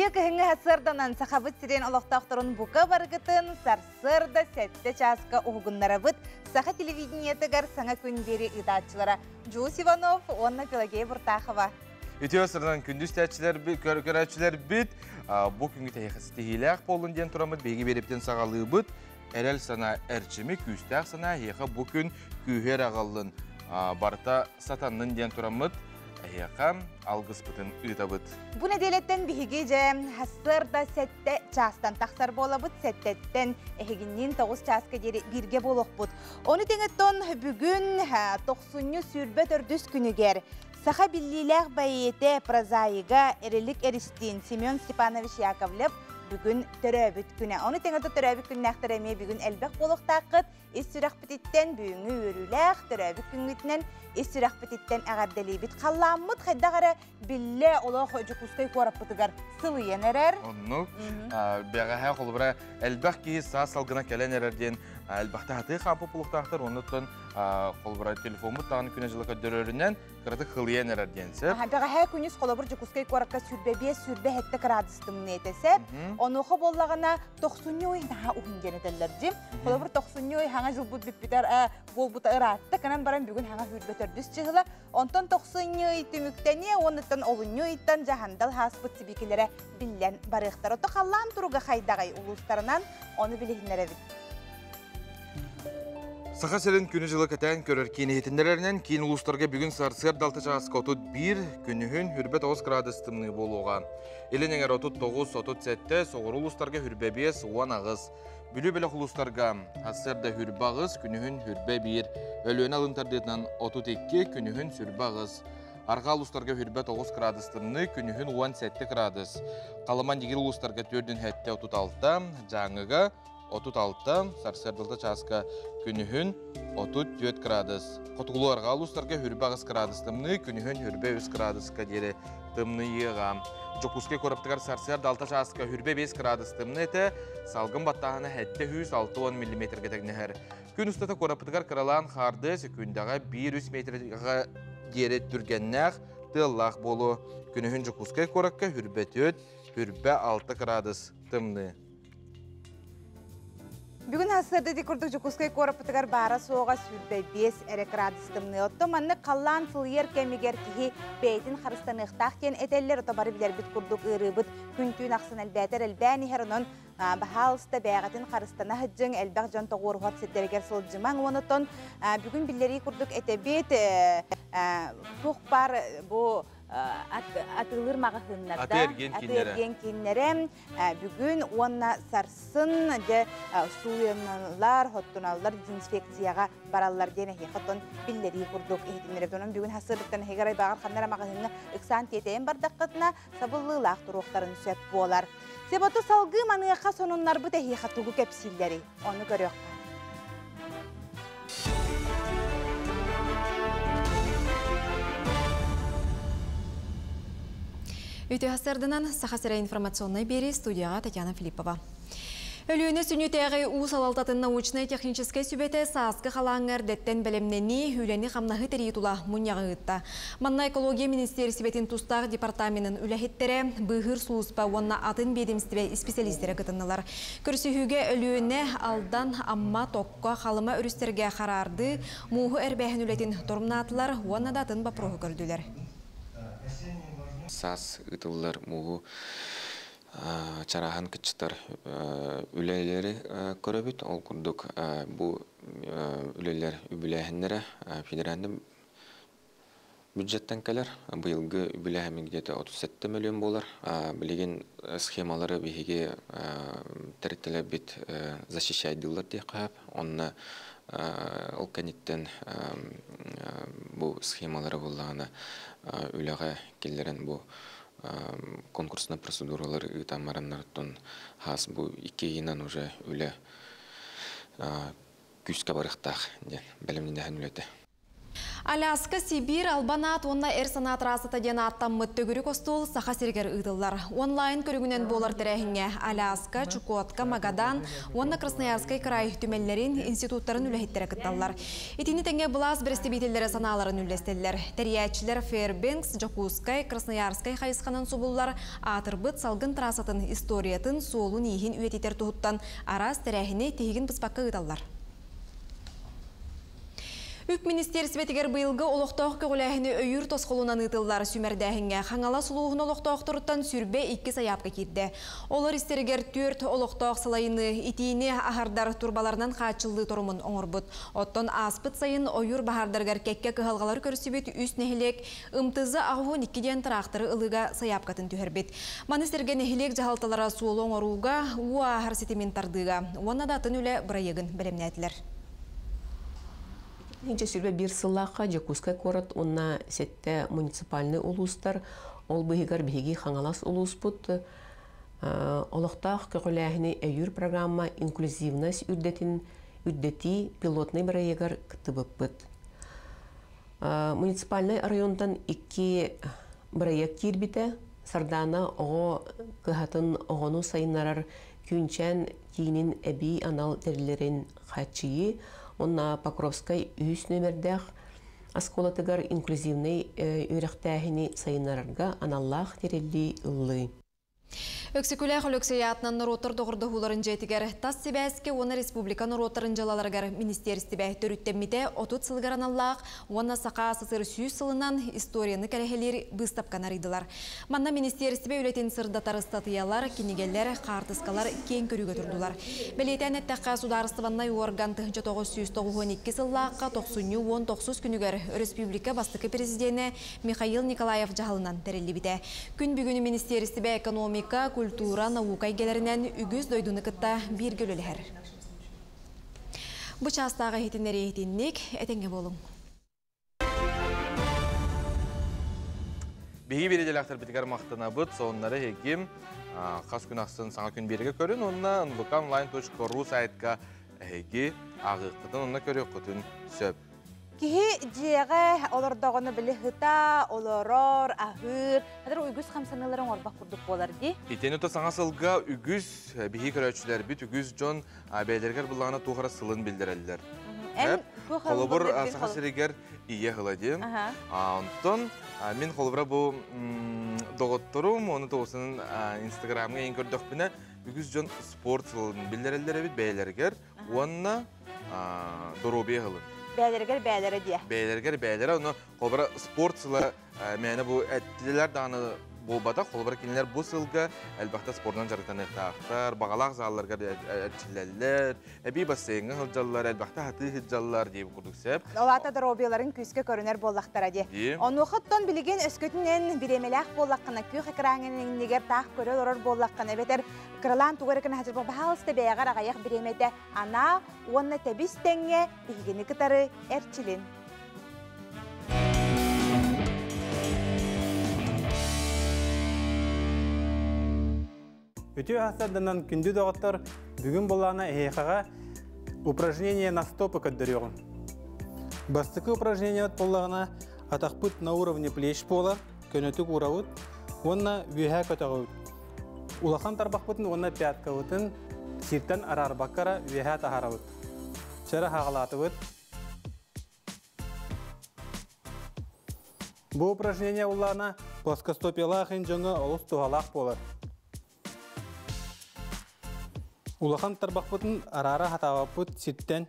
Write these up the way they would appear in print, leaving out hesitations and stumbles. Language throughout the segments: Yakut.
Үтүө кыһыҥҥы сарсыарданан Сахабыт сирин олохтоохторун бука барыгытын сарсыарда 7 чааска уһугуннарабыт. Саха телевидениетыгар саҥа күн биэри ыытааччылара Джус Иванов уонна Пелагея Буртахова. Үтүө сырынан күндү истээччилэрбит, көрөөччүлэрбит бу күҥҥү тэһиилээх буоллун диэн тураммыт биһиги биэрибитин саҕалыыбыт. Эрэл санаа эрчими, күүстээх санаа эһиэхэ бу күн күүһү эрэ аҕаллын, барыта сатаннын диэн тураммыт эһиэхэ алгыспытын ыытабыт. Бу нэдиэлэттэн биһиги дьэ сарсыарда 7 чаастан тахсар буолабыт, 7-ттэн эһигинниин 9 чааска диэри бииргэ буолуохпут. Ону тэҥэттэн бүгүн тохсунньу 24 күнүгэр саха биллиилээх бэйиэтэ, прозаига Эрилик Эристиин Семен Степанович Яковлев бүгүн төрөөбүт күнэ. Ону тэҥэ төрөөбүт күннээхтэр эмиэ бүгүн элбэх буолуохтааххыт. Ис сүрэхпититтэн бүгүҥҥү үөрүүлээх төрөөбүт күҥҥүтүнэн ис сүрэхпититтэн эҕэрдэлиибит. Халлааммыт хайдах эрэ биллэ олох Дьокуускай куораппытыгар сылыйан эрэр. Оннук. Бэҕэһээ холобура элбэх киһи саас салгына кэлэн эрэр диэн элбэхтэ хатыы хаампыт булуктаахтар. Оннуттан холобура телефоммут даҕаны күнэ-дьыла көрдөрөрүнэн кыратык хылыйан эрэр диэн сөп. Бэҕэһээ күнүс холобур Дьокуускай куоракка 25-27 градус тымныы этэ сөп. Онуоха буоллаҕына тохсунньу ый наһаа уһун диэн этэллэр дьим. Холобур тохсунньу ый хаҥа дьылбыт бүппүтэр буолбута ыраатта кынан баран бүгүн хаҥа 24 чыһыла. Онтон тохсунньу ый түмүктэниэ уонуттан олунньу ыйтан дьаһандал хааспыт сибикилэрэ биллэн барыахтар. Ото халлаан туруга хайдаҕай улуустарынан ону билиһиннэрэбит. Саха сирин күнү-дьылы кэтээн көрөр киин иһитиннэрэринэн киин улуустарга бүгүн сарсыарда 6 чааска 31, күнүһүн 29 градус тымныы буолуоҕа. Илин эҥэр 39, 37, соҕуруу улуустарга 25, 18. Бүлүү бөлөх улуустарга сарсыарда 28, күнүһүн 21, Өлүөнэ алын тардыытынан 32, күнүһүн 28. Арҕаа улуустарга 29 градус тымныы, күнүһүн 17 градус. Халыма Нигир улуустарга 4 36, Дьааҥыга 36, сарсыардалта чааска күнүһүн 34 градус. Хотугулуу арҕаа улуустарга 28 градус тымныы, күнүһүн 23 градуска диэри тымныйыаҕа. Дьокуускай куораттыгар сарсыарда 6 чааска 25 градус тымныы этэ, салгын баттааһына 760 миллиметргэ тэҥнэһэр. Күн устата куораппытыгар кыралаан хаардыа, сөкүүндэҕэ 1-3 метргэ диэри түргэннээх, тыаллаах буолуо. Күнүһүн Дьокуускай куоракка 24, 26 градус тымныы. Бүгүн сарсыарда ити курдук Дьокуускай куораппытыгар баара-суоҕа 25 эрэ градус тымныы. Оттон маннык халлаан сылыйар кэмигэр киһи бэйэтин харыстаныахтаах диэн этэллэр. Ото бары билэрбит курдук ыарыыбыт күн-түүн ахсын элбээтэр элбээн иһэр. Онон баһаалыста бэйэҕитин харыстана сылдьыҥ, элбэх дьон тоҕуоруһар сирдэригэр сылдьымаҥ. Онон бүгүн биллэрии курдук этэбит, туох баар бу атыылыыр маҕаһыыннарда, атыы-эргиэн кииннэрэ бүгүн уонна сарсын дьэ сууйаналлар, хоттуналлар, дезинфекцияҕа бараллар диэн эһиэхэ оттон биллэрии курдук иһитиннэрэ. Онон бүгүн сарсыардаттан эһиги арайбааҕар ханна эрэ маҕаһыыҥҥа ыксаан тиэтэйэн бардаххытына сабыллыылаах туруохтарын сөп буолар. Себоту салгыы маныаха сонуннарбыт эһиэхэ тугу кэпсииллэрий? Ону көрүөххэ. Үтүө сарсыарданан Саха сирэ информационнай биэрии студияҕа Татьяна Филиппова. Өлүөнэ сүнньүтээҕи уу салалтатын научнай-техническэй сүбэтэ сааскы халааҥҥа эрдэттэн бэлэмнэнии, үлэни-хамнаһы тэрийии тула мунньаҕы ыытта. Манна экология министиэристибэтин тустаах департаменын үлэһиттэрэ, быыһыыр сулууспа уонна атын биэдэмистибэ исписэлиистэрэ кытыннылар. Көрсүһүүгэ Өлүөнэ, Алдан, Амма, Токко, Халыма өрүстэргэ хараардыы, мууһу эрбээһин үлэтин торумнаатылар уонна да атын боппуруоһу көрдүлэр. Саас ыытыллар мууһу чарааһын кыччатар үлэлэри көрөбүт. Ол курдук бу үлэлэр үбүлээһиннэрэ федеральный бюджеттан кэлэр. Быйылгы үбүлээһин где-то 37 миллион буолар. Билигин схемалары биһиги тэрилтэлэрбит защищайдыыллар диэххэ сөп. Онно ол кэнниттэн бу схемалары буллаҕына үлэҕэ киллэрэн бу конкурсный процедуралары ыытан бараннарыттан хаас бу икки ыйынан уже үлэ күүскэ барыахтаах диэн бэлэмнэнэһэн үлэтэ. Аляска, Сибиир, Албан аат уонна Эр санаа трассата диэн ааттаммыт төгүрүк остуол Саха сиригэр ыытыллар. Онлайн көрүҥүнэн буолар тэрээһиҥҥэ Аляска, Чукотка, Магадан уонна Красноярскай кыраай түмэллэрин, институттарын үлэһиттэрэ кытталлар. Итини тэҥэ былаас бэрэстэбиитэллэрэ санааларын үллэстэллэр. Тэрийээччилэр Фэрбенкс, Дьокуускай, Красноярскай хайысханан субуллар аатырбыт салгын трассатын историятын, суолун-ииһин үйэтитэр туһуттан араас тэрээһини тиһигин быспакка ыыталлар. Үп министиэристибэтигэр быйылгы олохтоох көҕүлээһини өйүүр тосхолунан ыытыллар сүүмэрдээһиҥҥэ Хаҥалас улууһун олохтоохторуттан 22 сайаапка киирдэ. Олор истэригэр 4 олохтоох салайыныы итиини аһардар турбаларынан хааччыллыы торумун оҥорбут. Оттон ааспыт сайын ойуур баһаардарыгар кэккэ кыһалҕалары көрсүбүт үс нэһилиэк МТЗ 82 диэн тыраахтары ылыыга сайаапкатын түһэрбит. Маны сэргэ нэһилиэк дьаһалталара суолу оҥорууга, уу ааһар ситимин тардыыга уонна да атын үлэ бырайыагын бэлэмнээтилэр. 2021 сыллаахха Дьокуускай куорат уонна сэттэ муниципальнай улуустар, ол быыһыгар биһиги Хаҥалас улууспут олохтоох көҕүлээһини өйүүр программа инклюзивность үрдэтин үрдэтии пилотнай бырайыагар кыттыбыппыт. Муниципальнай районтан икки бырайыак киирбитэ. Сардаана оҕо кыһатын оҕону сайыннарар Күнчээн киинин эбии анал тэриллэрин хааччыйыы уонна Покровскай үһүс нүөмэрдээх оскуолатыгар инклюзивнай үөрэхтээһини сайыннарарга аналлаах тэриллии ыллыы. Өксөкүлээх Өлөксөй аатынан норуоттар доҕордоһууларын дьиэтигэр тас сибээскэ уонна республика норуоттарын дьыалаларыгар министиэристибэ төрүттэммитэ 30 сылыгар аналлаах уонна Саха АССР 100 сылынан историяны кэрэһэлиир быыстапканы арыйдылар. Манна министиэристибэ үлэтин сырдатар ыстатыйалар, кинигэлэр, хаартыскалар киэҥ көрүүгэ турдулар. Бэлиэтээн эттэххэ, судаарыстыбаннай уорган 1992 сыллаахха тохсунньу 19 күнүгэр өрөспүүбүлүкэ бастакы президенэ Михаил Николаев дьаһалынан тэриллибитэ. Күн бүгүн министиэристибэ экономика, культура, наука эйгэлэринэн үгүс дойдуну кытта бииргэ үлэлэһэр. Бу чаастааҕы иһитиннэрии итинник, этэҥҥэ буолуҥ. Биһиги бириэдэлээхтэрбитигэр махтанабыт, сонуннары эһиги хас күн ахсын саҥа күн биэригэ көрүн, уонна nvkonline.ru сайтка эһиги ааҕыаххытын, онно көрүөххүтүн сөп. Киһи дьиэҕэ олордоҕуна били ыта, олорор, аһыыр, хатыр үгүс хамсаныылары оҥорбох курдук буолар дии. Итини то саҥа сылга үгүс биһиги көрөөччүлэрбит, үгүс дьон бэйэлэригэр былаана туох эрэ сылын биллэрэллэр. Эн Холобур, Саха сиригэр ийэ сыла диэн. Онтон мин холобура бу доҕотторум, ону тоҕусунан Инстаграмҥа ең көрдөхпүнэ, үгүс дьон спорт сылын биллэрэллэр эбит бэйэлэригэр уонна доруобуйа сылын. Бэйэлэригэр бэйэлэрэ диэ. Бэйэлэригэр бэйэлэрэ, ону холобура спорт сыла мээнэ бу эттилэр даҕаны буолбатах, холобура кинилэр бу сылга элбэхтэ спордунан дьарыктаныахтаахтар, баҕалаах залларга эрчиллэллэр, эбии бассейҥҥа сылдьаллар, элбэхтэ хатыы сылдьаллар диэбит курдук сөп. Ол аата доруобуйаларын күүскэ көрүнэр буоллахтара дии. Онуоха оттон билигин өскөтүнэн бириэмэлээх буоллаххына, күөх экраҥҥын иннигэр таах көрө олорор буоллаххына, эбэтэр кыралаан тугу эрэ гына сылдьар баһаалыста бэйэҕэр аҕыйах бириэмэтэ анаа уонна тэбис тэҥҥэ биһигини кытары эрчилин. Үтүө сарсыарданан күндү доҕоттор, бүгүн буоллаҕына эһиэхэҕэ упражнение на стопы көрдөрүөҕүм. Бастакы упражнениебыт буоллаҕына атахпыт на уровне плеч буолар, көнөтүк уурабыт уонна үөһээ көтөҕөбүт. Улахан тарбахпытын уонна пяткабытын сиртэн араарбакка эрэ үөһээ таһаарабыт. Чэрэ хаҕалаатыбыт. Бу упражнение улаана плоскостопиялаах ин дьоҥҥо олус туһалаах буолар. Улахан тарбахпытын араара хатаабаппыт сиртэн.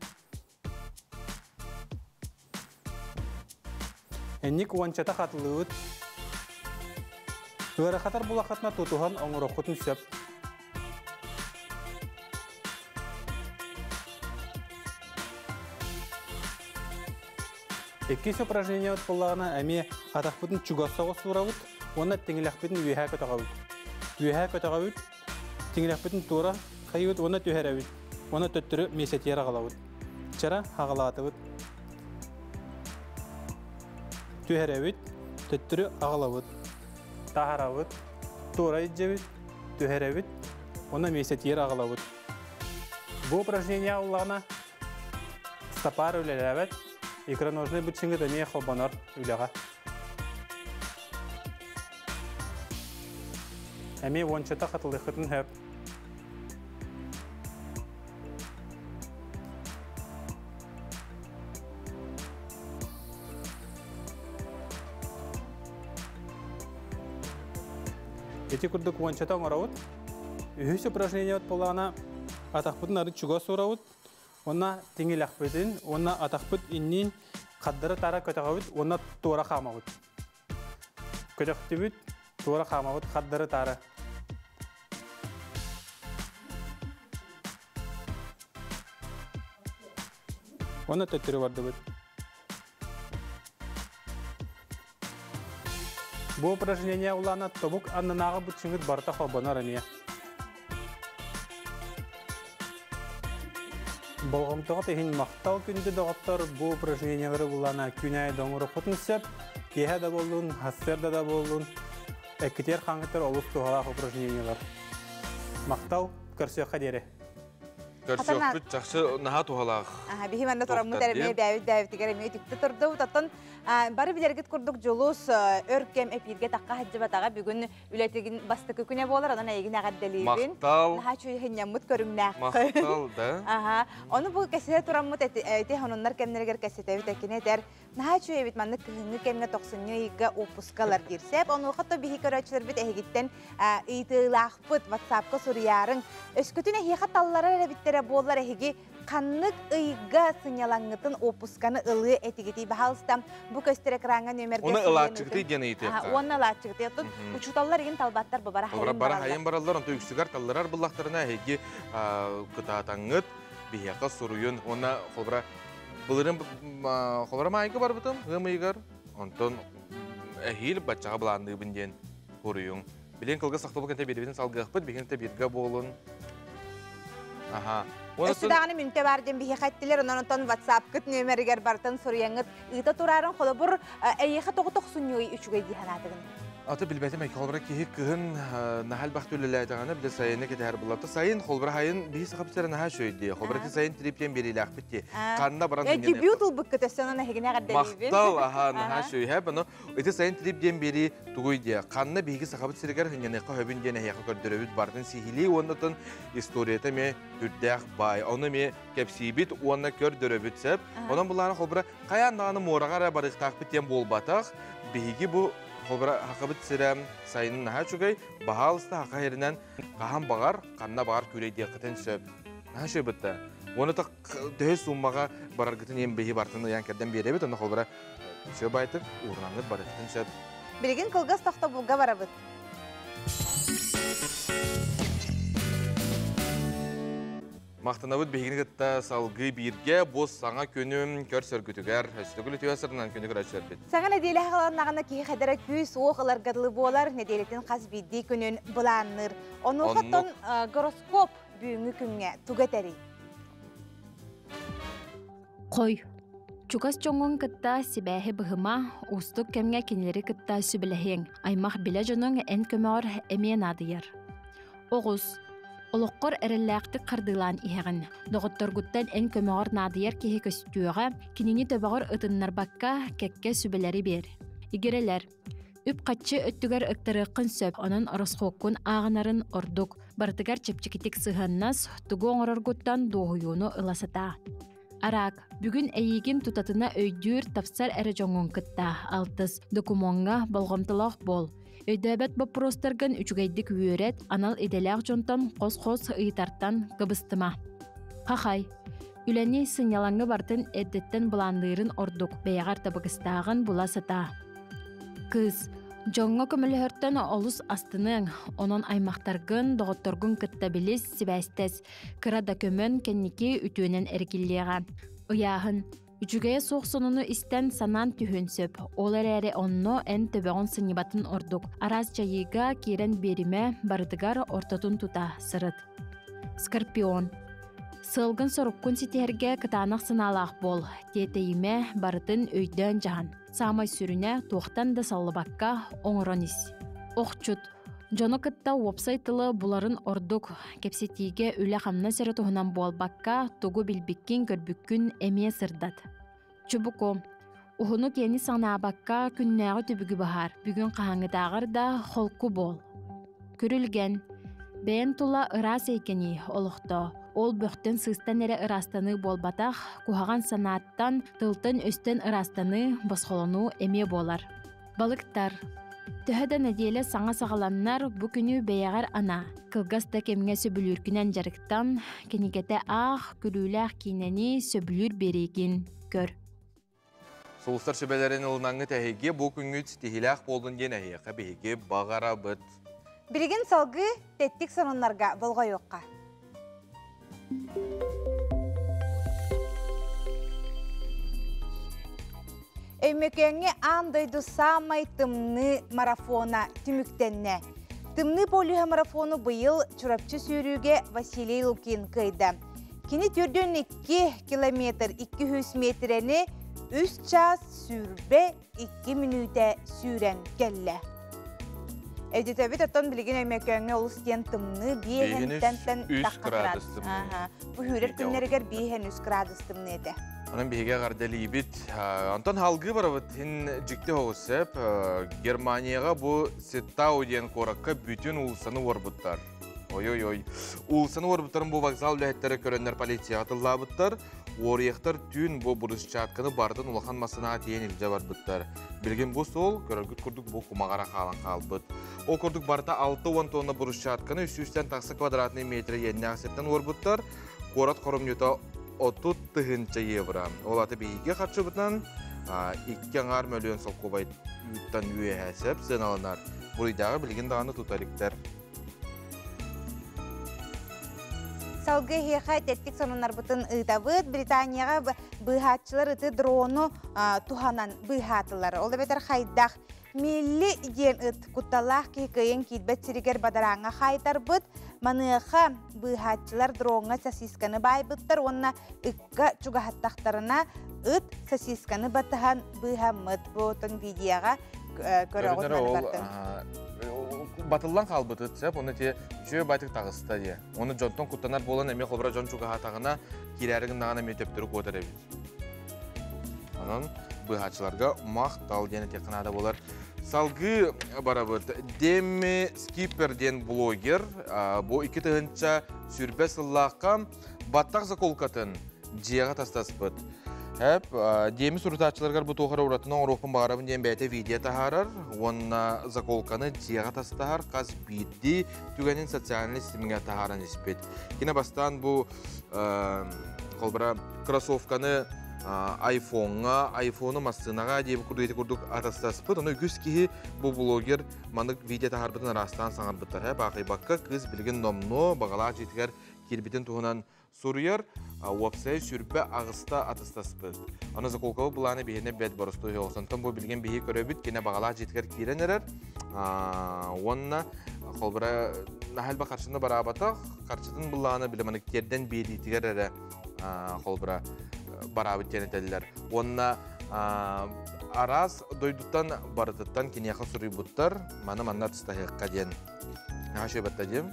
Энник уончата хатылыыбыт. Ыарахатар булахатына тутуһан оҥороххутун сөп. Иккис упражнениебыт буоллаҕына эмиэ атахпытын чугас соҕус суурабыт уонна тиҥилэхпитин үөһээ көтөҕөбүт. Үөһээ көтөҕөбүт, тиҥилэхпитин туора хайыбыт уонна түһэрэбит. Уонна төттөрү миэстэтигэр аҕалабыт. Чара хаҕалаатыбыт. Түһэрэбит, төттөрү аҕалабыт. Таһарабыт, туора илдьэбит, түһэрэбит, уонна миэстэтигэр аҕалабыт. Бу упражнение ыллаҕына стопар үлэлээбэт. Икроножный быччыҥҥыт эмиэ холбонор үлэҕэ. Эмиэ уончата хатылыаххытын сөп. Ити курдук уончата оҥоробут. Үһүс упражнениебыт буоллаҕына атахпытын арыт чугас уурабыт. Уонна тиҥилэхпитин уонна атахпыт иннин хардары таара көтөҕөбүт уонна туора хаамабыт. Көтөхтүбүт, туора хаамабыт хардары таара. Уонна төттөрү бардыбыт. Бу упражнение улаана тобук аннынааҕы быччыҥыт барыта холбонор эмиэ. Болҕомтоҕут иһин махтал күндү доҕоттор, бу упражнениелары булана күн аайы да оҥоруоххутун сөп. Киэһэ да буоллун, сарсыарда да буоллун, эккитиэр хаҥыттар олус туһалаах упражнениелар. Махтал, көрсүөххэ диэри. Көрсүөхпүт чахчы наһаа туһалаах. Биһи манна тураммыт эрэ бэйбит бэйбитигэр эмиэ үтүктэ турдубут. Оттон бары билэргит курдук Дьулус өр кэм эпииргэ тахха сылдьыбатаҕа бүгүн үлэтигин бастакы күнэ буолар, онон эйигин эҕэрдэлиибин. Махтал. Наһаа үчүгэй сынньаммыт көрүҥнээххин. Махтал, да. Аха. Ону бу кэсэтэ тураммыт эти сонуннар кэмнэригэр кэсэтэбит экини этэр. Наһаа үчүгэй эбит маннык кыһыҥҥы кэмҥэ тохсунньу ыйга уоппускалар диир. Сэп онуоха то биһи көрөөччүлэрбит эһигиттэн ыйытыылаахпыт WhatsApp-ка суруйаарыҥ. Өскөтүн эһиэхэ талларар эбиттэрэ буоллар эһиги ханнык ыйга сынньалаҥҥытын уоппусканы ылыы этигитий баһаалыста бу көстөр экраҥҥа нүөмэргэ Уонна ылааччыгытый диэн ыйытыахха. Уонна ылааччыгытый. Оттон учууталлар игин талбаттар бу бара хайын бараллар. Хайын бараллар, онто үксүгэр талларар буллахтарына эһиги кытаатаҥҥыт биһиэхэ суруйун. Уонна холбура былырын холбура маайга барбытым ыам ыйыгар, онтон эһиил баччаҕа былаанныыбын диэн суруйуҥ. Билин кылгас сахтыбыл кэнтэ биэрбитин салгыахпыт, биһин те биргэ буолун. Аха. Өссө даҕаны мүнтэ бар диэн биһиэхэ эттилэр, онон онтон WhatsApp-кыт нүөмэригэр барытын суруйаҥҥыт ыыта турарын холобур эйиэхэ тоҕо тохсунньуй үчүгэй дии санаатыгын? Аты билбэтим эки холбура киһи кыһын наһаа элбэх үлэлээтэҕинэ биле сайыны кэтэһэр булларта сайын холбура хайын биһи сахабыт сирэ наһаа үчүгэй дии холбура ти сайын триптен биэриилээхпит дии ханна баран дебют ылбыккыт өссө онон эһигини эҕэрдэлиибин махтал аха наһаа үчүгэй бұны ити сайын трип диэн биэрии тугуй диэ ханна биһиги сахабыт сиригэр хынньаныахха хөбүн диэн эһиэхэ көрдөрөбүт бартын сиһилии уоннатын историята эмиэ үрдээх баай ону эмиэ кэпсиибит уонна көрдөрөбүт сөп онон булааны холбура хайаан даҕаны муораҕа эрэ барыахтаахпыт диэн буолбатах биһиги бу холбура хахабыт сирэ сайынын наһаа үчүгэй баһаалыста хаха иһэринэн хаһан баҕар ханна баҕар күүлэйдиэххитин сөп наһаа үчүгэй бытта уонна төһө сууммаҕа бараргытын иэн биһи бартын ыйан кэрдэн биэрэбит онно холбура Все байтык, уурнаҥҥыт барыахтын сөп. Билигин кылгас тохтобулга барабыт. Махтанабыт биһигини кытта салгыы бииргэ бу саҥа күнүм көрсөргүтүгэр өстөгүл үтүө сырынан күнү көрөччүлэрбит. Саҥа нэдиэлэ хааланнаҕына киһи хадара күүс уох ыларга дылы буолар нэдиэлэтин хас биирдии күнүн былаанныыр. Онуоха гороскоп бүгүҥҥү күҥҥэ тугу этэрий? Хой. Чугас дьоҥҥун кытта сибээһи быһыма, уустук кэмҥэ кинилэри кытта сүбэлэһиэҥ. Аймах билэ дьонуҥ эн көмөҕөр эмиэ наадыйар. Оҕус. Олоххор эрэллээхтик хардыылаан иһэҕин. Доҕотторгуттан эн көмөҕөр наадыйар киһи көстүөҕэ, кинини төбөҕөр ытыннарбакка, кэккэ сүбэлэри биэр. Игирэлэр. Үп-харчы өттүгэр ыктарыаххын сөп, онон ороскуоккун ааҕынарын ордук. Барытыгар чэпчэкитик сыһыаннас, тугу оҥороргуттан дуоһуйууну ыла сатаа. Араак, бүгүн эйиигин тутатына өйдүүр, тапсар эрэ дьоҥҥун кытта алтыс, докумуоҥҥа болҕомтолоох буол. Өйдөөбөт боппуруостаргын үчүгэйдик үөрэт, анал идэлээх дьонтон хос-хос ыйытартан кыбыстыма. Хахай, үлэни сынньалаҥҥа бартын эрдэттэн былаанныырын ордук, бэйэҕэр табыгастааҕын була сатаа. Кыыс, дьоҥҥо көмөлөһөртөн олус астыныаҥ, онон аймахтаргын, доҕотторгун кытта билис, сибээстэс. Кыра да көмөн кэнники үтүөнэн эргиллиэҕэ. Ыйааһын. Үчүгэйэ суох сонуну истэн санаан түһүөн сөп. Ол эрээри онно эн төбөҕүн сынньыбатын ордук. Араас дьайыыга киирэн биэримэ, барытыгар ортотун тута сырыт. Скорпион. Сыалгын-соруккун ситиһэргэ кытаанах санаалаах буол. Тиэтэйимэ, барытын өйдөөн дьаһан. Саамай сүрүнэ, туохтан да саллыбакка оҥорон ис. Охчут. Дьону кытта уопсай тылы буларын ордук. Кэпсэтиигэ үлэ-хамнас эрэ туһунан буолбакка, тугу билбиккин-көрбүккүн эмиэ сырдат. Чубуку. Уһуну киэни санаабакка күннээҕи түбүгү баһаар. Бүгүн хаһааҥҥытааҕар да холку буол. Күрүлгэн. Бэйэн тула ыраас эйгэни олохтоо. Ол бөхтөн-сыыстан эрэ ыраастаныы буолбатах, куһаҕан санааттан, тылтан-өстөн ыраастаныы, босхолонуу эмиэ буолар. Балыктар. Төһө да нэдиэлэ саҥа саҕаланнар, бу күнү бэйэҕэр анаа. Кылгас да кэмҥэ сөбүлүүргүнэн дьарыктан, кинигэтэ аах, күлүүлээх киинэни сөбүлүүр биэриигин көр. Сулустар сүбэлэрин ылынаҥҥыт эһиги бу күҥҥүт ситиһиилээх буоллун диэн эһиэхэ биһиги баҕарабыт. Билигин салгыы тэттик сонуннарга болҕойуохха. Өймөкөөҥҥө аан дойду саамай тымныы марафона түмүктэннэ. Тымныы полюһа марафону быйыл Чурапчы сүүрүүгэ Василий Лукин кыайда. Кини 42 километр 200 метрэни 3 чаас 22 мүнүүтэ сүүрэн кэллэ. Өйдөтөбүт оттон билигин Өймөкөөҥҥө олус диэн тымныы биэһэнтэн тахха градус. Бу сүүрэр күннэригэр биэһэн үс градус тымныы этэ. Онон биһиги эҕэрдэлиибит. Онтон халгыы барабыт ин дьикти оҕус сөп. Германияҕа бу Ситтау диэн куоракка бүтүн уулуссаны уорбуттар. Ой-ой-ой. Уулуссаны уорбуттарын бу вокзал үлэһиттэрэ көрөннөр полицияҕа тыллаабыттар. Уоруйахтар түүн бу брусчатканы барытын улахан массыынаҕа тиийэн илдьэ барбыттар. Билигин бу суол көрөргүт курдук бу кумаҕара хаалан хаалбыт. Ол курдук барыта 60 тонна брусчатканы 300-тэн тахса квадратный метр иэннээх сиртэн уорбуттар. Куорат хоромньута 30 тыһыынча евро. Ол аты биһиги харчыбытынан икки аҥаар мөлүйүөн солкуобайыттан үөһэ сөп сыаналанар. Буруйдааҕы билигин даҕаны тута иликтэр. Салгыы эһиэхэ тэттик сонуннарбытын ыытабыт. Британияҕа быыһааччылар ыты дрону туһанан быыһаатылар. Ол эбэтэр хайдах Милли диэн ыт кутталлаах киһи кыайан киирбэт сиригэр бадарааҥҥа хаайтарбыт. Маныаха быыһааччылар дроҥҥа сосисканы баайбыттар уонна ыкка чугаһаттахтарына ыт сосисканы батыһан быыһаммыт. Бу отон видеоҕа көрөҕүт ол батыллан хаалбыт ыт сөп оны те үчүгэй байтык таҕыста диye. Оны дьонтон куттанар буолан эмиэ холбура дьон чугаһаатаҕына киирээри гыннаҕына эмиэ төптөрү куотар эбит. Онон быыһааччыларга махтал диэн этиэххэ наада буолар. Салгыы барабыт. Демми Скиппер диэн блогер бу 2000 сыллаахха баттах заколкатын дьиэҕэ тастаспыт. Эп, Деми сурутааччыларгар бу туох эрэ уратыны оҥоруохпун баҕарабын диэн бэйэтэ видео таһаарар уонна заколканы дьиэҕэ тастаһар хас биирдии түгэнин социальнай ситимҥэ таһааран испит. Кини бастаан бу холбура кроссовканы айфоҥҥа, айфону массыынаҕа диэбит курдук ити курдук атастаспыт. Ону үгүс киһи бу блогер маннык видео таһаарбытын араастаан саҥарбыттар. Баахыйбакка кыыс билигин номнуо баҕалаах дьиэтигэр киирбитин туһунан суруйар, уопсайа сүрбэ аҕыста атыстаспыт. Аны заколкабы былааны биһиэнэ бэт боростуой оҕосонтон бу билигин биһи көрөбүт, кинэ баҕалаах дьиэтигэр киирэн эрэр. Уонна холбура наһаа элбэх харчыны бараабатах, харчытын былааны били манык тиэрдэн биэриитигэр эрэ холбура бараабыт диэн этэллэр. Уонна араас дойдуттан барытыттан киниэхэ суруйбуттар, маны манна атыстаһыахха диэн. Наһаа үчүгэй диэн.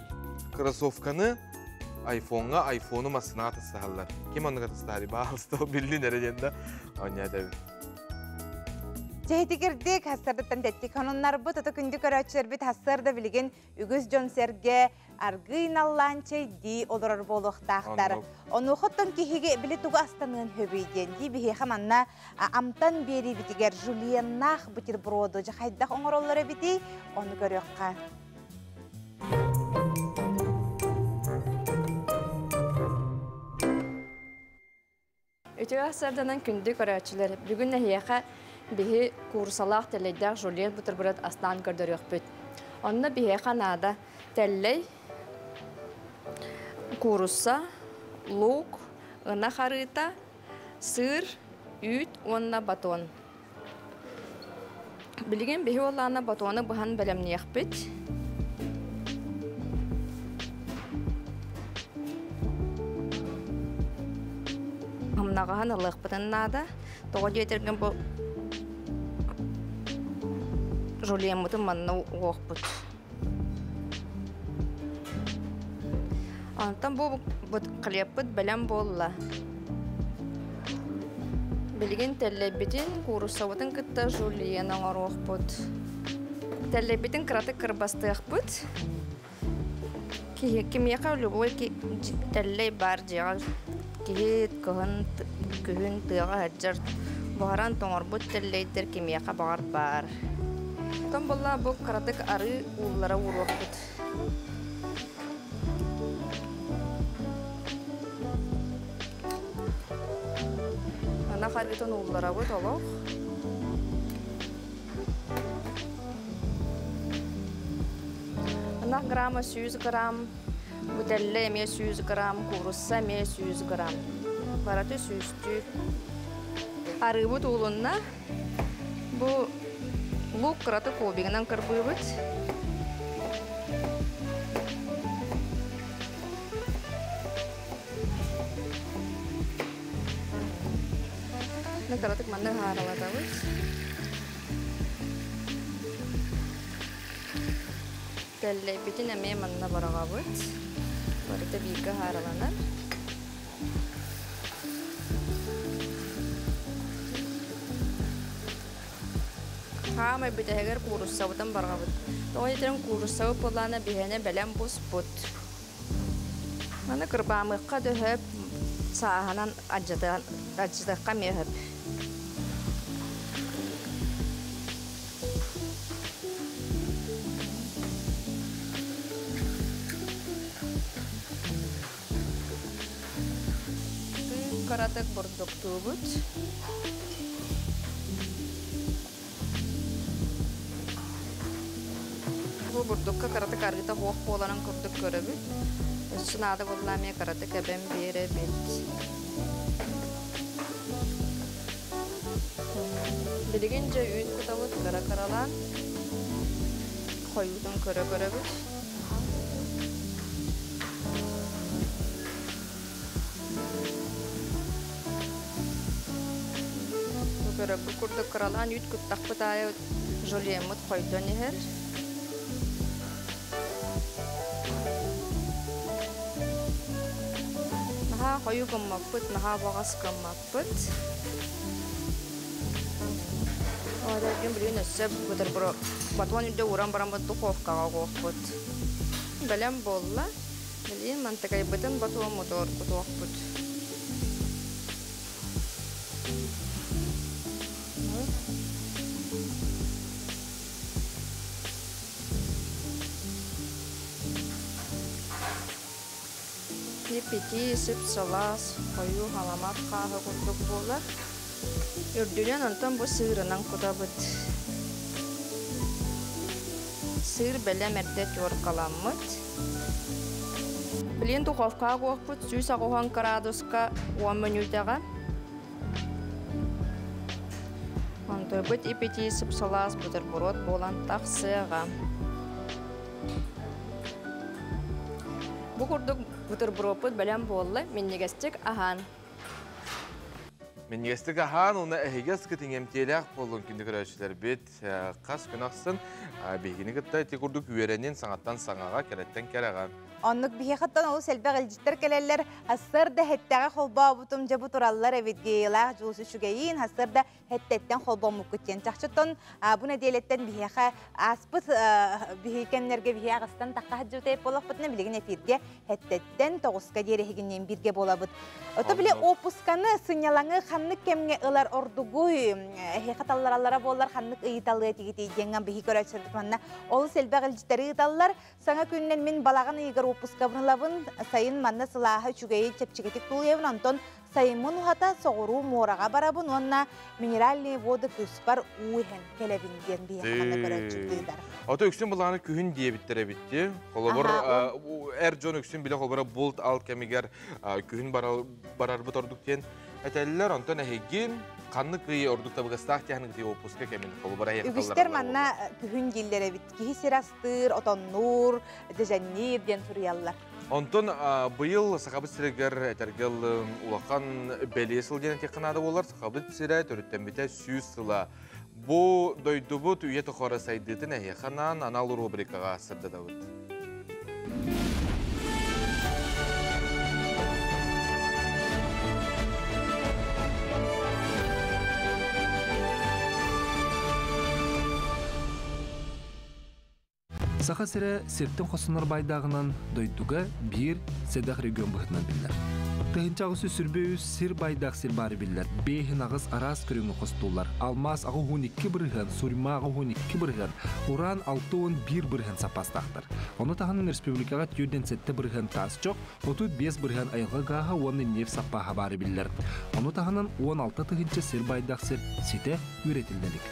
Кроссовканы айфоҥҥа айфону массыынаҕа атастаһаллар. Ким оннук атастаһарый баалыста биллин эрэ диэн да оонньоото эбит. Чэһитигирдик хассардыттан тэттик хонуннарбыт, ото күндү көрөөччүлэрбит хассар да билигин үгүс дьон-сэргэ аргыый наллаан чэйдии олорор буолуохтаахтар. Онуохоттон киһиги били тугу астаныан хөбүй диэн дии биһиэхэ манна амтан биэриибитигэр жульеннаах бутерброду дьэ хайдах оҥороллор эбитий, ону көрүөххэ. Үтүө сарданан күндү көрөөччүлэр, бүгүн эһиэхэ биһи куурусалаах тэллэйдээх жульен бутерброд астаан көрдөрүөхпүт. Онно биһиэхэ наада тэллэй, куурусса, луук, ынах арыыта, сыыр, үүт уонна батон. Билигин биһи уоллаана батону быһан бэлэмниэхпит. Хамнаҕаһын ылыахпытын наада. Тоҕо диэтэргин бу жульеммытын манна угуохпут. Онтон бу хлебпыт бэлэм буолла. Билигин тэллэйбитин кууруссабытын кытта жульен оҥоруохпут. Тэллэйбитин кыратык кырбастыахпыт. Киһи кимиэхэ любой тэллэй баар дьиэҕэ киһи кыһын күһүн тыаҕа сылдьар буһаран тоҥорбут тэллэйдэр кимиэхэ баҕар баар. Оттон буолла бу кыратык арыы ууллара ууруохпут. Ынах арыытын уулларабыт олох. Ынах грамма 100 грамм, бутелле эмиэ 100 грамм, куурусса эмиэ 100 грамм. Барыта сүүстүү. Арыыбыт уулунна. Бу лук кыраты кубигынан кырбыыбыт. Кыратык манны хааралатабыт. Тэллэйбитин эмиэ манна бараҕабыт. Барыта бииргэ хаараланар. Хаамай бүтэһигэр кууруссабытын барҕабыт. Тоҕо диэтэрин кууруссабыт буоллаана биһиэнэ бэлэм буспут. Маны кырбаамыахха дөһөп, сааһынан алдьатыахха эмиэ сөп. Кыратык бурдуктуубут. Бу бурдукка кыратык арыыта суох буоларын курдук көрөбүт. Өссө наада буолла эмиэ кыратык эбэн биэрэбит. Билигин дьэ үүт кутабыт кыра-кыралаан хойуутун көрө-көрөбүт. Бу көрөргүт курдук кыралаан үүт куттахпыт аайы жульеммут хойдон иһэр. Наһаа хойуу гыммаппыт, наһаа баҕас гыммаппыт. Оҕолоргун билигин өссө бутерброд батон үрдэ ууран бараммыт духовкаҕа угуохпут. Бэлэм буолла. Билигин мантыкайбытын батуоммутугар кутуохпут. Иппитии сып-сылаас, хойуу халамат хааһы курдук буолар. Үрдүнэн онтон бу сыырынан кутабыт. Сыыр бэлэм эрдэ теркаламмыт. Билин духовкаҕа уохпут 180 градуска 10 мүнүүтэҕэ. Онтойбут иппитии сып-сылаас бутерброд буолан тахсыаҕа. Бу курдук бутербродпут бэлэм буолла, минньигэстик аһаан. Минньигэстик аһаан, уонна эһиги аскыт иҥэмтиэлээх буоллун күндү көрөөччүлэрбит. Хас күн ахсын биһигини кытта ити курдук үөрэнин саҥаттан саҥаҕа, кэрэттэн кэрэҕэ. Оннук биһиэхэттэн олус элбэх илдьиттэр кэлэллэр. Сарсыарда һэттэҕэ холбообутум дьэ бу тураллар эбит Гейлаах Дьулус үчүгэйин, сарсыарда һэттэттэн холбоммуккут диэн. Чахчыттан бу нэдиэлэттэн биһиэхэ ааспыт биһиги кэмнэргэ биһи аҕыстан тахха сылдьыбыт буоллахпытына билигин эфиргэ һэттэттэн тоҕуска диэри эһигинниин бииргэ буолабыт. Ото били опусканы сынньалаҥы ханнык кэмҥэ ылар ордугуй эһиэхэ таллараллара буоллар ханнык ыйыталыа этигитий диэҥҥэ биһи көрөөччүлэрбит манна олус элбэх илдьиттэри ыыталлар. Саҥа күнүнэн мин балаҕан ыйыгар уоппускабын ылабын, сайын манна сылааһа үчүгэйи чэпчэкитик тулуйабын, онтон сайыммын уһата соҕуруу муораҕа барабын уонна минеральные воды кыыспар уу иһэн кэлэбин диэн биһиэхэ манна көрөөччү ыытар. Ото үксүн былааны күһүн диэбиттэр эбитти. Холобур, эр дьон үксүн билэ холобура булт ал кэмигэр күһүн барарбыт ордук диэн этэллэр. Онтон эһиги ханнык ый ордук табыгастаах тиһаныгыт уоппуска кэмин холобура Үгүстэр манна күһүн дииллэр эбит. Киһи сир астыыр, отоннуур, дьэдьэнниир диэн суруйаллар. Онтон быйыл Сахабыт сиригэр этэргэ улахан бэлиэ сыл диэн этиэххэ наада буолар. Сахабыт сирэ төрүттэммитэ 100 сыла. Бу дойдубут үйэ тухары сайдыытын эһиэхэ анаан анал рубрикаҕа сырдатабыт. Саха сирэ сиртэн хостонор баайдааҕынан дойдуга биир сэдэх регион быһыытынан биллэр. 1823 сир байдаах сир баары биллэр. Бэһин аҕыс араас көрүҥү хостууллар. Алмаас 82%, сурьма 82%, уран 61% саппаастаахтар. Ону таһынан республикаҕа 47% таас чох, 35% айылҕа гааһа уонна нефть саппааһа баары биллэр. Ону таһынан 16 тыһыынча сир байдаах сир ситэ үөрэтиллэ илик.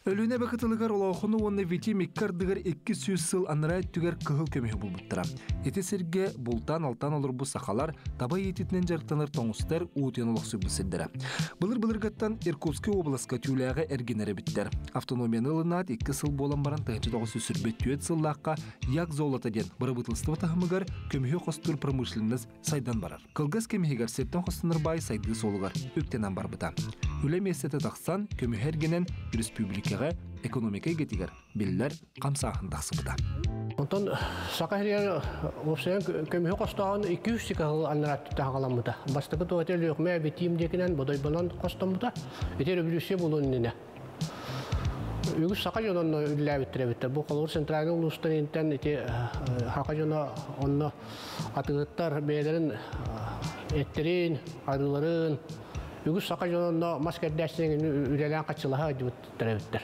Өлүөнэ эбэ кытылыгар Олоохуну уонна Витим икки ардыгар 200 сыл анараа өттүгэр кыһыл көмүһү булбуттара. Ити сиргэ бултаан-алтаан олорбут сахалар таба иититинэн дьарыктанар тоҥустар уутуйан олохсуйбут сирдэрэ. Былыр-былыргаттан Иркутскай уобаласка түүлээҕи эргинэр эбиттэр. Автономияны ылынаат 2 сыл буолан баран 1924 сыллаахха Як золото диэн бырабыыталыстыба таһымыгар көмүһү хостуур промышленность сайдан барар. Кылгас кэм иһигэр сиртэн хостонор баай сайдыы суолугар үктэнэн барбыта. Үлэ миэстэтэ тахсан, көмүһэ эргинэн республикаҕа экономика эйгэтигэр биллэр хамсааһын тахсыбыта. Онтон Саха сиригэр уопсайан көмүһү хостоон 200 сикаһыл аннарааттыта хаҕаламмыта. Бастакы туота Өлүөхүмэ Битиим диэкинэн Бодойбонон хостоммута. Ити революция буолуон иннинэ. Үгүс саха дьоно онно үлэлээбиттэр эбиттэр. Бу холобур центральный улуустан интэн ити саха дьоно онно атыыһыттар бэйэлэрин эттэрин, арыыларын үгүс саха дьоно онно мас кэрдээччинэн үлэлээн хаччылаһа сылдьыбыттар эбиттэр.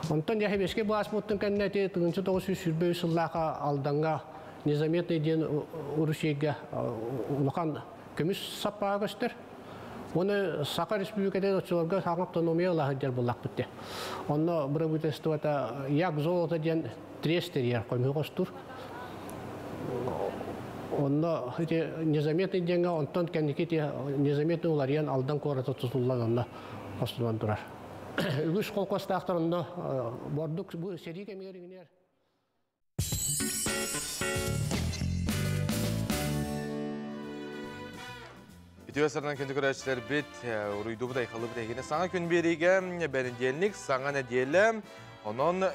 Онтон дьэ Сэбиэскэй былаас буолтун кэннэ ити 1923 сыллаахха Алдаҥҥа незаметный диэн Урусейга улахан көмүс саппааҕа көстөр. Уонна Саха Республикатын оччолорго саҥа автономия ыла сылдьар буоллахпыт дии. Онно бырабыыталыстыбата Як золото диэн трест тэрийэр көмүһү хостуур. Онно ити незаметный диэҥҥэ онтон кэнники ити незаметный уларыйан Алдан куората тутуллан онно хостунан турар. Үгүс холкуостаахтар онно бордук бу сэрии кэмигэр иҥнэр Үтүө сарынан күндү көрөөччүлэрбит, уруйдуубут айхаллыбыт эһигини саҥа күн биэриигэ бэнидиэнник саҥа нэдиэлэ. Онон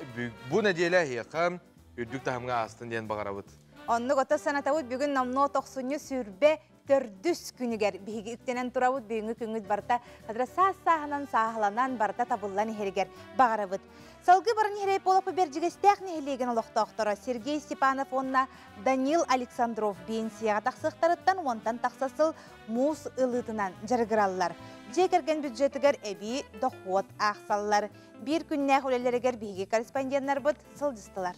бу нэдиэлэ эһиэхэ үрдүк таһымҥа аастын диэн баҕарабыт. Оннук ото санатабыт бүгүн номнуо тохсунньу сүрбэ төрдүс күнүгэр биһиги үктэнэн турабыт бүгүҥҥү күҥҥүт барыта хадра саас сааһынан сааһыланан барыта табыллан иһэригэр баҕарабыт. Салгыы баран иһэрэй Полопу Бэрдьигэстээх нэһилиэгин олохтоохторо Сергей Степанов уонна Данил Александров биэнсийэҕэ тахсыахтарыттан уонтан тахса сыл муус ылыытынан дьарыгыраллар. Дьиэ кэргэн бюджетыгар эбии дохуот аахсаллар. Биир күннээх үлэлэригэр биһиги корреспонденнарбыт сылдьыстылар.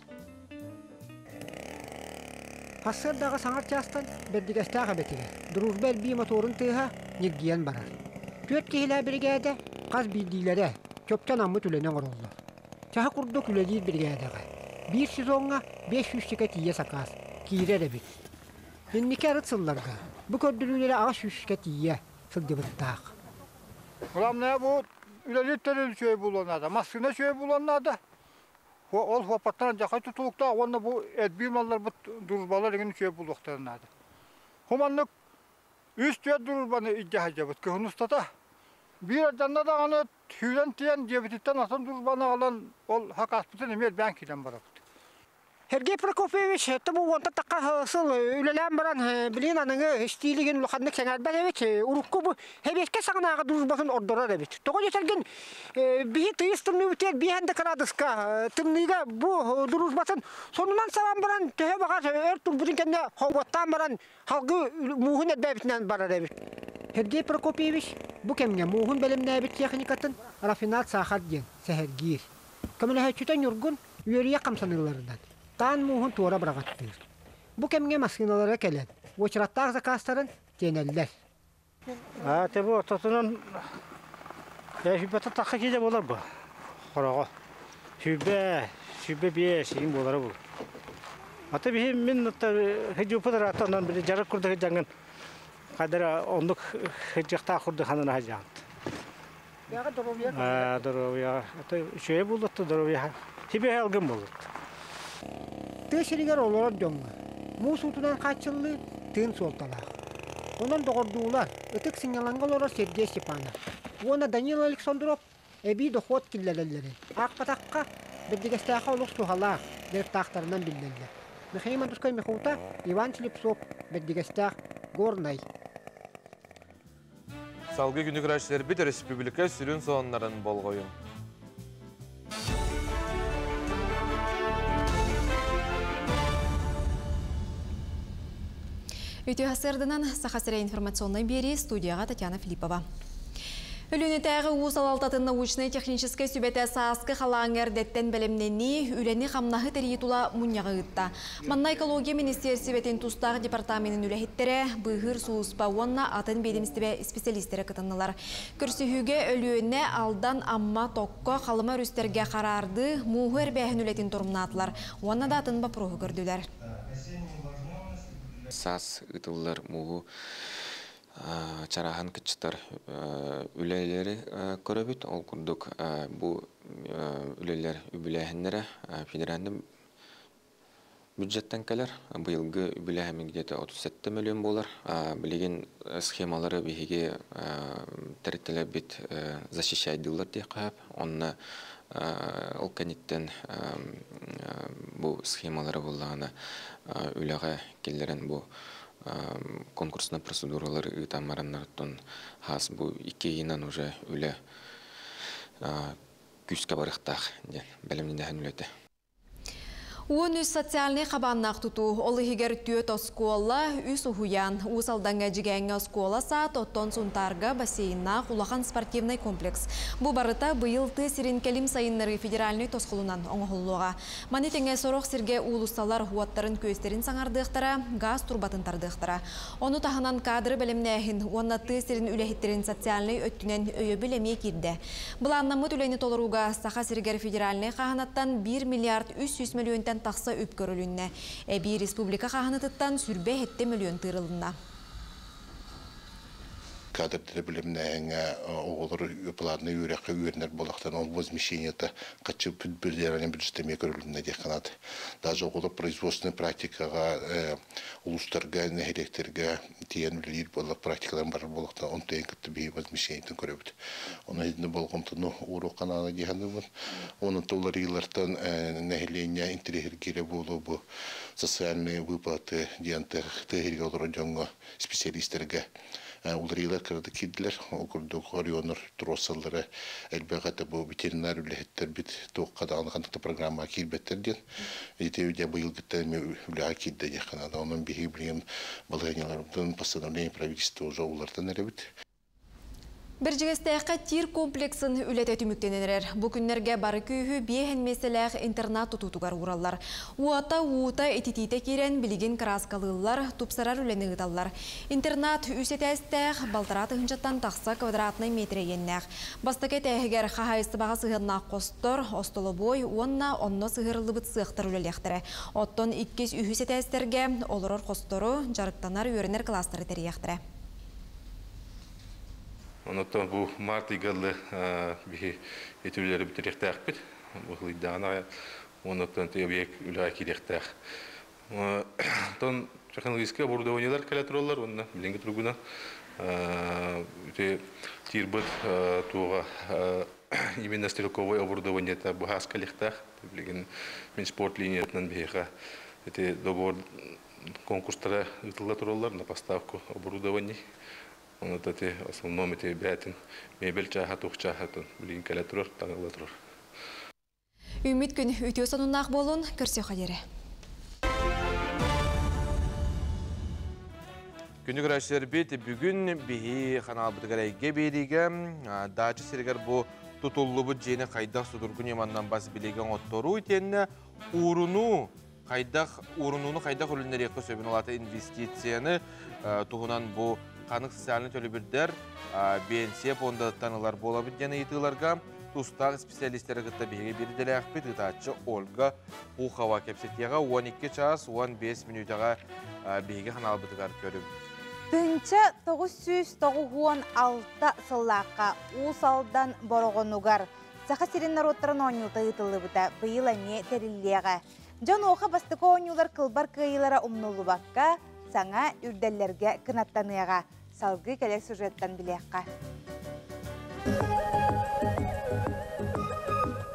Сарсыардаҕы саҥар чаастан Бэрдигэстээх эбэтигэр Дружба эрбии мотуорун тыаһа ньиргийэн барар. Түөрт киһилээх биригээдэ хас биирдиилэрэ чопчу анаммыт үлэни оҥороллор. Чаһы курдук үлэлиир биригээдэҕэ биир сезоҥҥа 500 тиийэ сакаас киирэр эбит. Инники арыт сылларга бу көрдөрүүлэрэ 800 тиийэ сылдьыбыттаах. Главное бу үлэлиир тэрил үчүгэй буолуон наада, массыына үчүгэй буолуон наада. Ол хуоппаттан дьахай тутулуктаах уонна бу элбиир малларбыт дружбалар игин үчүгэй буолуохтарын наада. Хуманнык үс-түөрт дружбаны илдьэ сылдьабыт кыһын устата. Биир арданна даҕаны сүүрэн тиийэн дьиэбититтэн атын дружбаны аҕалан ол хакааспытын эмиэ элбээн киирэн барабыт. Сергей Прокопьевич это бу уонта тахха сыл үлэлээн баран билигин аныгы стилигин улаханнык сэҥээрбэт эбит. Урукку бу сэбиэскэй саҕанааҕы дружбатын ордорор эбит. Тоҕо диэтэргин биһи тыйыс тымныыбытыгар биэһэн да кыраадыска тымныыга бу дружбатын сонунан сабан баран төһө баҕар өр турбутун кэннэ хобуоттаан баран халгы мууһун эрбээбитинэн барар эбит. Сергей Прокопьевич бу кэмҥэ мууһун бэлэмнээбит техникатын рафинад саахар диэн сэһэргиир. Көмөлөһөөччүтэ Ньургун үөрүйэх хамсаныыларынан таан мууһун туора быраҕаттыыр. Бу кэмҥэ массыыналара кэлэн, уочараттаах заказтарын тиэнэллэр. Ате бу ортотунан сүүрбэтэ тахха киилэ буолар бу. Хороҕо. Сүүрбэ, 25 иин буолара бу. Ата биһи мин хыдьыппыт ыраатта онон били жарык курдук дьаҥын хадара оннук хыдьыахтаах курдук ханан аһадьаант. Доруобуйа. Үчүгэй буоллатта доруобуйа. Сибиэһэй алгын буоллат. Тыа сиригэр олорор дьоҥҥо муус уутунан хааччыллыы тыын суолталаах. Онон доҕордуулар ытык сынньалаҥҥа олорор Сергей Степанов уонна Данил Александров эбии дохуот киллэрэллэрин аахпатахха, Бэрдьигэстээххэ олус туһалаах дьарыктаахтарынан биллэллэр. Михаил Мандускай Михута, Иван Слепцов, Бэрдьигэстээх, Горнай. Салгыы күнү көрөөччүлэрбит өрөспүүбүлүкэ сүрүн сонуннарын болҕойуҥ. Үтүө сарсыарданан Саха сирэ информационнай биэрии студияҕа Татьяна Филиппова. Өлүөнэтээҕи уу салалтатын научнай-техническэй сүбэтэ сааскы халааҥҥа эрдэттэн бэлэмнэнии, үлэни-хамнаһы тэрийии тула мунньаҕы ыытта. Манна экология министиэрсибэтин тустаах департаменын үлэһиттэрэ, быыһыыр сулууспа уонна атын биэдэмистибэ исписэлиистэрэ кытыннылар. Көрсүһүүгэ Өлүөнэ, Алдан, Амма, Токко, Халыма өрүстэргэ хараардыы, мууһу эрбээһин үлэтин торумнаатылар уонна да атын боппуруоһу көрдүлэр. Саас ыытыллар мууһу чарааһын кыччатар үлэлэри көрөбүт. Ол курдук бу үлэлэр үбүлээһиннэрэ федеральный бюджеттан кэлэр. Быйылгы үбүлээһин где-то 37 миллион буолар. Билигин схемалары биһиги тэрилтэлэрбит защищайдыыллар диэххэ сөп. Онно ол кэнниттэн бу схемалары буллаҕына үлэҕэ киллэрэн бу конкурсный процедуралары ыытан бараннартан хаас бу икки ыйынан уже үлэ күүскэ барыахтаах диэн бэлэмнэнэһэн үлэтэ. 13 социальнай хабааннаах тутуу, ол иһигэр түөрт оскуола, үс уһуйаан, Уус Алдаҥҥа Эдьигээҥҥэ оскуола саад, оттон Сунтаарга бассейннаах улахан спортивнай комплекс. Бу барыта быйыл тыа сирин кэлим сайыннарыы федеральнай тосхолунан оҥоһуллуоҕа. Маны тэҥэ сорох сиргэ уулуссалар уоттарын-күөстэрин саҥардыахтара, гаас турбатын тардыахтара. Ону таһынан кадры бэлэмнээһин уонна тыа сирин үлэһиттэрин социальнай өттүнэн өйөбүл эмиэ киирдэ. Былааннаммыт үлэни толорууга Саха сиригэр федеральнай хааһынаттан 1 миллиард 300 мөлүйүөнтэн тахса үп көрүлүннэ. Эбии республика хааһынатыттан 27 мөлүйүөн тыырылынна. Кадрдары билимнээһиҥҥэ оҕолор платный үөрэххэ үөрэнэр буолахтан ол возмещениета хаччы федеральный бюджет эмиэ көрүлүннэ диэх канат. Даже оҕолор производственной практикаҕа улуустарга, нэһилиэктэргэ тиийэн үлэлиир буоллар практикаларын барар буолахтан онтуйан кытта биһи возмещениетын көрөбүт. Ону итиннэ болҕомтону ууруохха наада дии саныыбын. Онон уларыйыылартан нэһилиэнньэ интэриэһиргиирэ буолуо бу социальные выплаты диэн тыа иһигэр олорор дьоҥҥо, специалистэргэ уларыйыылар кыратык киирдилэр. Ол курдук оройуоннар туруорсаллара элбэх этэ бу ветеринар үлэһиттэрбит туохха даҕаны ханнык да программаҕа киирбэттэр диэн. Ити дьэ быйылгыттан эмиэ үлэҕэ киирдэ диэххэ наада. Онон биһиги билигин балаһыанньаларбытын постановление правительства уже уларытан эрэбит. Бэрдьигэстээххэ тир комплексын үлэтэ түмүктэнэн эрэр. Бу күннэргэ бары күүһү биэһэн миэстэлээх интернат тутуутугар уураллар. Уота, уута, ититиитэ киирэн билигин кырааскалыыллар, тупсарар үлэни ыыталлар. Интернат үс этээстээх, балтараа тыһыынчаттан тахса квадратнай метр иэннээх. Бастакы этээһигэр хаһаайыстыбаҕа сыһыаннаах хостор, остолобуой уонна онно сыһыарыллыбыт сыахтар үлэлиэхтэрэ. Оттон иккис, үһүс этээстэргэ олорор хостору, дьарыктанар, үөрэнэр кылаастары тэрийиэхтэрэ. Онон бу март ыйга биһи ити үлэлэри бүтэриэхтээхпит. Бу ыйдаҕына оннуттан объект үлэҕэ киириэхтээх. Онтон технологическай оборудованиелар кэлэ тураллар уонна билиҥҥи туругунан ити тиирбит туоҕа именно стрелковой оборудованиета быһаас кэлиэхтээх. Билигин мин спорт линиятынан биһиэхэ ити договор конкурстара ыытылла тураллар на поставку оборудований. Оны ити основном ити бээтин мебель чааһа туох чааһатын билигин кэлэ турар, таҥылла турар. Үүммүт күн үтүө сонуннаах буолун, көрсүөххэ диэри. Күнү көрөөччүлэрбит бүгүн биһи ханаалбытыгар эйгэ биэриигэ даача сиригэр бу тутуллубут дьиэни хайдах судургу ньыманнан бас билиигэ оҥотторуу итиэннэ уурунуу хайдах уурунууну хайдах үлүннэриэххэ сөбүн ол аата инвестицияны туһунан бу ханнык социальнай төлөбүрдэр биэнсийэ пуондатыттан ылар буолабыт диэн ыйытыыларга тустаах специалистары кытта биһиги биирдэлээхпит ыытааччы Ольга Пухова кэпсэтиэҕэ 12 час 15 мүнүүтэҕэ биһиги ханаалбытыгар көрүҥ. 1996 сыллаахха Уус Алдан Бороҕонугар Саха сирин норуоттарын оонньуута ыытыллыбыта быйыл эмиэ тэриллиэҕэ. Дьон уоха бастакы оонньуулар кылбар кыайыылара умнуллубакка, саҥа үрдэллэргэ кынаттаныаҕа. Салгыы кэлэр сюжеттан билиэххэ.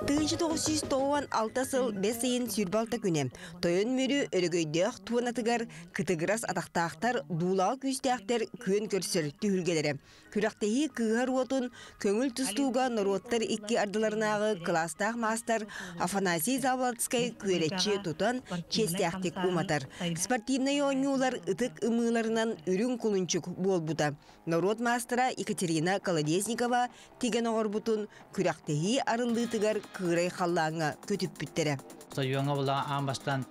1996 сыл бэс ыйын 26 күнэ Тойон Мүрү өрөгөйдөөх туонатыгар кытыгырас атахтаахтар, дуулаҕа күүстээхтэр күөн көрсөр түһүлгэлэрэ. Күрэхтэһии кыыһар уотун көҥүл тустууга норуоттар икки ардыларынааҕы кылаастаах маастар Афанасий Заболоцкай күөрэччи тутан чиэстээхтик уматар. Спортивнай оонньуулар ытык ымыыларынан үрүҥ кулунчук буолбута. Норуот маастара Екатерина Колодезникова тигэн оҥорбутун күрэхтэһии арыллыытыгар кыырай халлааҥҥа көтүппүттэрэ. Стадиоҥҥа була аан бастаан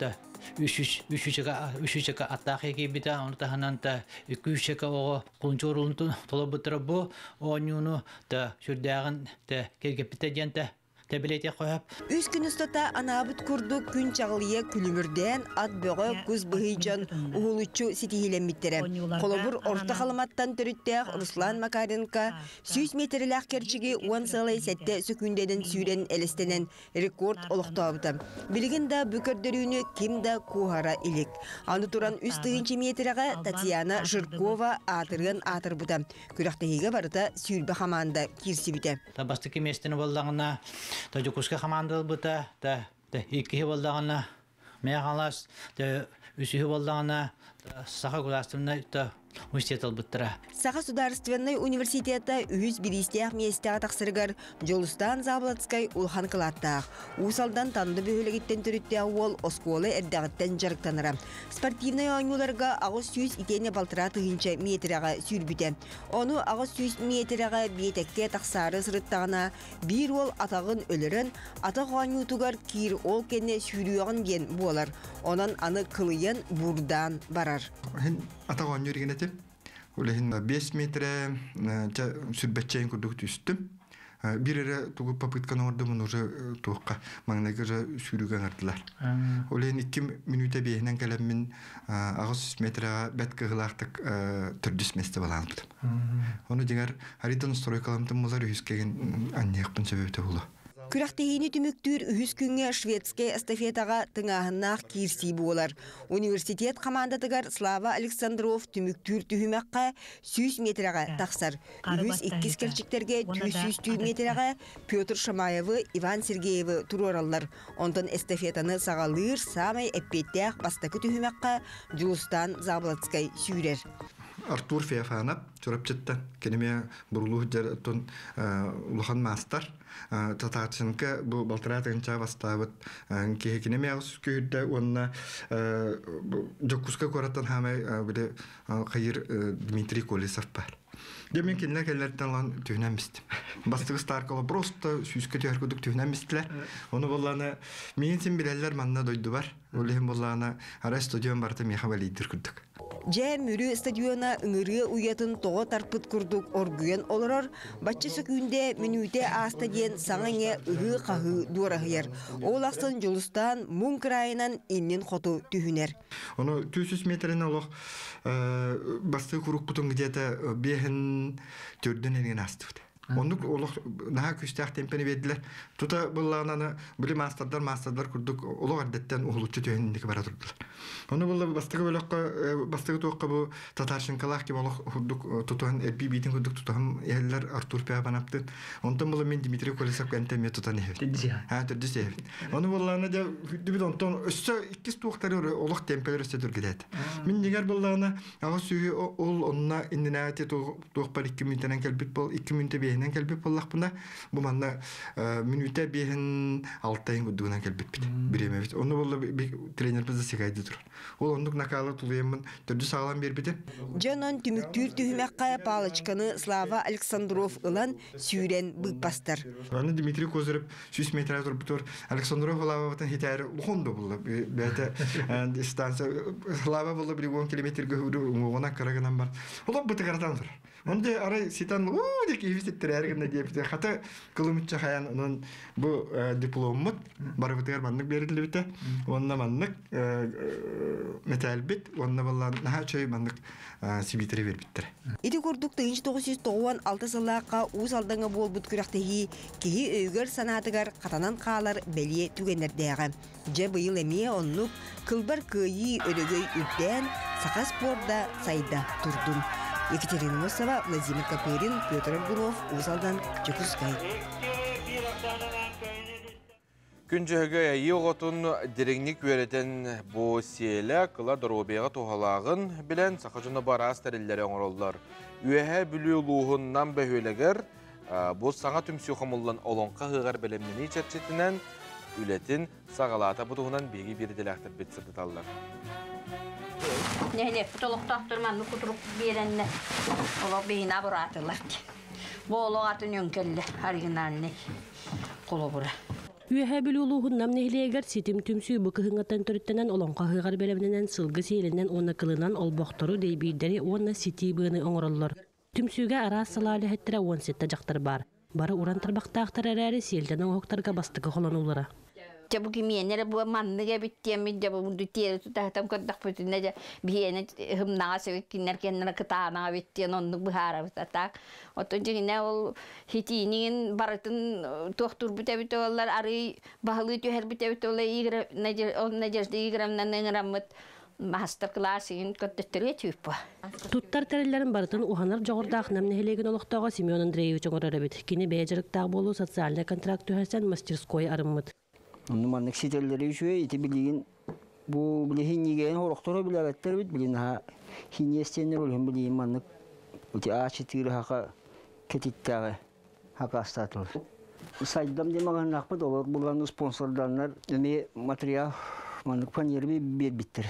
үс үчэкэ аттаах киирбитэ, ону таһынан 2 үчэкэ оҕо кулунчук толорбуттара. Бу оонньууну сүрдээҕин кэргэппитэ диэн тэбилетиэх хөп. Үс күн устата анаабыт курдук күн чаҕылыйа күлүмүрдээн, ат бөҕө, кус быһый дьон уһулуччу ситиһиилэммиттэрэ. Холобур, Орто Халыматтан төрүттээх Руслан Макаренко 100 метрэлээх кэрчиги 10,7 сөкүүндэнэн сүүрэн элэстэнэн рекорд олохтообута. Билигин да бу көрдөрүүнү ким да куоһара илик. Аны туран 3000 метрэҕэ Татьяна Жиркова аатырыан аатырбыта. Күрэхтэһиигэ барыта 20 хамаанда киирсибитэ. Та бастакы местени боллаҕына та Дьокуускай хамаанда ылбыта, та иккиһи боллаҕына Мэҥэ Хаҥалас, та үсүһү боллаҕына Саха государственнай та университет ылбыттара. Саха Судаарыстыбаннай университета үһүс бириистээх миэстэҕэ тахсарыгар Дьулустаан Заболоцкай улахан кылааттаах. Уус Алдан Танда бөһүөлэгиттэн төрүттээх уол оскуола эрдэҕиттэн дьарыктанара. Спортивнай оонньууларга 800 итиэннэ 1500 метрэҕэ сүүрбүтэ. Ону 800 метрэҕэ биэтэккэ тахсаары сырыттаҕына биир уол атаҕын өлөрөн, атах оонньуутугар киир, ол кэннэ сүүрүөҕүн диэн буолар. Онон аны кылыйан буурдаан барар. Атах оонньуур этим. Улэһин 5 метрэ сүрбэччэйин курдук түстүм. Бир эрэ тугу попытканы оҥордум, уже туохха маҥнайгы уже сүүрүүгэ ыҥырдылар. Улэһин 2 мүнүүтэ биэһинэн кэлэммин 800 метрэҕэ бэт кыһылаахтык төрдүс месте балаанбытым. Ону дьиҥэр Аритон стройкаламтым мулар үһүскэгин анньыахпын сөбөбүтэ буолуо. Күрэхтэһиини түмүктүүр үһүс күҥҥэ шведскэй эстафетаҕа тыҥааһыннаах киирсии буолар. Университет командатыгар Слава Александров түмүктүүр түһүмэххэ 100 метрэҕэ тахсар. Үһүс иккис кэрчиктэргэ 200 метрэҕэ Петр Шамаевы, Иван Сергеевы туруораллар. Онтон эстафетаны саҕалыыр саамай эппиэттээх бастакы түһүмэххэ Дьулустаан Заболоцкай сүүрэр. Артур Феофанов Чурапчыттан киниме бурулуу дьарытын улахан маастар. Татарченко бу балтараа тыһыынча бастаабыт киһи кинеме күүрдэ уонна Дьокуускай куораттан хаамай били хайыр Дмитрий Колесов бар. Дьэ мен кинилэр кэллэртэн ылан түһүнэн бистим. Бастакы старкала просто сүүскэ түһэр курдук түһүнэн бистилэр. Ону боллаана миин син билэллэр манна дойду бар. Ол иһин боллаана арай стадион барыта миэхэ балийдир курдук. Дьэ, Мүрү стадиона ыҥырыа уйатын тоҕо тарпыт курдук оргуйан олорор, бачча сөкүүндэ мүнүүтэ ааста диэн саҥа-иҥэ ыһыы-хаһыы дуораһыйар. Ол ахсын Дьулустаан муҥ кыраайынан иннин хоту түһүнэр. Ону 200 метрин олох бастыы курукпутун где-то биэһин төрдүн энген астыбыт. Оннук олох наһаа күүстээх темпени бердилер. Тута быллаананы били маастардар курдук олох эрдэттэн уһулуччу түһэн бара турдулар. Ону булла бастакы бөлөккө бастакы туохка бу Татарченкалаах ким олох курдук тутуһан эрби биитин курдук тутуһан иһэллэр Артур Пиапанаптын. Онтон була мен Дмитрий Колесов кэнтэ эмиэ тутан иһэбит. Ha төрдүс иһэбит. Ону буллаана дьэ хүддүбүт, онтон өссө иккис туохтары олох темпелер өссө түргүлэт. Мин дигэр буллаана аҕыс сүүһү ол онна иннинээти туох бар 2 мүнүүтэнэн кэлбит бол 2 мүнүүтэ биэһинэн кэлбит боллахпына, бу манна мүнүүтэ биэһин алтайын курдугунан кэлбиппит бириэмэбит. Ону болла тренер бизде сигайды турар. Ол оннук накала тулуйаммын төрдүс саҕалан бербитим. Дьонон түмүктүүр түһүмэххэ палочканы Слава Александров ылан сүүрэн быыппастар. Аны Дмитрий Козырев 100 метр турбутур Александров лавабытын хитээри улахан да булла. Бэйэтэ дистанция лава булла били 10 километрге хүрү уҥуоҕунан кырагынан бар. Олох бытыгаратан турар. Онде арай ситан уу дик ивиситтерээр гына диэбите. Хата кылымычча хаян онон бу дипломмут барыбытыгар маннык берилибите. Онна маннык металбит, онна баллан наһаа чөй маннык сибитери бербиттер. Ити курдук 1996 сыллаахха Уус Алдаҥҥа буолбут күрэхтэһии киһи өйүгэр санаатыгар хатанан хаалар бэлиэ түгэннэрдээҕэ. Дьэ быйыл эмиэ оннук кылбар кыайыы өрөгөй үрдээн, саха спорда сайда турдун. Екатерина Носова, Владимир Копырин, Петр Аргунов, Уус Алдан, Дьокуускай. Күн дьөһөгөй айыы оҕотун дириҥник үөрэтэн бу сиэлэ кыла доруобуйаҕа туһалааҕын билэн саха дьоно бу араас тэриллэри оҥороллор. Үөһээ Бүлүү улууһун Нам бөһүөлэгэр бу саҥа түмсүү хомуллан олоҥхо ыһыаҕар бэлэмнэнии чэрчитинэн үлэтин саҕалаата. Бу туһунан биһиги биир идэлээхтэрбит сырдаталлар. Нэһилиэкпит олохтоохтор маннык кутурук биэрэннэр олох биһиги абыраатылар. Бу олох атын өҥкөллө оригинальный холобура. Үөһээ Бүлүү улууһун Нам нэһилиэгэр Ситим түмсүү бу кыһыҥҥыттан төрүттэнэн Олоҥхо ыһыаҕар бэлэмнэнэн сылгы сиэлинэн уонна кылынан олбохтору, дэйбиирдэри уонна ситии быаны оҥороллор. Түмсүүгэ араас салаа үлэһиттэрэ 17 дьахтар баар. Бары уран тарбахтаахтар эрээри сиэлтэн оҥоһуктарга бастакы холонуулара. Дьэ бу кимиэнэ эрэ бу маннык эбит диэммит дьэ бу тиэрэ тутаһытан көрдөхпүтүнэ дьэ биһиэнэ һымнаҕас эбит кинилэр кэннэрэ кытаанах эбит диэн оннук быһаарабыт а так оттон дьиҥинэ ол хитиинигин барытын туохтуурбут эбит буоллар арыый баһылыы түһэрбит эбит буоллар Надежда Игоревнаны ыҥыраммыт маастар-кылаас иһин көрдөттөрүө түүппэ. Туттар тэриллэрин барытын уһанар дьоҕурдаах Нам нэһилиэгин олохтооҕо Семен Андреевич оҥорор эбит. Кини бэйэ дьарыктаах буолуу социальнай контракт түһэрсэн мастерской арыммыт. Онну маннык ситэллэри үчүгэй ити билигин бу билиһин ньигэйин хорохторо билэбэттэр эбит билин аха хиньиэстиэннэр олүһүн билигин маннык ити аачы хака кэтиттээҕи хакаастаатылар. Сайдам диэн маҕаһыыннаахпыт олор булан спонсорданнар эмиэ материал маннык фанерби биэрбиттэр.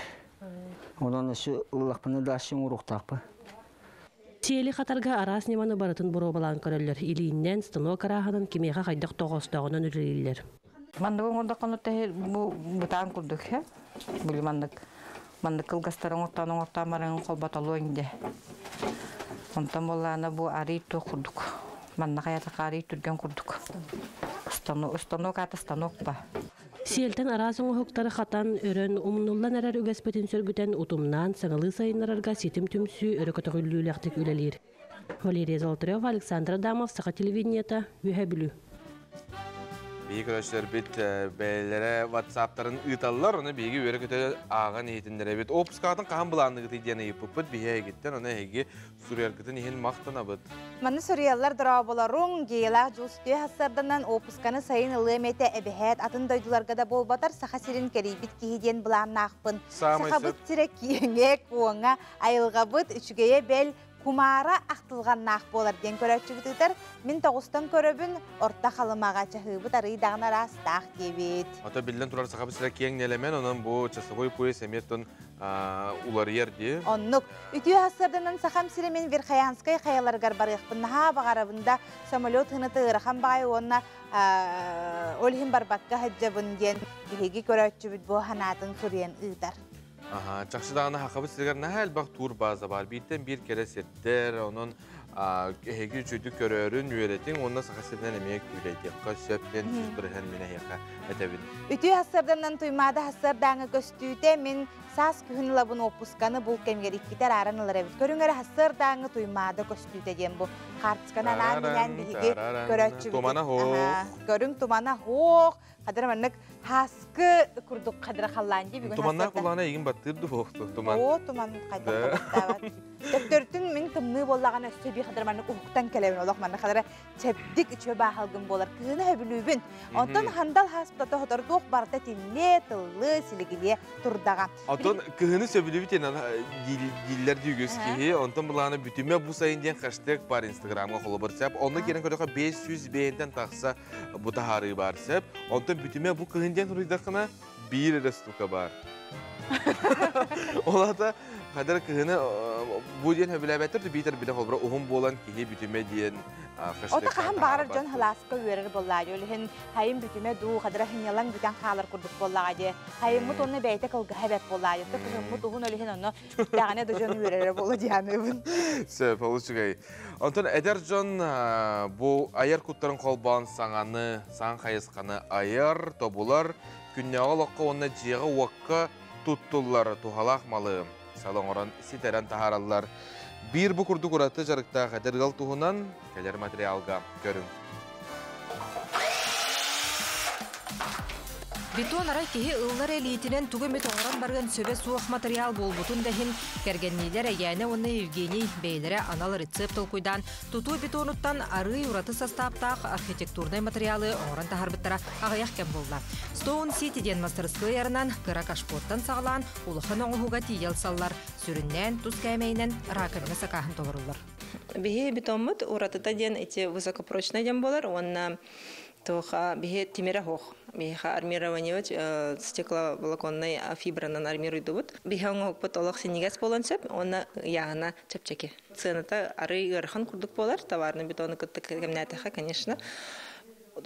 Онон өссө ыллахпына даашчы оҥоруохтаахпын. Сиэли хатарга араас ньыманы барытын боруобалаан көрөллөр. Илииннэн, станок арааһынан кимиэхэ хайдах тоҕоостооҕунан үлэлииллэр. Маннык оҥордоххуна бу бытаан курдук һэ. Били маннык маннык кылгастары оҥортоон оҥортоон баран холботолуоҥ дэ. Онтон буоллаана бу арый туох курдук. Манна хайатаха арый түргэн курдук. Станок аата станок ба. Сиэлтэн араас оҥоһуктары хатан, өрөн, умнуллан эрэр үгэспитин сөргүтэн, утумнаан, саҥалыы сайыннарарга ситим түмсүү өрө көтөҕүллүүлээхтик үлэлиир. Валерия Золотарева, Александр Адамов, Саха телевидениета, Үөһээ Бүлүү. Биһиги көрөөччүлэрбит бэйэлэрэ ватсаптарын ыыталлар, ону биһиги үөрэ-көтө ааҕан иһитиннэрэбит. Опускаатын хаһан былаанныгытый диэн ыйыппыппыт, биһи эһигиттэн, ону эһиги суруйаргытын иһин махтанабыт. Манна суруйаллар дорооболоруҥ, геялаах дьулустуйа хассарданан опусканы сайын ылыам этэ эбэһээт атын дойдуларга да буолбатар Саха сирин кэрийбит киһи диэн былааннаахпын. Сахабыт сирэ киэҥэ, куоҥа, айылҕабыт үчүгэйэ бэл Кумаара ахтылҕаннаах буолар диэн көрөөччүбүт ыытар. Мин тоҕустан көрөбүн, орто халымаҕа чаһыыбыт арыый даҕаны араастаах диэбит. Ото биллэн турар сахабыт сирэ киэҥ нэлэмэн, онон бу часовой пояс эмиэ оттон уларыйар дии. Оннук. Үтүө сарсыарданан Сахам сирэ мин Верхоянскай хайаларыгар барыахпын наһаа баҕарабын да, самолет ыһыныта ыарахан баҕайы уонна ол иһин барбакка сылдьабын диэн биһиги көрөөччүбүт бу санаатын суруйан ыытар. Аха, чахчы даҕаны Хахабыт сиригэр наһаа элбэх туур бааза баар. Бииртэн биир кэрэ сирдэр, онон эһиги үчүгүйдүк көрөөрүн, үөрэтиҥ уонна Саха сиринэн эмиэ күүлэйдиэххэ сөп диэн 100% мин эһиэхэ этэбин. Үтүө сарсыарданан Туймаада сарсыардааҥы көстүүтэ мин саас күһүн ылабын уоппусканы бул кэмигэр иккитэ арааран ылар эбит. Көрүҥ эрэ сарсыардааҥы Туймаада көстүүтэ диэн бу хаартысканы анаан минээн биһиги көрөөччүбүт. Тумана хоох. Көрүҥ тумана хоох. Хадыр маннык хаскы курдук хадыра халлаан дии бүгүн. Туманнаах булаана игин баттыыр ду туман. Оо, туман хайдах баттаабат. Төптөртүн мин тымныы буоллаҕына өссө бии хадыр маннык уһуктан кэлэбин олох манна хадыра чэбдик үчүө баахалгын буолар кыһыны хөбүлүүбүн. Онтон хандал хааспыта тоһотор туох барыта тиллиэ, тыллыы, силигилиэ турдаҕа. Онтон кыһыны сөбүлүүбүт дииллэр дүүгүс киһи. Онтон булаана бүтүмэ бу сайын диэн хэштег бар инстаграмга холобур сеп. Онно киирэн көрдөхө 500 бэйэнтэн тахса бу таһаарыы баар сөп. Онтон бүтүмэ бу кыһын диэн суруйдаххына биир эрэ штука баар. Ол ата хадыр кыһыны бу диэн хөбүлээбэттэр биитэр билэ холбура уһун буолан киһи бүтүмэ диэн Ото хаһан баҕарар дьон халааска үөрэр буоллаа дии. Ол иһин хайын бүтүмэ дуу, хадыра хынньалаҥ бүтэн хаалар курдук буоллаҕа дии. Хайыммыт уонна бэйэтэ кылгаһа бэрт буоллаа дии. Кыһыммыт уһун ол иһин онно бүттэҕинэ да дьон үөрэрэ буолуо дии саныыбын. Сөп, олус үчүгэй. Онтон эдэр дьон бу айар куттарын холбоон саҥаны, саҥа хайысханы айар, тобулар, күннээҕи олоххо уонна дьиэҕэ-уокка туттуллар туһалаах малы сал оҥорон ситэрэн таһаараллар. Биир бу курдук ураты дьарыктаах эдэр ыал туһунан кэлэр материалга көрүҥ. Бетон арай киһи ыллар элиитинэн тугу эмит оҥорон барыан сөбө суох материал буолбутун да иһин, кэргэнниилэр Эйээнэ уонна Евгений бэйэлэрэ анал рецепт толкуйдаан тутуу бетонуттан арыый ураты састааптаах архитектурнай материалы оҥорон таһаарбыттара аҕыйах кэм буолла. Stone City диэн мастарыскыай арынан кыра кашпоттан саҕалаан улахан оҥоһууга тиийэ ылсаллар, сүрүннээн тус кээмэйинэн раковина сакааһын толоруллар. Биһи бетоммут уратыта диэн ити высокопрочный диэн буолар уонна туоха биһи тимирэ суох. Биһиэхэ армирование стекловолоконнай фибранан армируйдубут. Биһи оҥоһукпут олох синньигэс буолан сөп уонна ыйааһына чэпчэки. Сыаната арый ыарахан курдук буолар, товарный бетону кытта кэмнээтэххэ, конечно.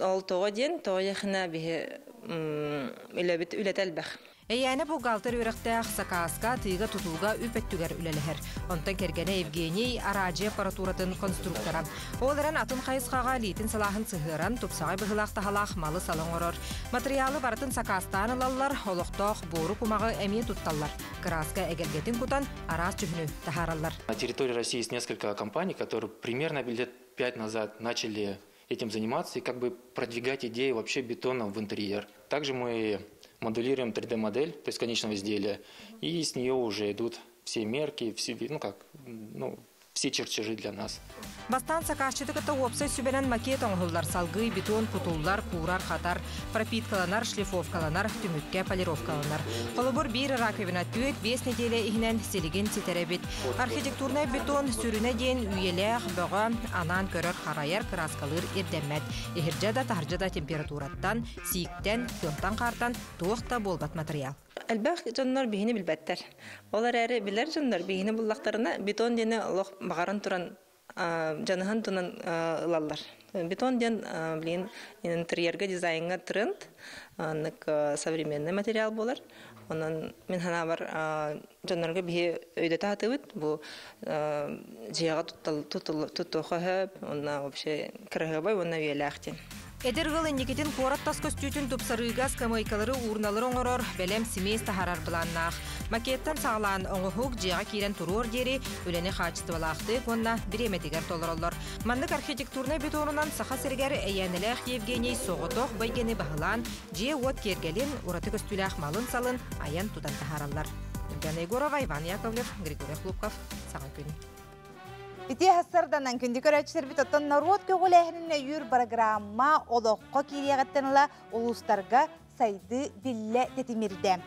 Ол тоҕо диэн, тоҕо диэхинэ биһи үлэбит үлэтэ элбэх. Эйээнэ бухгалтер үөрэхтээх сакааска, атыыга-тутууга үп өттүгэр үлэлэһэр. Онтон кэргэнэ Евгений араадьыйа аппаратуратын конструктора. Ол эрэн атын хайысхаҕа илиитин салааһын сыһыаран, тупсаҕай быһыылаах-таһалаах малы-салы оҥорор. Матырыйаалы барытын сакаастаан ылаллар, олохтоох буору-кумаҕы эмиэ тутталлар. Кырааска эгэлгэтин кутан, араас дьүһүнү таһаараллар. На территории России есть несколько компаний, которые примерно лет пять назад начали этим заниматься и как бы продвигать идею вообще бетона в интерьер. Также мы моделируем 3D-модель, то есть конечного изделия, и с нее уже идут все мерки, все, ну как, ну, все чертежи для нас. Бастаан сакаасчыты кытта уопсай сүбэнэн макет оҥоһуллар, салгыы бетон кутуллар, куурар, хатар, пропиткаланар, шлифовкаланар, түмүккэ полировкаланар. Холобур, биир раковина 4-5 нэдиэлэ иһинэн силигин ситэрэбит. Архитектурнай бетон сүрүнэ диэн үйэлээх, бөҕө, анаан көрөр, харайар, кырааскалыыр ирдэммэт. Иһирдьэ да, таһырдьа да температураттан, сииктэн, тыалтан-хаартан туох да буолбат материал. Элбэх дьоннор биһини билбэттэр. Ол эрээри билэр дьоннор биһини буллахтарына бетон диэни олох баҕаран туран дьаныһан тунан ылаллар. Бетон диэн билигин интерьерга, дизайнҥа тренд, аннык современный материал буолар. Онон мин санаабар дьоннорго биһи өйдөтө сатыыбыт. Бу дьиэҕэ туттуохха сөп, уонна вообще кыраһыабай уонна үйэлээх диэн. Эдэр ыал инникитин куорат тас көстүүтүн тупсарыыга скамейкалары уурналары оҥорор, бэлэм симиэс таһаарар былааннаах. Макеттан саҕалаан оҥоһук дьиэҕэ киирэн туруор диэри үлэни хаачыстыбалаахтык уонна бириэмэтигэр толороллор. Маннык архитектурнай бетонунан Саха сиригэр Эйээнэлээх Евгений соҕотох бэйгэни баһылаан, дьиэ-уот киэргэлин, ураты көстүүлээх малын-салын айан-тутан таһаараллар. Ульяна Егорова, Иван Яковлев, Григорий Хлопков. Саҥа күн. Ити сарданан күндү көрөөччүлэрбит оттон норуот көҕүлээһинин өйүүр программа олоххо киириэҕиттэн ыла улуустарга сайдыы биллэ тэтимирдэ.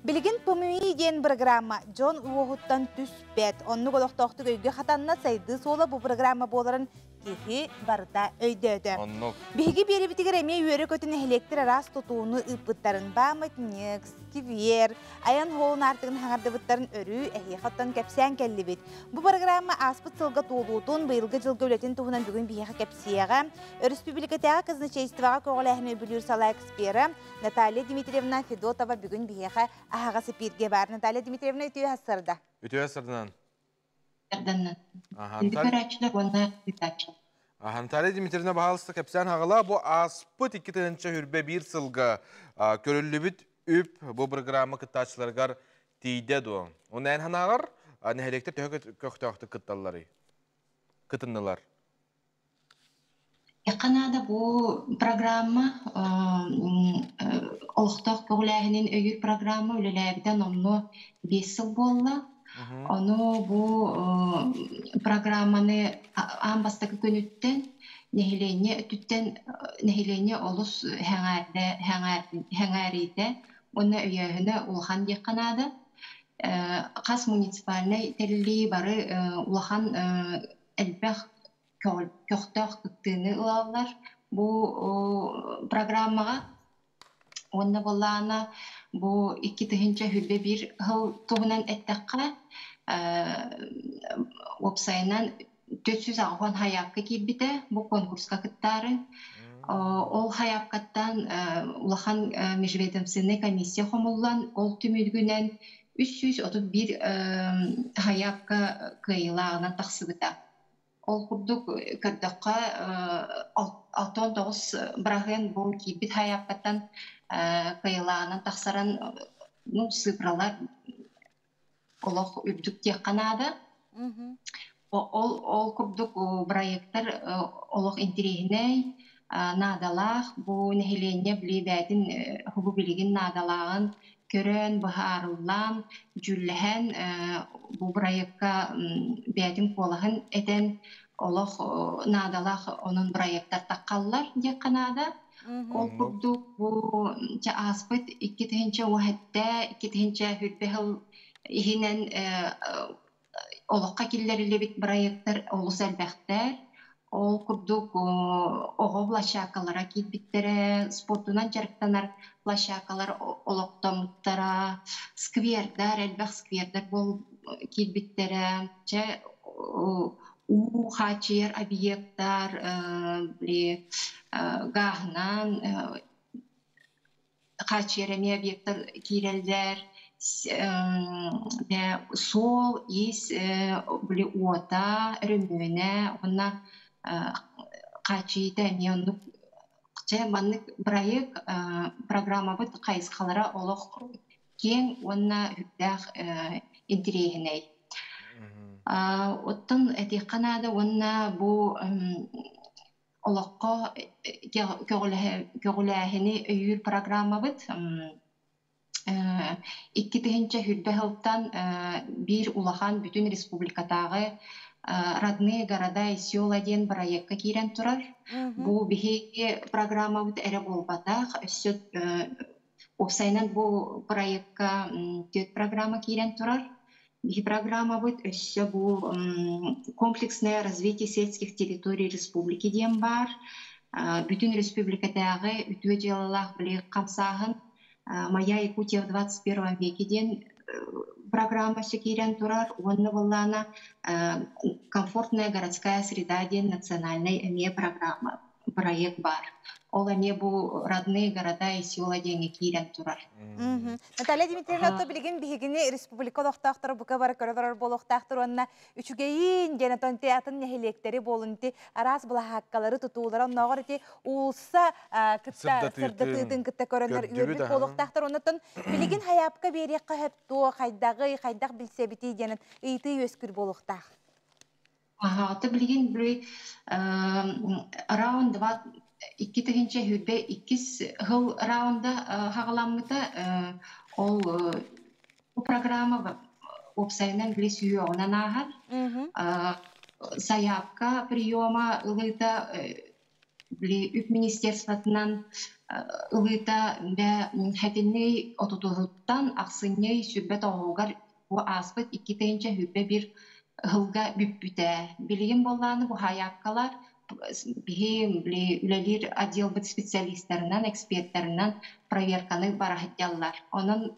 Билигин ПМИ диэн программа дьон уоһуттан түспэт. Оннук олохтоохтук өйгө хатанна сайдыы суола бу программа буоларын киһи барыта өйдөөтө. Оннук. Биһиги биэрибитигэр эмиэ үөрэ-көтө нэһилиэктэр араас тутууну ыыппыттарын памятник, сквер, айан хоолун аартыгын хаҥардыбыттарын өрүү эһиэхэ оттон кэпсээн кэллибит. Бу программа ааспыт сылга туолуутун, быйылгы дьылга үлэтин туһунан бүгүн биһиэхэ кэпсиэҕэ. Өрөспүүбүлүкэтээҕи казначействоҕа көҕүлээһини үбүлүүр салаа экспера Наталья Дмитриевна Федотова бүгүн биһиэхэ аһаҕас эпииргэ баар. Наталья Дмитриевна үтүө сарда. Үтүө сарданан. Сарданан. Көрөөччүлэр уонна ыытааччы. Наталья Дмитриевна баһаалыста кэпсээн хаҕала бу ааспыт 2021 сылга көрүллүбүт үп бу программа кыттааччыларыгар тиийдэ дуо? Онно эн санааҕар нэһилиэктэр төһө көхтөөхтүк кытталларый? Кытыннылар. Эххэ наада бу программа олохтоох көҕүлээһинин өйүүр программа үлэлээбитэ номнуо 5 сыл буолла. Ону бу программаны аан бастакы күнүттэн нэһилиэнньэ өттүттэн нэһилиэнньэ олус сэҥээриитэ уонна өйөөһүнэ улахан диэххэ наада. Хас муниципальнай тэриллии бары улахан элбэх көхтөөх кыттыыны ылаллар бу программаҕа. Уонна буоллаҕына бу 2021 сыл туһунан эттэххэ, уопсайынан 480 хайаапка киирбитэ бу конкурска кыттаары. Ол хайаапкаттан улахан межведомственнай комиссия хомуллан, ол түмүгүнэн 331 хайаапка кыайыылааҕынан тахсыбыта. Ол курдук көрдөххө, 69% бу киирбит хайаапкаттан кыайыылааҕынан тахсаран, ну, цифралар олох үрдүк диэххэ наада. Ол, ол курдук проектар олох интэриэһинэй, Наадалаах бу нэһилиэнньэ били бэйэтин хубу билигин наадалааҕын көрөн, быһаарыллаан, дьүүллэһэн бу проекка бэйэтин куолаһын этэн олох наадалаах онон проектар таххаллар диэххэ наада. Ол курдук бу ча ааспыт 2017, 2020 сыл иһинэн олоххо киллэриллибит проектар олус элбэхтэр. Ол курдук оҕо площадкалара киирбиттэрэ, спортунан дьарыктанар площадкалар олохтоммуттара, сквердар, элбэх сквердар бол киирбиттэрэ. Чэ, уу хааччыйар объектар, били гааһынан хааччыйар эмиэ объектар киирэллэр. Суол, ис, били уота, өрөмүөнэ уонна хааччыйыыта эмиэ оннук. Чэ, маннык проект программабыт хайысхалара олох киэҥ уонна үрдээх интириэһинэй. Оттон этиэххэ наада уонна бу олоххо көҕүлээһини өйүүр программабыт 2020 сылтан биир улахан бүтүн республикатааҕы «Родные города и села» диэн проекка киирэн турар. Бу биһиги программабыт эрэ буолбатах, өссө уопсайынан бу проекка түөрт программа киирэн турар. Биһи программабыт өссө бу комплексное развитие сельских территорий республики диэн баар. Бүтүн республикатааҕы үтүө дьыалалаах били хамсааһын «Моя Якутия в 21 веке» диэн программа киирэн турар. Уонна буоллаана «Комфортная городская среда» диэн национальнай эмиэ программа проект баар. Ол эмиэ бу «Родные города и села» диэҥҥэ киирэн турар. Наталья Дмитриевна, то билигин биһигини республика олохтоохторо бука бары көрө олорор буолуохтаахтар уонна үчүгэйин диэн отон ти атын нэһилиэктэри буолун ти араас былаһааккалары тутуулара оннооҕор ити уулусса кытта сырдатыытын кытта көрөннөр үөрбүт буолуохтаахтар. Оннотон билигин хайаапка биэриэххэ сөп туо хайдаҕый, хайдах билсэбитий диэн ыйытыы үөскүүр буолуохтаах. Аһаата билигин били раунд 2 2022 сыл раунда хаҕаламмыта. Ол бу программа уопсайынан били сүһүөҕүнэн ааһар. Сайаапка приема ылыыта били үп министерствотынан ылыыта бэ хэтинний отутуһуттан ахсынньый 29-угар бу ааспыт 2021 сылга бүппүтэ. Билигин буоллааны бу хайаапкалар биһи били үлэлиир отделбыт специалисттарынан, эксперттарынан проверканы бараһыдьаллар. Онон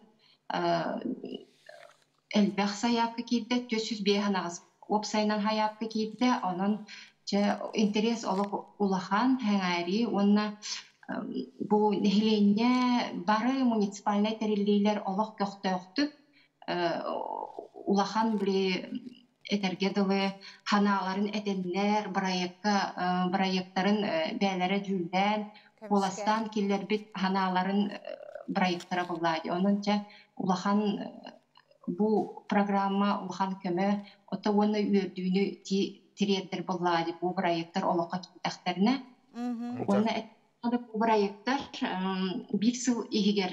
элбэх сайаапка киирдэ, 405 уопсайынан хайаапка киирдэ, онон чэ интерес олох улахан хэҥээри уонна бу нэһилиэнньэ бары муниципальнай тэриллиилэр олох көхтөөхтүк улахан били этэргэ дылы ханааларын этэннэр проекка проектарын бээлэрэ дьүүллээн куоластаан киллэрбит ханааларын проектара буллаadi. Онон чэ улахан бу программа улахан көмө ото уонна үөрдүүнү тириэрдэр буллаadi бу проекттар олоххо киирдэхтэринэ. Уонна бу проекттар биир сыл иһигэр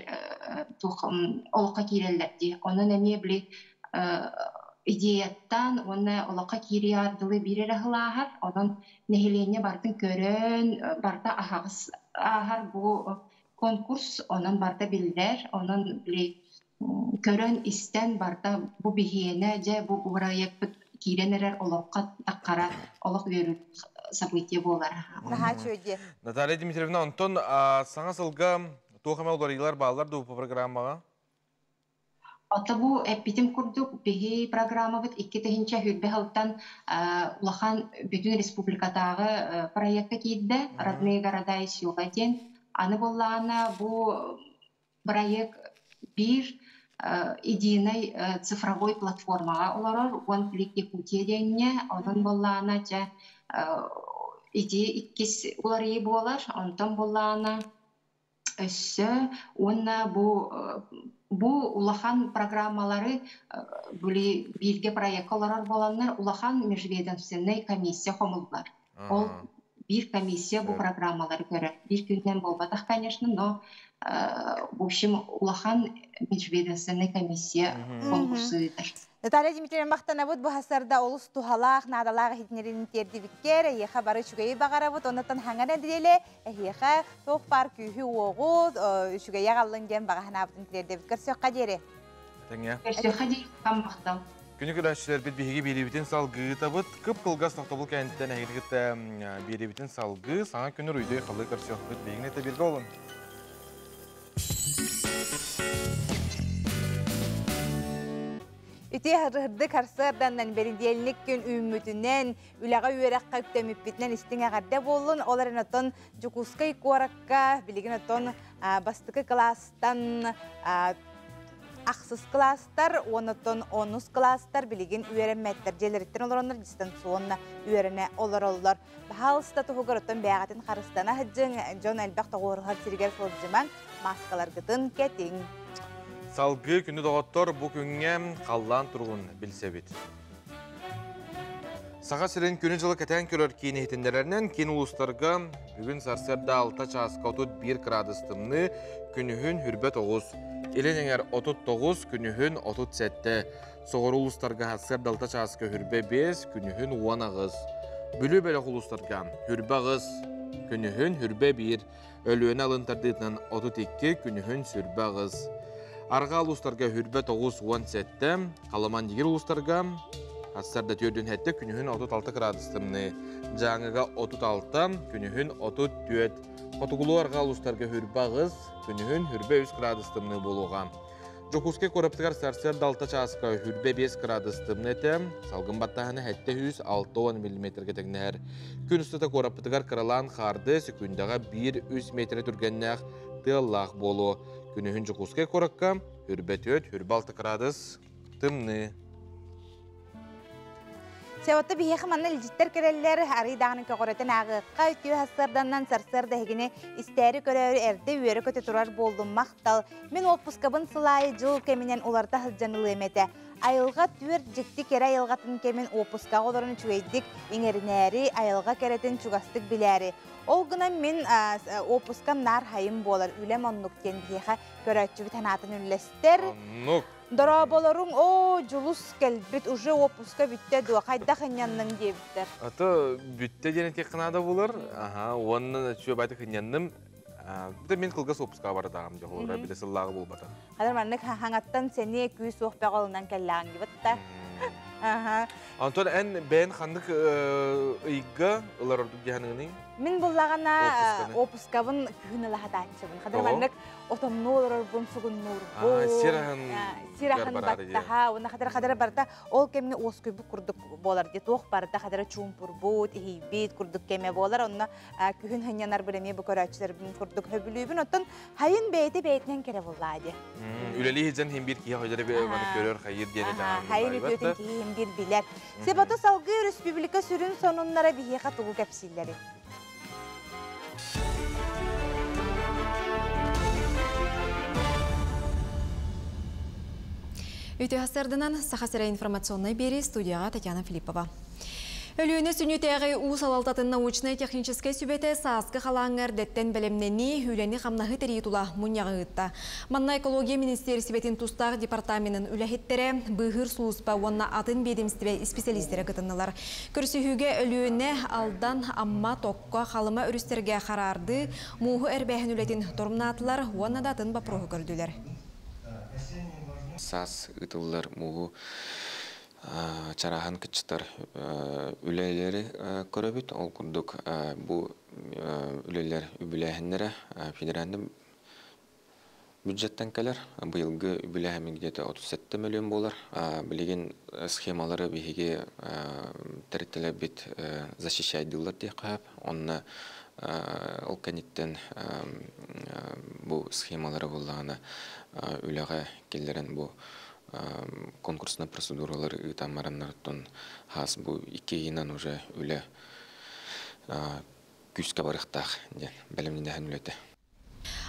олоххо киирэллэр дии. Онон эмиэ били идеяттан уонна олоххо киириэр дылы биир эрэ сылааһар. Онон нэһилиэнньэ бартын көрөн, барта аһаҕас ааһар бу конкурс, онон барта биллэр. Онон били көрөн истэн барта бу биһиэнэ дьэ бу проектпыт киирэн эрэр олоххо таххара олох үөрүү событие буолар. Наһаа үчүгэй. Наталья Дмитриевна, онтон саҥа сылга туох эмэ уларыйыылар бааллар дуу бу программаҕа? Ото бу эппитим курдук биһи программабыт 2020 сылтан улахан бүтүн республикатааҕы проекка киирдэ «Родные города и села» диэн. Аны буоллаҕына бу проект биир единый цифровой платформаҕа олорор One Click Якутия диэҥҥэ. Онон буоллаҕына дьэ ити иккис уларыйыы буолар. Онтон буоллаҕына өссө уонна бу улахан программалары били бииргэ проекка олорор буоланнар улахан межведомственный комиссия хомуллар. Ол Биир комиссия бу программалары көрөр. Биир күнүнэн буолбатах, конечно, но в общем, улахан межведомственная комиссия конкурсу ыытар. Наталья Дмитриевна, махтанабыт бу хасарда олус туһалаах, наадалаах иһитиннэрин тиэрдибиккэр, эһиэхэ бары үчүгэйи баҕарабыт, оннуттан хаҥа нэдиэлэ эһиэхэ туох баар күүһү-уоҕу, үчүгэйи аҕаллын диэн баҕа санаабытын тириэрдэбит. Көрсүөххэ диэри. Тэҥҥэ. Көрсүөххэ диэри, махтал. Күнү көрөөччүлэрбит биһиги биэриибитин салгыытабыт. Кып-кылгас тохтобул кэнниттэн эһигини кытта биэриибитин салгыы саҥа күнү уруйдуй халыы көрсүөхпүт. Биһигини этэ бииргэ олун. Үтүө ырдык харсыарданнан бэридиэлник күн үүммүтүнэн, үлэҕэ үөрэххэ үктэммиппитинэн истиҥ эҕэрдэ буоллун. Ол эрэн оттон Дьокуускай куоракка билигин оттон бастакы кылаастан ахсыс кылаастар, уонна онус кылаастар билигин үөрэммэттэр. Дьиэлэриттэн олороннор дистанционно үөрэнэ олороллор. Баһаалыста туһугар оттон бэйэҕитин харыстана сылдьыҥ, дьон элбэх тоҕуоруһар сиригэр сылдьымаҥ, мааскаларгытын кэтиҥ. Салгыы күнү доҕоттор бу күҥҥэ халлаан туругун билсэбит. Саха сирин күнү-дьылы кэтээн көрөр киин иһитиннэрэринэн киин улуустарга бүгүн сарсыарда 6 чааска 31 градус тымныы, күнүһүн хүрбэ 9, илин эҥэр 39, күнүһүн 37, соҕуруу улуустарга сарсыарда 6 чааска хүрбэ 5, күнүһүн 18, Бүлүү бөлөх улуустарга хүрбэ 8, күнүһүн хүрбэ 1, Өлүөнэ алын тардыытынан 32, күнүһүн сүрбэ 8. Арҕаа улуустарга хүрбэ 9 17, Халыман Дигир улуустарга сарсыарда 4 7, күнүһүн 36 градус тымныы. Дьааҥыга 36, күнүһүн 34. Хотугулуу арҕаа улуустарга хүрбэ 8, күнүһүн хүрбэ 3 градус тымныы буолуоҕа. Дьокуускай куораппытыгар сарсыарда 6 чааска хүрбэ 5 градус тымныы этэ, салгын баттааһына 760 миллиметргэ тэҥнэһэр. Күн устата куораппытыгар кыралаан хаарды, секундаҕа 1-3 метрэ түргэннээх тыаллаах буолуо. Күнүһүн Дьокуускай куоракка хүрбэ 4, хүрбэ 6 градус тымныы. Сеотта биһиэхэ манна илдьиттэр кэлэллэр, арый даҕаны көҕүрэтэн ааҕыахха, үтүө сарсыарданнан сарсыарда эһигини истээри көрөөрү эрдэ үөрэ көтө турар буоллум, махтал. Мин уоппускабын сыл аайы дьыл кэминэн уларыта сылдьан ылыам этэ. Айылҕа түөрт дьикти кэрэ айылҕатын кэмин уоппускаҕа олорон үчүгэйдик иҥэринээри, айылҕа кэрэтин чугастык билээри. Ол гынан мин уоппускам наар хайым буолар, үлэм оннук диэн биһиэхэ көрөөччүбүт санаатын үллэстэр. Оннук. Дорооболоруҥ, оо, Дьулус кэлбит, уже уоппуска бүттэ дуо, хайдах ынньанныҥ диэбиттэр. Ото бүттэ диэн этиэххэ наада булар. Аха, уонна чүө байтык ынньанным. Бүтэ мин кылгас уоппускаҕа баратаҕым дьоһура, бile сыллааҕы буолбата. Хадыр маннык хаҥаттан сэниэ күүс суох бөҕөлүнэн кэллэҕиҥ дибит. Аха. Антон эн бэйэн ханнык ыйга ылар ордук диһаныгыный? Мин буллаҕына уоппускабын күһүн ылаһатааччыбын. Хадыр маннык отоннуу олорорбун сугуннуурбун. Сир аһын баттаха, уонна хадыр хадыр барта ол кэмҥэ уоскуйбут курдук буолар ди туох барда хадыра чуумпурбут, иһийбит курдук кэмэ буолар. Онно күһүн хынньанар билэми бу көрөөччүлэрбин курдук хөбүлүүбүн. Оттон хайын бэйэти бэйэтинэн кэрэ буллаа ди. Үлэлии хиджан хим бир киһи хойдары көрөр хайыр диэн Хайын үтүөтүн киһи хим бир билэр. Себаты салгыы республика сүрүн сонуннара биһиэхэ тугу кэпсииллэри. Үтүө сарсыарданан Саха сирэ информационнай биэрии, студияҕа Татьяна Филиппова. Өлүөнэ сүнньүтээҕи уу салалтатын научнай-техническэй сүбэтэ сааскы халааҥҥа эрдэттэн бэлэмнэнии, үлэни хамнаһы тэрийии тула мунньаҕы ыытта. Манна экология министиэристибэтин тустаах департаменын үлэһиттэрэ, быыһыыр сулууспа уонна атын биэдэмистибэ исписэлиистэрэ кытыннылар. Көрсүһүүгэ Өлүөнэ, Алдан, Амма, Токко, Халыма өрүстэргэ хараардыы, мууһу эрбээһин үлэтин торумнаатылар уонна да атын боппуруоһу көрдүлэр. Саас ыытыллар мууһу чарааһын кыччатар үлэлэри көрөбүт. Ол курдук бу үлэлэр үбүлээһиннэрэ федеральный бюджеттан кэлэр. Быйылгы үбүлээһин где-то 37 миллион буолар. Билигин схемалары биһиги тэрилтэлэрбит защищайдыыллар диэххэ. Онно ол кэнниттэн бу схемалары буоллаҕына үлэҕэ киллэрэн бу конкурсный процедуралары ыытан бараннарыттан хаас бу 2 ыйынан уже үлэ күүскэ барыахтаах диэн бэлэмнэнэһэн үлэтэ.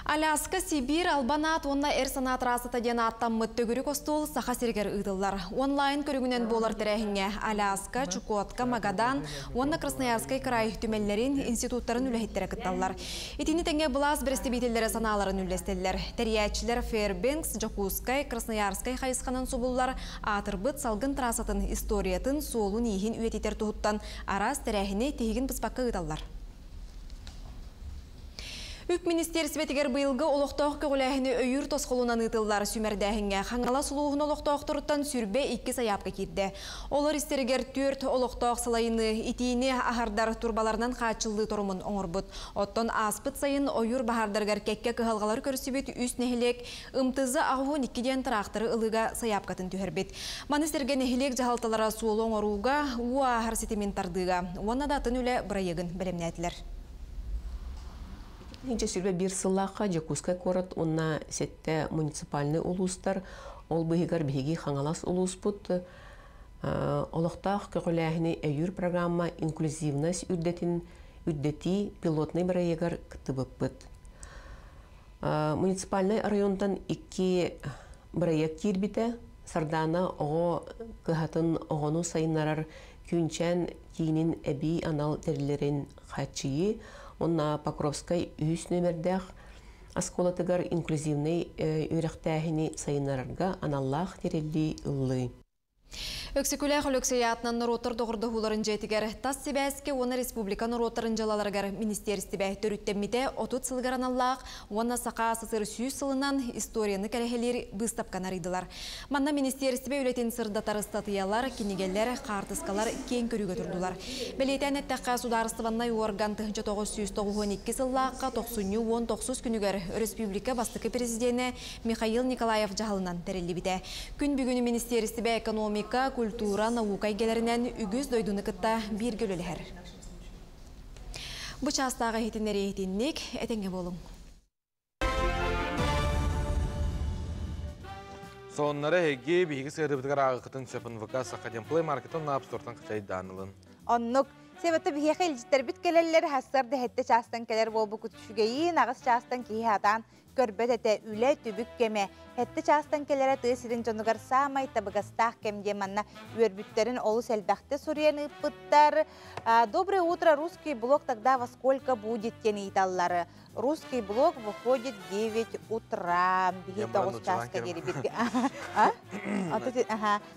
Аляска, Сибирь, Албан аат уонна Эр санаа трассата диэн ааттаммыт төгүрүк остуол Саха сиригэр ыытыллар. Онлайн көрүҥүнэн буолар тэрээһиҥҥэ Аляска, Чукотка, Магадан уонна Красноярскай кыраай түмэллэрин, институттарын үлэһиттэрэ кытталлар. Итини тэҥэ былаас бэрэстэбиитэллэрэ санааларын үллэстэллэр. Тэрийээччилэр Фэрбенкс, Дьокуускай, Красноярскай хайысханан субуллар аатырбыт салгын трассатын историятын, суолун-ииһин үйэтитэр туһуттан араас тэрээһини тиһигин быспакка ыыталлар. Үп министиэристибэтигэр быйылгы олохтоох көҕүлээһини өйүүр тосхолунан ыытыллар сүүмэрдээһиҥҥэ Хаҥалас улууһун олохтоохторуттан 22 сайаапка киирдэ. Олор истэригэр түөрт олохтоох салайыныы итиини аһардар турбаларынан хааччыллыы торумун оҥорбут. Оттон ааспыт сайын ойуур баһаардарыгар кэккэ кыһалҕалары көрсүбүт үс нэһилиэк МТЗ 82 диэн тыраахтары ылыыга сайаапкатын түһэрбит. Маны сэргэ нэһилиэк дьаһалталара суолу оҥорууга, уу ааһар ситимин тардыыга уонна да атын үлэ бырайыагын бэлэмнээтилэр. 2021 сыллаахха Дьокуускай куорат уонна сэттэ муниципальнай улуустар, ол быыһыгар биһиги Хаҥалас улууспут олохтоох көҕүлээһини өйүүр программа инклюзивность үрдэтин үрдэтии пилотнай бырайыагар кыттыбыппыт. Муниципальнай районтан икки бырайыак киирбитэ. Сардаана оҕо кыһатын оҕону сайыннарар Күнчээн киинин эбии анал тэриллэрин хааччыйыы уонна Покровскай үһүс нүөмэрдээх оскуолатыгар инклюзивнай үөрэхтээһини сайыннарарга аналлаах тэриллии ыллыы. Өксөкүлээх Өлөксөй аатынан норуоттар доҕордоһууларын дьиэтигэр тас сибээскэ уонна республика норуоттарын дьыалаларыгар министиэристибэ төрүттэммитэ 30 сылыгар аналлаах уонна Саха АССР 100 сылынан историяны кэрэһэлиир быыстапканы арыйдылар. Манна министиэристибэ үлэтин сырдатар ыстатыйалар, кинигэлэр, хаартыскалар киэҥ көрүүгэ турдулар. Бэлиэтээн эттэххэ, судаарыстыбаннай уорган 1992 сыллаахха тохсунньу 19 күнүгэр өрөспүүбүлүкэ бастакы президенэ Михаил Николаев дьаһалынан тэриллибитэ. Күн бүгүн министиэристибэ экономика, культура, наука эйгэлэринэн үгүс дойдуну кытта бииргэ үлэлэһэр. Бу чаастааҕы иһитиннэрии итинник, этэҥҥэ буолуҥ. Сонуннары эһиги биһиги сыһыарыыбытыгар ааҕыаххытын сөп НВК Саха диэн Play Market-тан App Store-тан хачайдаан ылын. Оннук. Себеті биһиэхэ илдьиттэрбит кэлэллэр, сарсыарда сэттэ чаастан кэлэр буолбуккут үчүгэйин, 8 чаастан киһи сатаан көрбөт этэ, үлэ, түбүк кэмэ. Сэттэ чаастан кэлэрэ тыа сирин дьонугар саамай табыгастаах кэм диэн манна үөрбүттэрин олус элбэхтэ суруйан ыыппыттар. Доброе утро, русский блог тогда во сколько будет диэн ыйыталлар. Русский блог выходит в 9 утра. Биһи 9 чааска диэри бирге.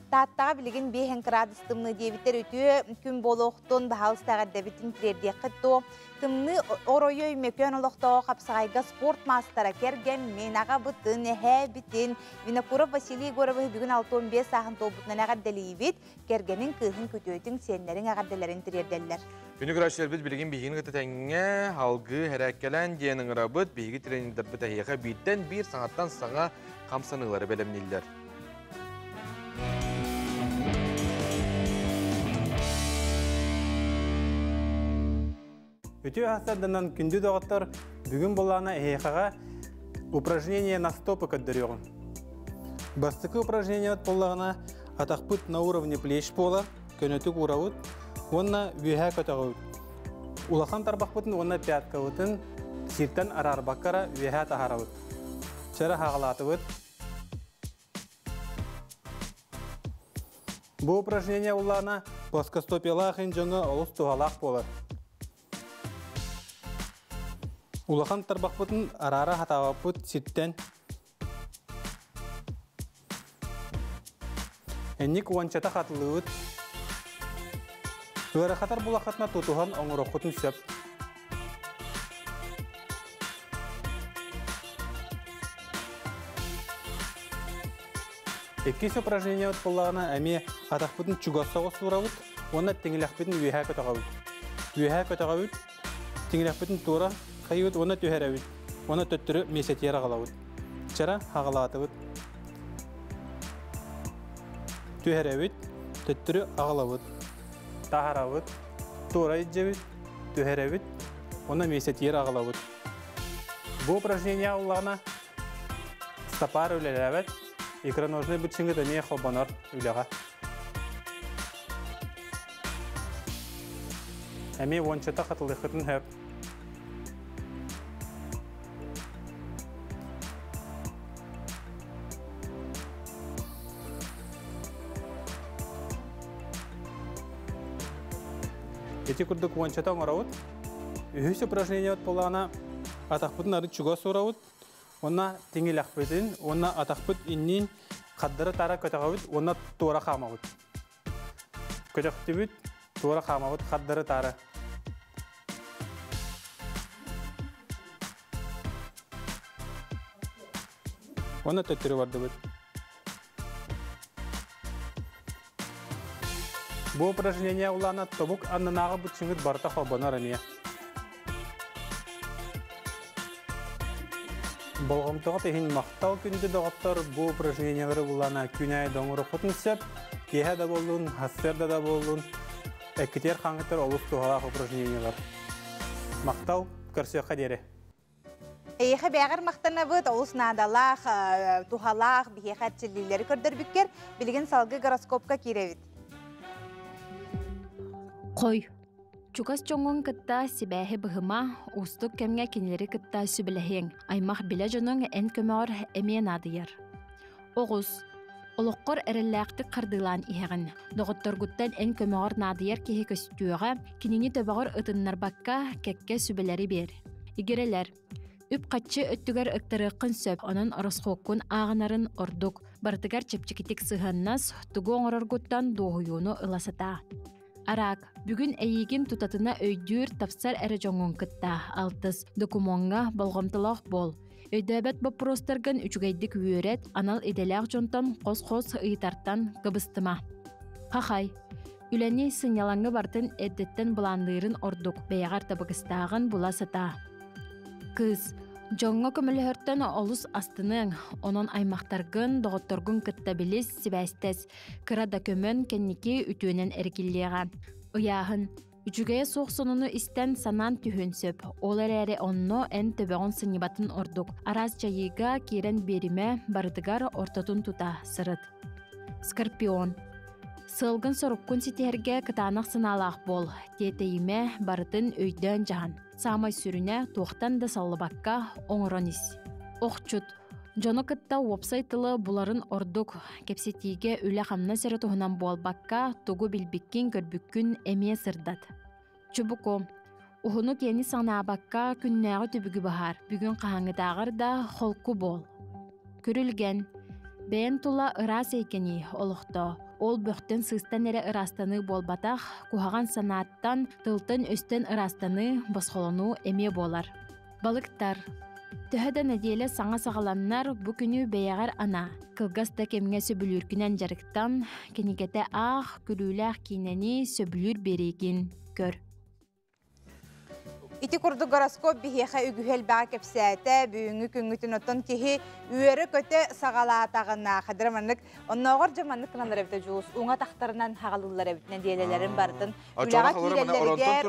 Тааттаҕа билигин 5 градус тымныы диэбиттэр үтүө күн буолуохтун баһаалыста эҕэрдэбитин тириэрдиэххит дуо? Тымныы оройо Өймөкөөн олохтооҕо хапсаҕайга спорт маастара кэргэммин, аҕабытын, эһээбитин Винокуров Василий Егоровиһы бүгүн 65 сааһын туолбутунан эҕэрдэлиибит. Кэргэниҥ, кыыһыҥ, күтүөтүҥ, сиэннэриҥ эҕэрдэлэрин тириэрдэллэр. Күнү көрөөччүлэрбит билигин биһигини кытта тэҥҥэ алгыы һэрээккэлээн диэн ыҥырабыт. Биһиги тренердэрбит эһиэхэ бииртэн биир саҥаттан саҥа хамсаныылары бэлэмнииллэр. Үтүө сарсыарданан күндү доҕоттор, бүгүн булаана эһиэхэҕэ упражнение на стопы көрдөрүөҕүм. Бастакы упражнениебыт буоллаҕына атахпыт на уровне плеч буолар, көнөтүк уурабыт уонна үөһээ көтөҕөбүт. Улахан тарбахпытын уонна пяткабытын сиртэн араарбакка эрэ үөһээ таһаарабыт. Чэрэ хаҕалаатыбыт. Бу упражнение улаана плоскостопиялаах ин дьоҥҥо олус туһалаах буолар. Улахан тарбахпытын араара хатаабаппыт сиртэн. Энник уончата хатылыыбыт. Ыарахатар булахатына тутуһан оҥороххутун сөп. Иккис упражнениебыт буоллаҕына эмиэ атахпытын чугас соҕус суурабыт уонна тиҥилэхпитин үөһээ көтөҕөбүт. Үөһээ көтөҕөбүт, тиҥилэхпитин туора хайыыбыт уонна түһэрэбит уонна төттөрү миэстэтигэр аҕалабыт. Чара аҕалаатыбыт. Түһэрэбит, төттөрү аҕалабыт. Таһарабыт, туора илдьэбит, түһэрэбит уонна миэстэтигэр аҕалабыт. Бу упражнение аҕаллаҕына стопар үлэлээбэт, икроножнай быччыҥыт эмиэ холбонор үлэҕэ. Эмиэ уончата хатылыаххытын сөп. Ити курдук уончата оҥоробут. Үһүс упражнениебыт буоллаҕына атахпытын ары чугас уурабыт. Уонна тиҥилэхпитин уонна атахпыт иннин хардары таара көтөҕөбүт уонна туора хаамабыт. Көтөхтүбүт, туора хаамабыт хардары таара. Уонна төттөрү бардыбыт. Бу упражнение улаана тобук аннынааҕы быччыҥыт барыта холбонор эмиэ. Болҕомтоҕут иһин махтал күндү доҕоттор бу упражнениелары буллаана күн аайы да оҥоруоххутун сөп. Киэһэ да буоллун, сарсыарда да буоллун, эккитиэр хаҥыттар олус туһалаах упражнениелар. Махтал, көрсүөххэ диэри. Эйиэхэ бэҕэр махтанабыт, олус наадалаах, туһалаах биһиэхэ эрчиллиилэри көрдөрбүккэр, билигин салгыы гороскопка киирэбит. Хой. Чугас дьоҥҥун кытта сибээһи быһыма, уустук кэмҥэ кинилэри кытта сүбэлэһиэҥ. Аймах билэ дьонуҥ эн көмөҕөр эмиэ наадыйар. Оҕус. Олоххор эрэллээхтик хардыылаан иһэҕин. Доҕотторгуттан эн көмөҕөр наадыйар киһи көстүөҕэ, кинини төбөҕөр ытыннарбакка, кэккэ сүбэлэри биэр. Игирэлэр. Үп-харчы өттүгэр ыктарыаххын сөп, онон оросхуоккун ааҕынарын ордук. Барытыгар чэпчэкитик сыһыаннас, тугу оҥороргуттан дуоһуйууну ыла сатаа. Араак, бүгүн эйиигин тутатына өйдүүр, тапсар эрэ дьоҥҥун кытта алтыс, докумуоҥҥа болҕомтолоох буол. Өйдөөбөт боппуруостаргын үчүгэйдик үөрэт, анал идэлээх дьонтон хос-хос ыйытартан кыбыстыма. Хахай, үлэни сынньалаҥҥа бартын эрдэттэн былаанныырын ордук, бэйэҕэр табыгастааҕын була сатаа. Кыыс, дьоҥҥо көмөлөһөртөн олус астыныаҥ, онон аймахтаргын, доҕотторгун кытта билис, сибээстэс. Кыра да көмөн кэнники үтүөнэн эргиллиэҕэ. Ыйааһын. Үчүгэйэ суох сонуну истэн санаан түһүөн сөп. Ол эрээри онно эн төбөҕүн сынньыбатын ордук. Араас дьайыыга киирэн биэримэ, барытыгар ортотун тута сырыт. Скорпион. Сыалгын-соруккун ситиһэргэ кытаанах санаалаах буол. Тиэтэйимэ, барытын өйдөөн дьаһан. Саамай сүрүнэ, туохтан да саллыбакка оҥорон ис. Охчут. Дьону кытта уопсай тылы буларын ордук. Кэпсэтиигэ үлэ-хамнас эрэ туһунан буолбакка, тугу билбиккин-көрбүккүн эмиэ сырдат. Чубуку. Уһуну-киэни санаабакка, күннээҕи түбүгү баһаар. Бүгүн хаһааҥҥытааҕар да холку буол. Күрүлгэн. Бэйэн тула ыраас эйгэни олохтоо. Ол бөхтөн-сыыстан эрэ ыраастаныы буолбатах, куһаҕан санааттан, тылтан-өстөн ыраастаныы, босхолонуу эмиэ буолар. Балыктар. Төһө да нэдиэлэ саҥа саҕаланнар, бу күнү бэйэҕэр анаа. Кылгас да кэмҥэ сөбүлүүргүнэн дьарыктан, кинигэтэ аах, күлүүлээх киинэни сөбүлүүр биэриигин көр. Ити курдук гороскоп биһиэхэ үгүһү элбэҕи кэпсээтэ. Бүгүҥҥү күҥҥүтүн оттон киһи үөрэ-көтө саҕалаатаҕына, хадыра маннык оннооҕор дьэ маннык гыналлар эбитэ дьулус уҥа тахтарынан хаҕалыыллар эбит нэдиэлэлэрин барытын үлэҕэ киирэллэригэр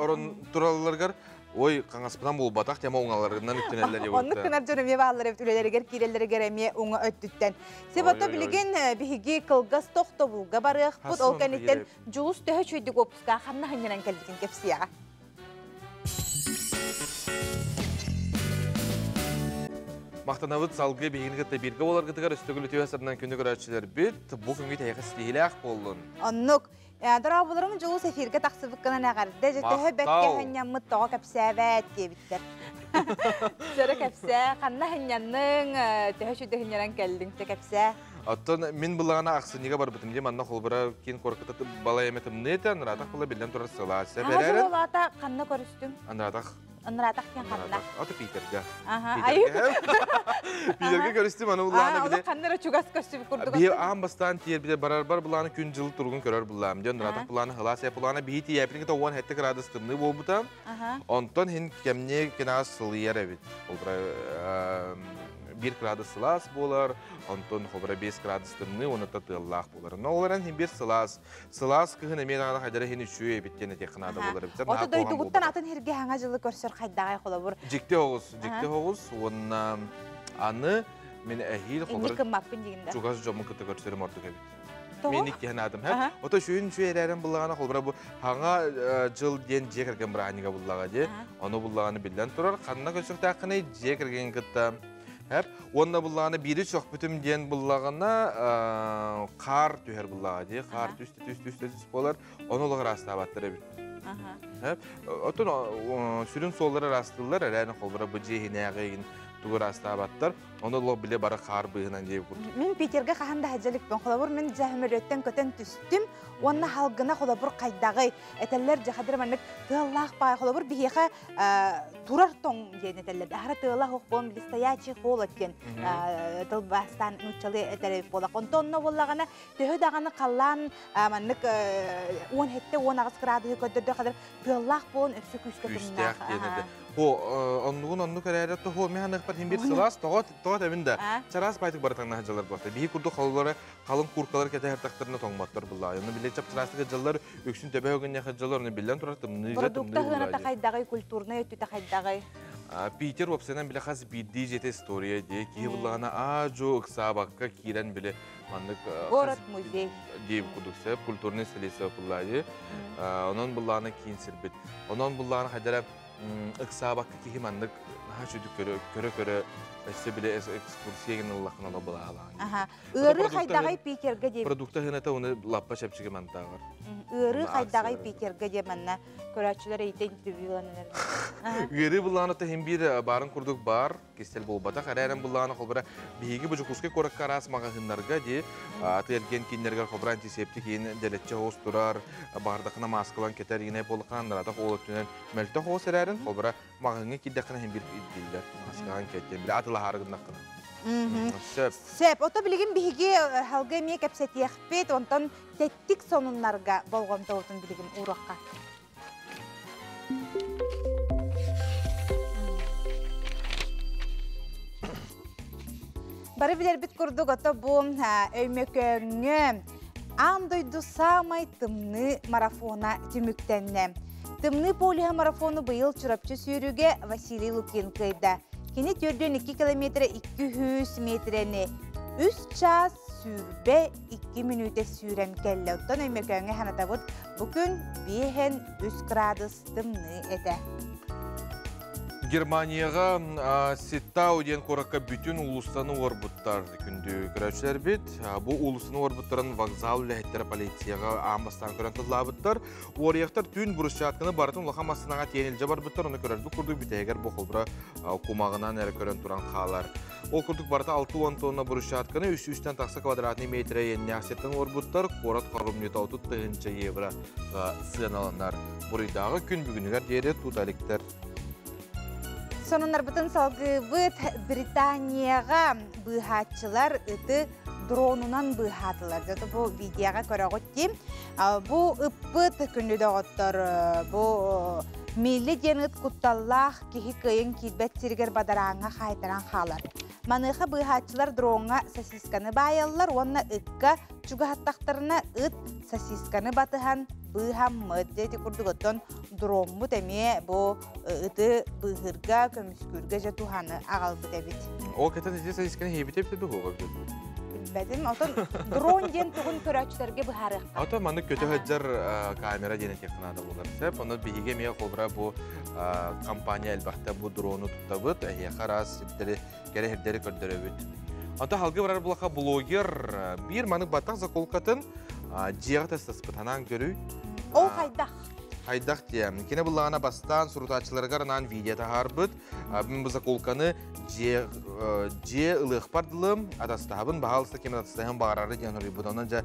орон туралларыгар Ой, хаҥаспынан буолбатах тема уҥаларынан үктэнэллэр диye Оннук гынар дьон эмиэ бааллар эбит үлэлэригэр киирэллэригэр эмиэ уҥа өттүттэн. Себото билигин биһиги кылгас тохтобулга барыахпыт. Ол кэнниттэн Дьулус төһө үчүгэйдик уоппуска ханна ханньанан кэлбитин кэпсиэҕэ. Махтанабыт салгыы биһигини кытта бииргэ буоларгытыгар өстөгүл үтүө сырынан күнү көрөөччүлэрбит бу күҥҥү тэһиэхэ ситиһиилээх буоллун. Оннук. Дорооболорум Дьулус эфиргэ тахсыбыккынан эҕэрдэ. Дьэ төһө бэркэ ханньаммыт тоҕо кэпсээбэт диэбиттэр. Сөрө кэпсээ, ханна ханньанныҥ, төһө сүдэ ханньанан кэллиҥ, те кэпсээ. Оттон мин былаана ахсынньыга барбытым дии, манна холбура киин куоракка балай эмэ тымныы этэ, анараатах була биллэн турар сылаас. Аҕа дьолуолаата ханна көрүстүҥ? Анараатах Анараатах диэн ханна? Ото Питерга. Питергэ көрүстүм, аны булааны били. Ханна эрэ чугас көстүбүт курдук. Биһи аан бастаан тиэрбите барарбар булааны күн дьыл туругун көрөр буллаам. Дьон анараатах булааны хылаас булааны биһи тиийээппитин кытта 17 градус тымныы буолбута. Онтон хин кэмниэ кэнэҕэс сылыйар эбит. Ол 1 градус сылаас буолар, онтон холбура 5 градус тымныы уонна тыаллаах буолар. Но ол эрэн хин бир сылаас Сылаас кыһын эмиэ даҕаны хайдара иһин үчүгэй эбит диэн этиэххэ наада буолар эбит. Ото дойдугуттан атын сиргэ хаҥа дьылы көрсөр хайдаҕай холобур? Дьикти оҕус, дьикти оҕус уонна аны мин эһиил холобур чугас дьоммун кытта көрсөрүм ордук эбит. Мен иккиһин аатым һэ. Ото сүүн үчүгэй эрээрин буллаҕына холобура бу хаҥа дьыл диэн дьиэ кэргэн бырааһынньыга буллаҕа дии. Ону буллаҕына биллэн турар ханна көрсүөхтээххиний дьиэ кэргэн кытта. Хеп, онна буллаҕына биири сөхпүтүм диэн буллаҕына хаар түһэр буллаҕа дии. Хаар түстэ түс түстэ түс буолар. Ону олох ыраастаабаттар эбит. Хеп, оттон сүрүн суоллары ыраастыыллар, эрээни холбура бу дьиэ иһинээҕи тугу ыраастаабаттар. Ону олох биле бары хаар быыһынан дии курдук. Мин Питергэ хаһан да сылдьа Холобур, мин дьэ көтөн түстүм. Уонна халгына холобур хайдаҕый? Этэллэр дьахадыр маннык тыаллаах баай холобур биһиэхэ турар тоҥ диэн этэллэр. Аһара тыала хоқ буон стоячий холод диэн тылбаастаан нууччалыы этэр буолах. Онтон онно буоллаҕына төһө даҕаны халлаан маннык 17-18 градуһу көрдөрдө хадыр тыаллаах буолан өссө күүскэ Күүстээх диэн этэ. Хо оннугун оннук эрээри тоһу мин ханыхпар хин бир сылаас тоҕо тоҕо тэбин да. Чараас байтык барытаңна хаҗалар буолта. Биһи курдук холлары халын куркалар кэтэ хартактарына тоҥмоттор булла. Оны биле чап-чараастык дьаллар үксүн төбө өгөнне хаҗалар оны биллэн турар тымныы Продукта хыната хайдагай, культурный өттүтэ хайдагай. Питер уопсайынан биле хас биирдии жете история дии. Киһи буллаҕына аа-жоо ыксаабакка киирэн биле маннык Город музей. Дии курдук сеп культурный столица буллаайы. Онон буллаҕына киин сирбит. Онон буллаҕына хайдара ыксаабакка киһи маннык наһаа чүдүк көрө-көрө өссө биле экскурсия гыныллахына ла булаалаан. Аха. Ыары хайдагай Питерге деп. Продукта хыната оны лаппа чепчиге мантаагар. Ыары хайдагай Питерге деп манна көрөчүлөр эйтен интервьюланар. Ыары буллааны тахин бир барын курдук бар, кистел болбатах, әрәрен буллааны холбара биһиги бу Жукускай коракка араас маҕаһыыннарга ди аты эрген киннергер холбара антисептик иин дэлэтче хоос турар, баардахына маскалан кетер ине болхан наратах олоттунен мөлтө хоос эрәрен холбара маҕаһыҥҥа кирдэххинэ хин бир иддиллер маскаан кеттен биле атылаһаарыгыннаххына. Сөп. Сөп. Ото билигин биһиги халга эмиэ кэпсэтиэхпит, онтон тэттик сонуннарга болҕомтобутун билигин уруохха. Бары билербит курдук ото бу өймөкөөҥҥө аан дойду саамай тымныы марафона түмүктэннэ. Тымныы полюһа марафону быйыл Чурапчы сүүрүгэ Василий Лукин кыайда. Кини 4-2 километр 200 метрени 3 час сүүрбэ 2 мүнүүтэ сүүрэн кэллэ. Оттон өймөкөөҥҥө ханатабыт бу күн 5-3 градус тымныы этэ. Германияға Ситтау диэн куоракка бүтүн улустаны уорбуттар күндү көрөөчүлэрбит. Бу улустаны уорбуттарын вокзал үлэһиттэрэ полицияға аан бастаан көрөн тыллаабыттар. Уоруйахтар түүн брусчатканы барытын улахан массынаҕа тиэйэн илдьэ барбыттар. Ону көрөрбүт курдук бүтэһигэр бу холбура кумаҕынан эрэ көрөн туран хаалар. Ол курдук барыта 60 тонна брусчатканы 300-тэн тахса квадратный метр иэннээх сиртэн уорбуттар. Куорат хоромньута 30 000 евро сыаналанар. Буруйдааҕы күн бүгүнүгэр диэри тута иликтэр. Сонуннарбытын салгыыбыт. Британияҕа быыһааччылар ыты дронунан быыһаатылар. Зато бу видеоҕа көрөҕүт дии. Бу ыппыт күндү доҕоттор, бу Милли диэн ыт кутталлаах киһи кыайын киирбэт сиригэр бадарааҥҥа хаайтаран хаалар. Маныаха быыһааччылар дроҥҥа сосисканы баайаллар уонна ыкка чугаһаттахтарына ыт сосисканы батыһан быыһаммыт. Дьэ ити курдук оттон дроммут эмиэ бу ыты быыһырга, көмүскүүргэ дьэ туһаны аҕалбыт эбит. Ол кэтэн ити сосисканы хиэбитэ эбитэ дуо? Билбэтим. Отон дрон диэн тугун көрөөччүлэргэ быһаарыахха. Ото маннык көтө сылдьар камера диэн этиэххэ наада буолар. Сөп. Онон биһиги эмиэ холбура бу компания элбэхтэ бу дрону туттабыт. Эһиэхэ араас сирдэри, кэрэ сирдэри көрдөрөбүт. Онто халгы барар булаха блогер биир маннык баттах заколкатын дьиэҕэ тастаспыт ханаан көрүй. Ол хайдах? Хайдах диэ. Кини буллаҕына бастаан сурутааччыларыгар анаан видео таһаарбыт. Мин бу заколканы дьиэ дьиэ ылыахпар дылым атастаһабын, баһаалыста ким атастаһын баҕарары диэн хоруйбут. Онон дьэ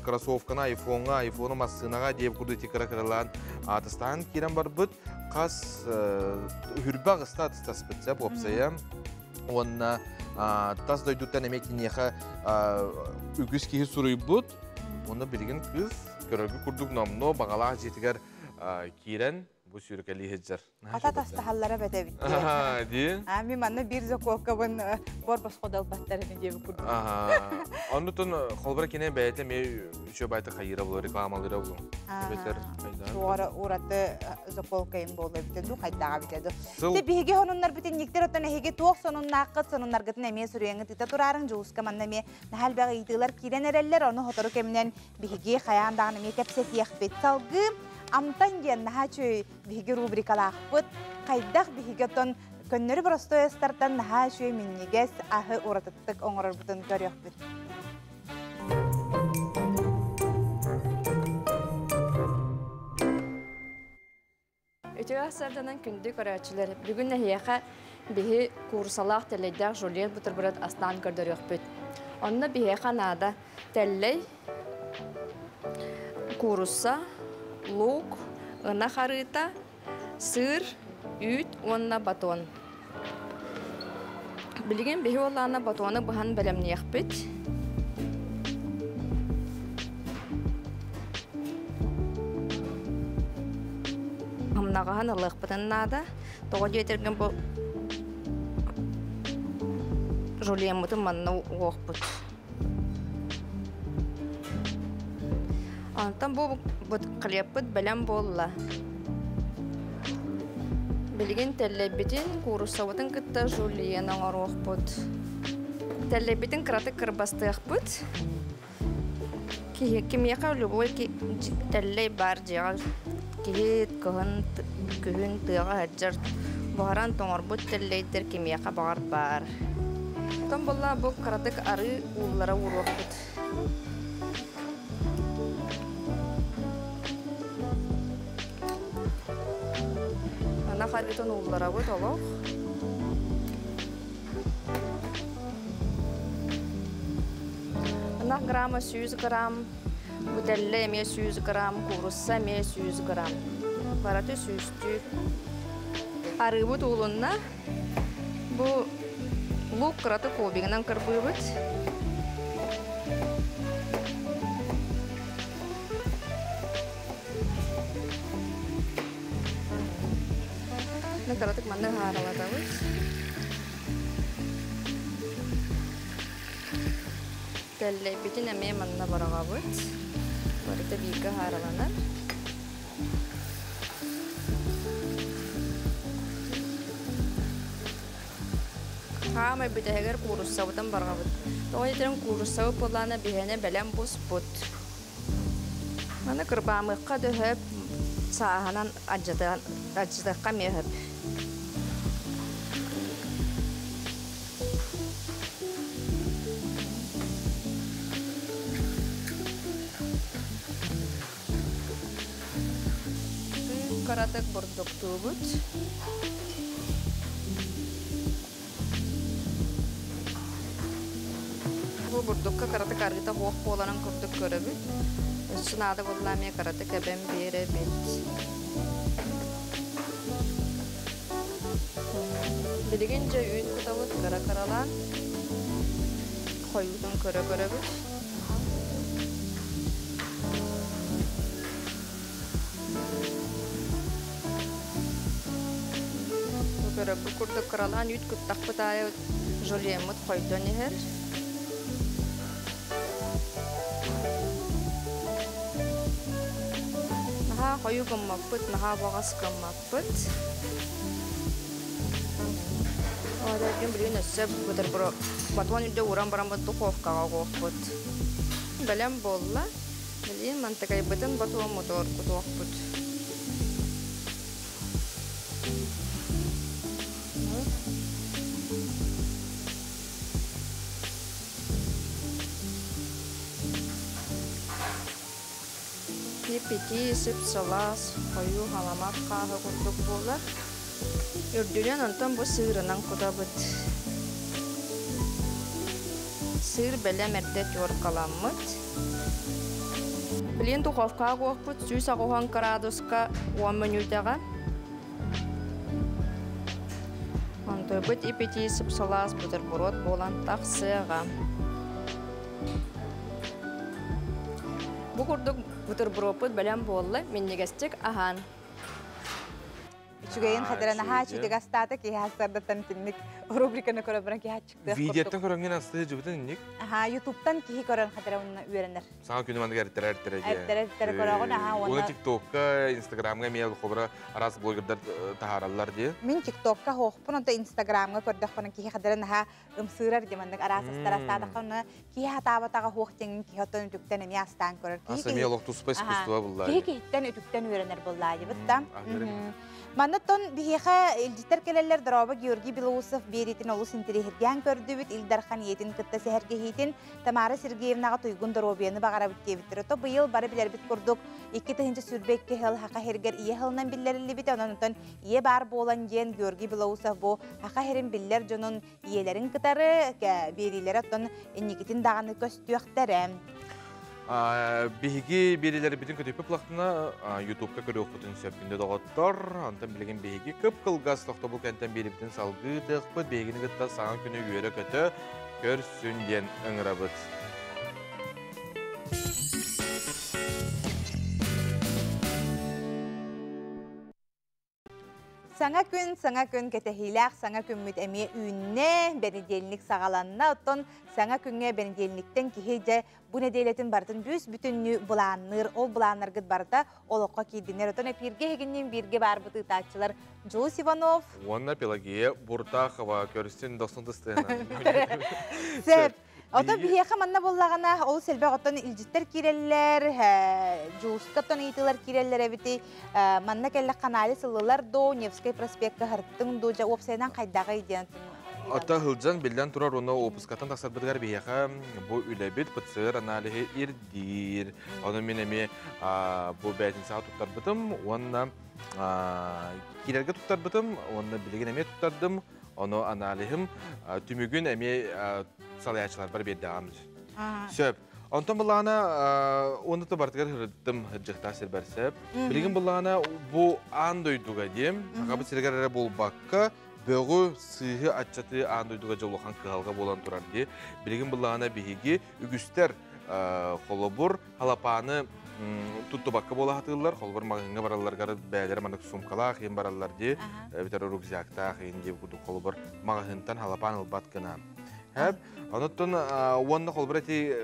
кроссовканы айфоҥҥа, айфону массыынаҕа диэбит курдук ити кыра кыралаан атастаһан киирэн барбыт. Хас үрбэ аҕыста атастаспыт сөп уопсайа. Уонна тас дойдуттан эмиэ киниэхэ үгүс киһи суруйбут. Онно билигин кыыс көрөргө курдук номнуо баҕалаах дьиэтигэр киирэн бу сүүрэкэлии сылдьар. Ата тастаһаллара бэтэбит. Аха, дии. А мен манна биир заколкабын бор босхо далбаттар эми диэби курдук. Аха. Оннутун холбора кине бэйэтэ эмиэ үчүгэй байта хайыра булар, рекламалыыра булар. Эбэтэр хайдаан. Туора ураты заколкайым буолла эбитэ ду, хайдаҕа эбитэ ду. Сыл Те биһиги сонуннар бүтүннүктэр оттон эһиги туох сонуннааххыт, сонуннаргытын эмиэ суруйаҥҥыт ыыта тураарыҥ. Дьулуска манна эмиэ наһаа элбэх ыйытыылар киирэн эрэллэр, ону сотору кэминэн биһиги хайаан даҕаны эмиэ кэпсэтиэхпит. Салгыы Амтан диэн наһаа үчүгэй биһиги рубрикалаахпыт. Хайдах биһиги оттон Көннөрү боростуой астартан наһаа үчүгэй минньигэс аһы уратыттык оҥорорбутун көрүөхпүт. Үтүө сарданан күндү көрөөччүлэр, бүгүн эһиэхэ биһи куурусалаах тэллэйдээх жульен бутерброд астаан көрдөрүөхпүт. Онно биһиэхэ наада тэллэй, куурусса, луук, ынах арыыта, сыыр, үүт уонна батон. Билигин биһи уоллаана батону быһан бэлэмниэхпит. Хамнаҕаһын ылыахпытын наада. Тоҕо диэтэргин бу жульеммытын манна угуохпут. Онтон бу хлебпыт бэлэм буолла. Билигин тэллэйбитин, кууруссабытын кытта жульен оҥоруохпут. Тэллэйбитин кыратык кырбастыахпыт. Киһи кимиэхэ любой тэллэй баар дьиэҕэ киһи кыһын күһүн тыаҕа сылдьар буһаран тоҥорбут тэллэйдэр кимиэхэ баҕар баар. Оттон буолла бу кыратык арыы ууллара ууруохпут. Ынах арыытын уулларабыт олох. Ынах грамма 100 грамм, бутелле эмиэ 100 грамм, куурусса эмиэ 100 грамм. Бараты сүүстүү. Арыыбыт уулунна. Бу лук кыраты кубигынан кырбыыбыт. Кыратык манны хааралатабыт. Тэллэйбитин эмиэ манна бараҕабыт. Барыта бииргэ хаараланар. Хаамай бүтэһигэр кууруссабытын барҕабыт. Тоҕо диэтэрин кууруссабыт буоллаана биһиэнэ бэлэм буспут. Маны кырбаамыахха дөһөп, сааһынан адьытыахха эмиэ өһөп. Кыратык бурдуктуубут. Бу бурдукка кыратык арыыта хуох буоларын курдук көрөбүт. Өссө наада буолла эмиэ кыратык эбэн биэрэбит. Билигин дьэ үүт кутабыт кыра-кыралаан. Хойуутун көрө-көрөбүт. Көрөрбүт курдук кыралаан үүт куттахпыт аайы жульеммут хойдон иһэр. Наһаа хойуу гыммаппыт, наһаа баҕас гыммаппыт. Оҕолоргун билигин өссө бутерброд батон үрдэ ууран бараммыт духовкаҕа угуохпут. Бэлэм буолла. Билигин мантыкайбытын батуоммутугар кутуохпут. Иппитии сып-сылаас, хойуу халамат хааһы курдук буолар. Үрдүнэн онтон бу сыырынан кутабыт. Сыыр бэлэм эрдэ тюркаламмыт. Билигин духовкаҕа куохпут 180 градуска 10 мүнүүтэҕэ. Онтойбут ипитии сып-сылаас бутерброд буолан тахсыаҕа. Бу курдук бутербродпут бэлэм буолла, минньигэстик аһаан. Үчүгэйин хатыран аһаа үчүгэй астаата киһи астардаттан итинник рубриканы көрө баран киһи аччыктыах Видеоттан көрөҥҥүн астыы дьыбытын инник. Аха, Ютубтан киһи көрөн хатыра уонна үөрэнэр. Саҥа күнү маннык эртэрэ эртэрэ диye. Эртэрэ эртэрэ көрөҕүн аха уонна ТикТокка, Инстаграмҥа эмиэ холобура араас блогердар таһаараллар дии. Мин ТикТокка хоохпун, онто Инстаграмҥа көрдөхпүнэ киһи хатыран аха ымсыырар ди маннык араас астар астаатахха киһи хатаабатаҕа хуох диэҥин киһи оттон үтүктэн эмиэ астаан көрөр. Киһи Ас эмиэ олох туспа искусство буллаа. Киһи киһиттэн үтүктэн үөрэнэр буллаа дибит да. Манна Оттон биһиэхэ илдьиттэр кэлэллэр Дорообо Георгий Белоусов биэриитин олус интэриэһиргээн көрдүбүт, Ил Дархан ийэтин кытта сэһэргэһиитин Тамара Сергеевнаҕа туйгун доруобуйаны баҕарабыт диэбиттэр. Ото быйыл бары билэрбит курдук 2022 сыл Хаха сиригэр ийэ сылынан биллэриллибитэ. Онон онтон ийэ баар буолан диэн Георгий Белоусов бу Хаха сирин биллэр дьонун ийэлэрин кытары биэриилэрэ оттон инникитин даҕаны көстүөхтэрэ. Биһиги биэриилэрбитин көтүппүт плахтына Ютубка көрүөххүтүн сөп күндү доҕоттор. Онтон билигин биһиги кып-кылгас тохтобул кэнтэн биэрибитин салгыы тыахпыт. Биһигини кытта саҥа күнү үөрэ-көтө көрсүн диэн ыҥырабыт. Саҥа күн, саҥа күн кэтэһиилээх саҥа күммүт эмиэ үүннэ, бэнидиэлник саҕаланна. Оттон саҥа күҥҥэ бэнидиэлниктэн киһи дьэ бу нэдиэлэтин барытын бүүс бүтүннүү былаанныыр. Ол былааннаргыт барыта олоххо киирдинэр. Оттон эпииргэ эһигинниин бииргэ баарбыт ыытааччылар Джулус Иванов уонна Пелагея Буртахова көрсүн дохсун тыстыһынан. Сөп. Оттон биһиэхэ манна буоллаҕына, ол элбэх оттон илдьиттэр киирэллэр, Дьулуска оттон ыйытыылар киирэллэр эбити. Манна кэллэххэ анализ ыллылар дуу, Невскэй проспекка сырыттыҥ дуу, дьэ уопсайынан хайдаҕый диэн. Оттон сылдьан биллэн турар уонна уоппускаттан тахсарбытыгар биһиэхэ бу үлэбит ПЦР аналиһы ирдиир. Ону мин эмиэ бу бээтинсэҕэ туттарбытым уонна киирэргэ туттарбытым уонна билигин эмиэ туттардым. Ону аналиһым түмүгүн эмиэ салайааччыларбар биэрдэҕим. Сөп. Онтон былаана уонна да бартыгар ырыттым ырдьыктаах сирбэр сөп. Билигин былаана бу аан дойдуга диэм, Сахабыт сиригэр эрэ буолбакка, бөҕү, сыыһы аччатыы аан дойдуга дьолухан кыһалҕа буолан турар дии. Билигин былаана биһиги үгүстэр холобур халапааны туттубакка буола сатыыллар. Холобур маҕаһыыҥҥа баралларыгар бэйэлэрэ маннык сумкалаах иһин бараллар дии, эбэтэр рюкзактаах иһин дии курдук холобур маҕаһыынтан халапаан ылбат гына. Хэп, онуттан уонна холобур эти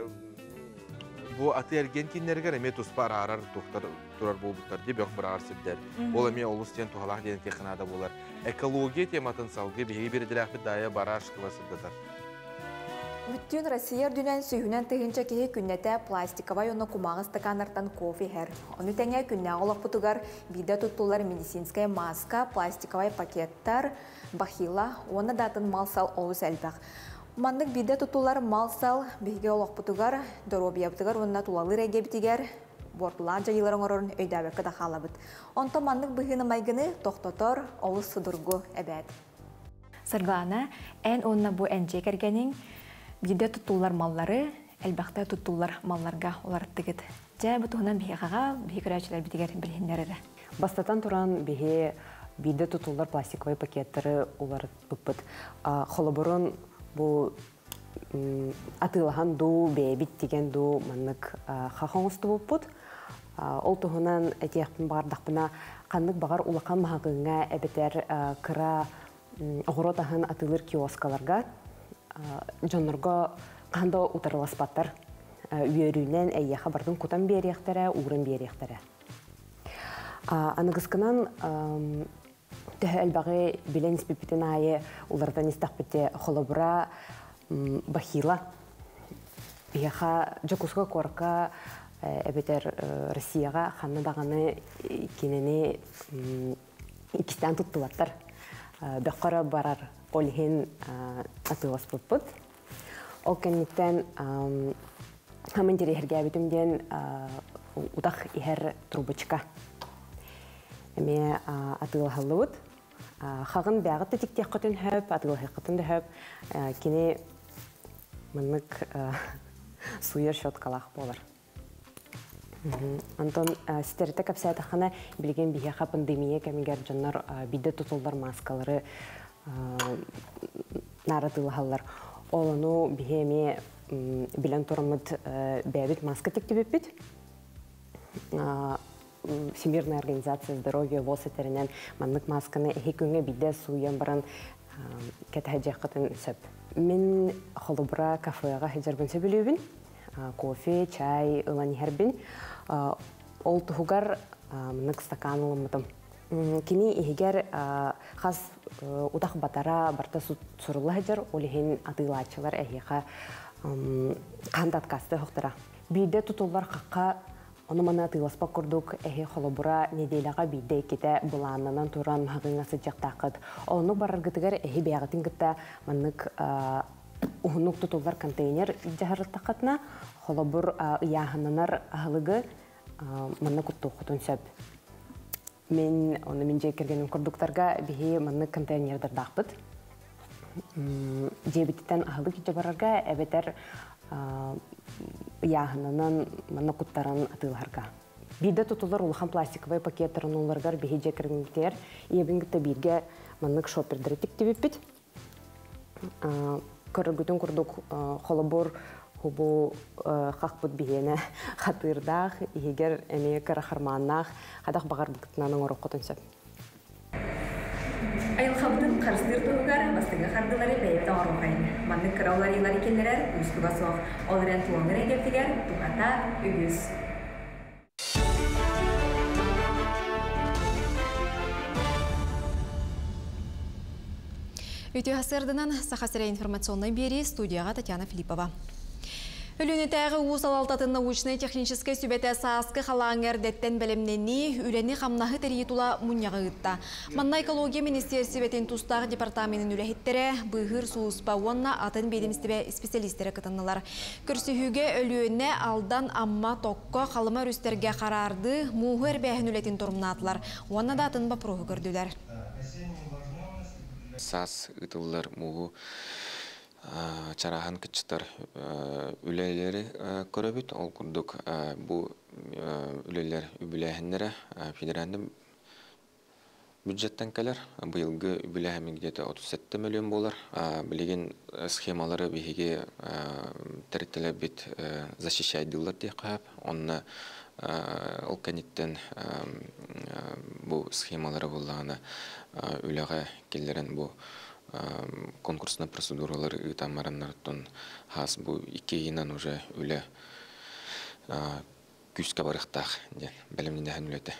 бу аты эргиэн кииннэригэр эмиэ туспа араарар туохтар турар буолбуттар дии бөх быраҕар сирдэр. Ол эмиэ олус диэн туһалаах диэн этиэххэ наада буолар. Экология тематын салгыы биһиги биирдэлээхпит Дайа Барашкова сырдатар. Бүттүүн Россия үрдүнэн сүүһүнэн тыһыынча киһи күннэтэ пластиковай уонна кумааҕы стаканнартан кофе иһэр. Ону тэҥэ күннээҕи олохпутугар биирдэ туттуллар медицинскэй мааска, пластиковай пакеттар, бахила уонна да атын мал-сал олус элбэх. Маннык биирдэ туттуллар мал-сал биһиги олохпутугар, доруобуйабытыгар уонна тулалыыр эйгэбитигэр буортулаах дьайыылары оҥорорун өйдөөбөккө да хаалабыт. Онтон маннык быһыыны-майгыны тохтотор олус судургу эбээт. Саргылаана, эн уонна бу эн дьиэ кэргэниҥ биирдэ туттуллар маллары элбэхтэ туттуллар малларга уларыттыгыт. Дьэ, бу туһунан биһиэхэҕэ, биһи көрөөччүлэрбитигэр билиһиннэр эрэ. Бастатан туран, биһи биирдэ тутуллар пластиковай пакеттары уларыппыппыт. Холобурун бу атыылаһан дуу, бэйэбит тигэн дуу маннык хах оҥостубуппут. Ол туһунан этиэхпин баҕардахпына, ханнык баҕар улахан маһаҕыыҥҥа эбэтэр кыра оҕуруот аһын атыылыыр киоскаларга дьоннорго хаһан да утарыласпаттар. Үөрүүнэн эйиэхэ барытын кутан биэриэхтэрэ, ууран биэриэхтэрэ. Аныгыскынан төһө элбэҕи билэн испиппитин аайы уларытан истэхпитэ холобура бахила биһиэхэ Дьокуускай куоракка эбэтэр Россияҕа ханна даҕаны кинини иккистээн туттубаттар. Бөххөрө барар ол иһин атыыласпыппыт. Ол кэнниттэн хамын интэриэһиргээбитим диэн утах иһэр трубочка эмиэ атыылаһыллыбыт. Хаҕын бэҕит да тиктиэххитин сөп, атыылаһыаххытын да сөп. Кини маннык сууйар щеткалаах буолар. Онтон ситэритэ кэпсээтэххинэ, билигин биһиэхэ пандемия кэмигэр дьоннор биирдэ тутуллар мааскалары нааратыылаһаллар. Ол ону биһи эмиэ билэн тураммыт бэйэбит мааска тиктибиппит. Всемирная организация здоровья ВОЗ этэринэн маннык маасканы эһи күҥҥэ биирдэ сууйан баран кэтэһэ сөп. Мин холобура кафеҕа сылдьарбын сөбүлүүбүн. Кофе, чай ылан иһэрбин. Ол туһугар маннык стакан ылыммытым. Кини иһигэр хас утах батара барта сурулла сылдьар, ол иһин атыылааччылар эһиэхэ хаан да откасты охтара. Биирдэ тутуллар хахха Ону маны атыыласпат курдук эһи холобура неделяҕа биирдэ-иккитэ былааннанан туран маҕаһыыҥҥа сылдьыахтааххыт. Оннук бараргытыгар эһи бэйэҕитин кытта маннык уһуннук тутуллар контейнер дьаһарыттаххытына, холобур ыйааһыннанар аһылыгы манна куттуоххутун сөп. Мин ону мин дьиэ кэргэним курдуктарга биһи маннык контейнердардаахпыт. Дьиэбититтэн аһылык илдьэ барарга эбэтэр ыйааһынынан манна куттаран атыылаһарга. Биирдэ тутуллар улахан пластиковай пакеттарын уларгар биһи дьиэ кэргэммитигэр ийэбин кытта бииргэ маннык шоппердары тиктибиппит. Көрөргүтүн курдук холобур хубу хахпыт биһиэнэ хатыырдаах, иһигэр эмиэ кыра хармааннаах, хадах баҕарбыкытынан оҥоруоххутун сөп. Айылҕабытын харыстыыр туһугар бастыҥы хардылары бэйэбит оҥоруохайын. Маннык кыра уларыйыылары киллэрэр уустуга суох. Ол эрэн тулалыыр эйгэтигэр туһата үгүс. Үтүө сарсыарданан Саха сирэ информационнай биэрии студияҕа Татьяна Филиппова. Өлүөнэтээҕи уу салалтатын научнай-техническэй сүбэтэ сааскы халааҥҥа эрдэттэн бэлэмнэнии, үлэни-хамнаһы тэрийии тула мунньаҕы ыытта. Манна экология министиэрсибэтин тустаах департаменын үлэһиттэрэ, быыһыыр сулууспа уонна атын биэдэмистибэ исписэлиистэрэ кытыннылар. Көрсүһүүгэ Өлүөнэ, Алдан, Амма, Токко, Халыма өрүстэргэ хараардыы, мууһу эрбээһин үлэтин торумнаатылар уонна да атын боппуруоһу көрдүлэр. Саас ыытыллар мууһу чарааһын кыччатар үлэлэри көрөбүт. Ол курдук бу үлэлэр үбүлээһиннэрэ федеральный бюджеттан кэлэр. Быйылгы үбүлээһин где-то 37 миллион буолар. Билигин схемалары биһиги тэрилтэлэрбит защищайдыыллар диэххэ сөп. Онно ол кэнниттэн бу схемалары буллаҕына үлэҕэ киллэрэн бу конкурсный процедуралары ыытан бараннартан хаас бу икки ыйынан уже үлэ күүскэ барыахтаах диэн бэлэмнэнэһэн үлэтэ.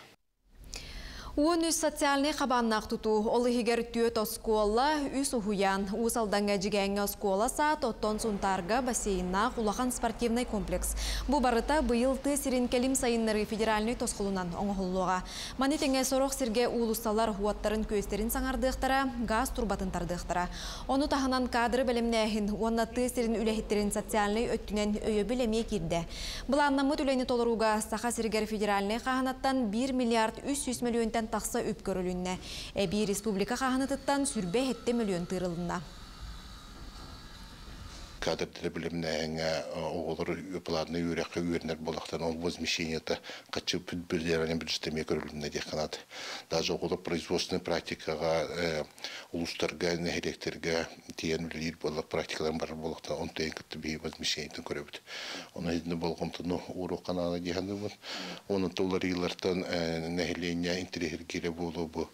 13 социальнай хабааннаах тутуу, ол иһигэр түөрт оскуола, үс уһуйаан, Уус Алдаҥҥа Эдьигээҥҥэ оскуола саат, оттон Сунтаарга бассейннаах улахан спортивнай комплекс. Бу барыта быйыл тыа сирин кэлим сайыннарыы федеральнай тосхолунан оҥоһуллуоҕа. Маны тэҥэ сорох сиргэ уулуссалар уоттарын-күөстэрин саҥардыахтара, гаас турбатын тардыахтара. Ону таһынан кадры бэлэмнээһин уонна тыа сирин үлэһиттэрин социальнай өттүнэн өйөбүл эмиэ киирдэ. Былааннаммыт үлэни толорууга Саха сиригэр федеральнай хааһынаттан 1 миллиард 300 мөлүйүөнтэн тахса үп көрүлүннэ. Эбии республика хааһынатыттан 27 мөлүйүөн тыырылынна. Кадрдары билимнээһиҥҥэ оҕолор платный үөрэххэ үөрэнэр буоллахтарына ол возмещениета хаччы федеральный бюджет эмиэ көрүлүннэ диэххэ наада. Даже оҕолор производственнай практикаҕа улуустарга, нэһилиэктэргэ тиийэн үлэлиир буоллар практикаларын барар буоллахтарына онтон кытта биһиги возмещениетын көрөбүт. Ону итиннэ болҕомтону ууруохха наада дии саныыбын. Онон уларыйыылартан нэһилиэнньэ интэриэһиргиирэ буолуо бу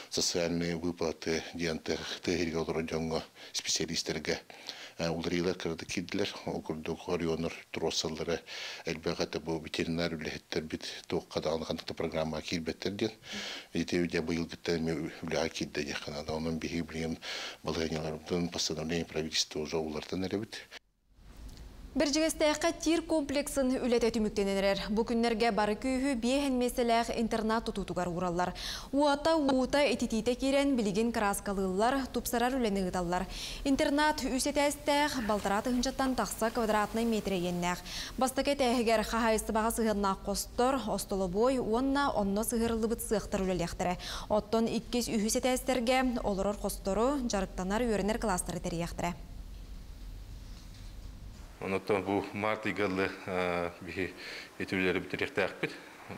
социальные выплаты диэн тыа сиригэр олорор дьоҥҥо специалистэргэ уларыйыылар кыратык киирдилэр. Ол курдук оройуоннар туруорсаллара элбэх этэ бу ветеринар үлэһиттэрбит туохха даҕаны ханнык да программаҕа киирбэттэр диэн. Ити дьэ быйылгыттан эмиэ үлэҕэ киирдэ диэххэ наада. Онон биһиги билигин балаһыанньаларбытын постановление правительства уже уларытан эрэбит. Бэрдьигэстээххэ тир комплексын үлэтэ түмүктэнэн эрэр. Бу күннэргэ бары күүһү биэһин миэстэлээх интернат тутуутугар уураллар. Уота, уута, ититиитэ киирэн билигин кырааскалыыллар, тупсарар үлэни ыыталлар. Интернат үс этээстээх, балтараа тыһыынчаттан тахса квадратнай метр иэннээх. Бастакы этээһигэр хаһаайыстыбаҕа сыһыаннаах хостор, остолобуой уонна онно сыһыарыллыбыт сыахтар үлэлиэхтэрэ. Оттон иккис, үһүс этээстэргэ олорор хостору, дьарыктанар, үөрэнэр кылаастары тэрийиэхтэрэ. Онуттан бу март ыйга биһи ити үлэлэри бүтэриэхтээхпит.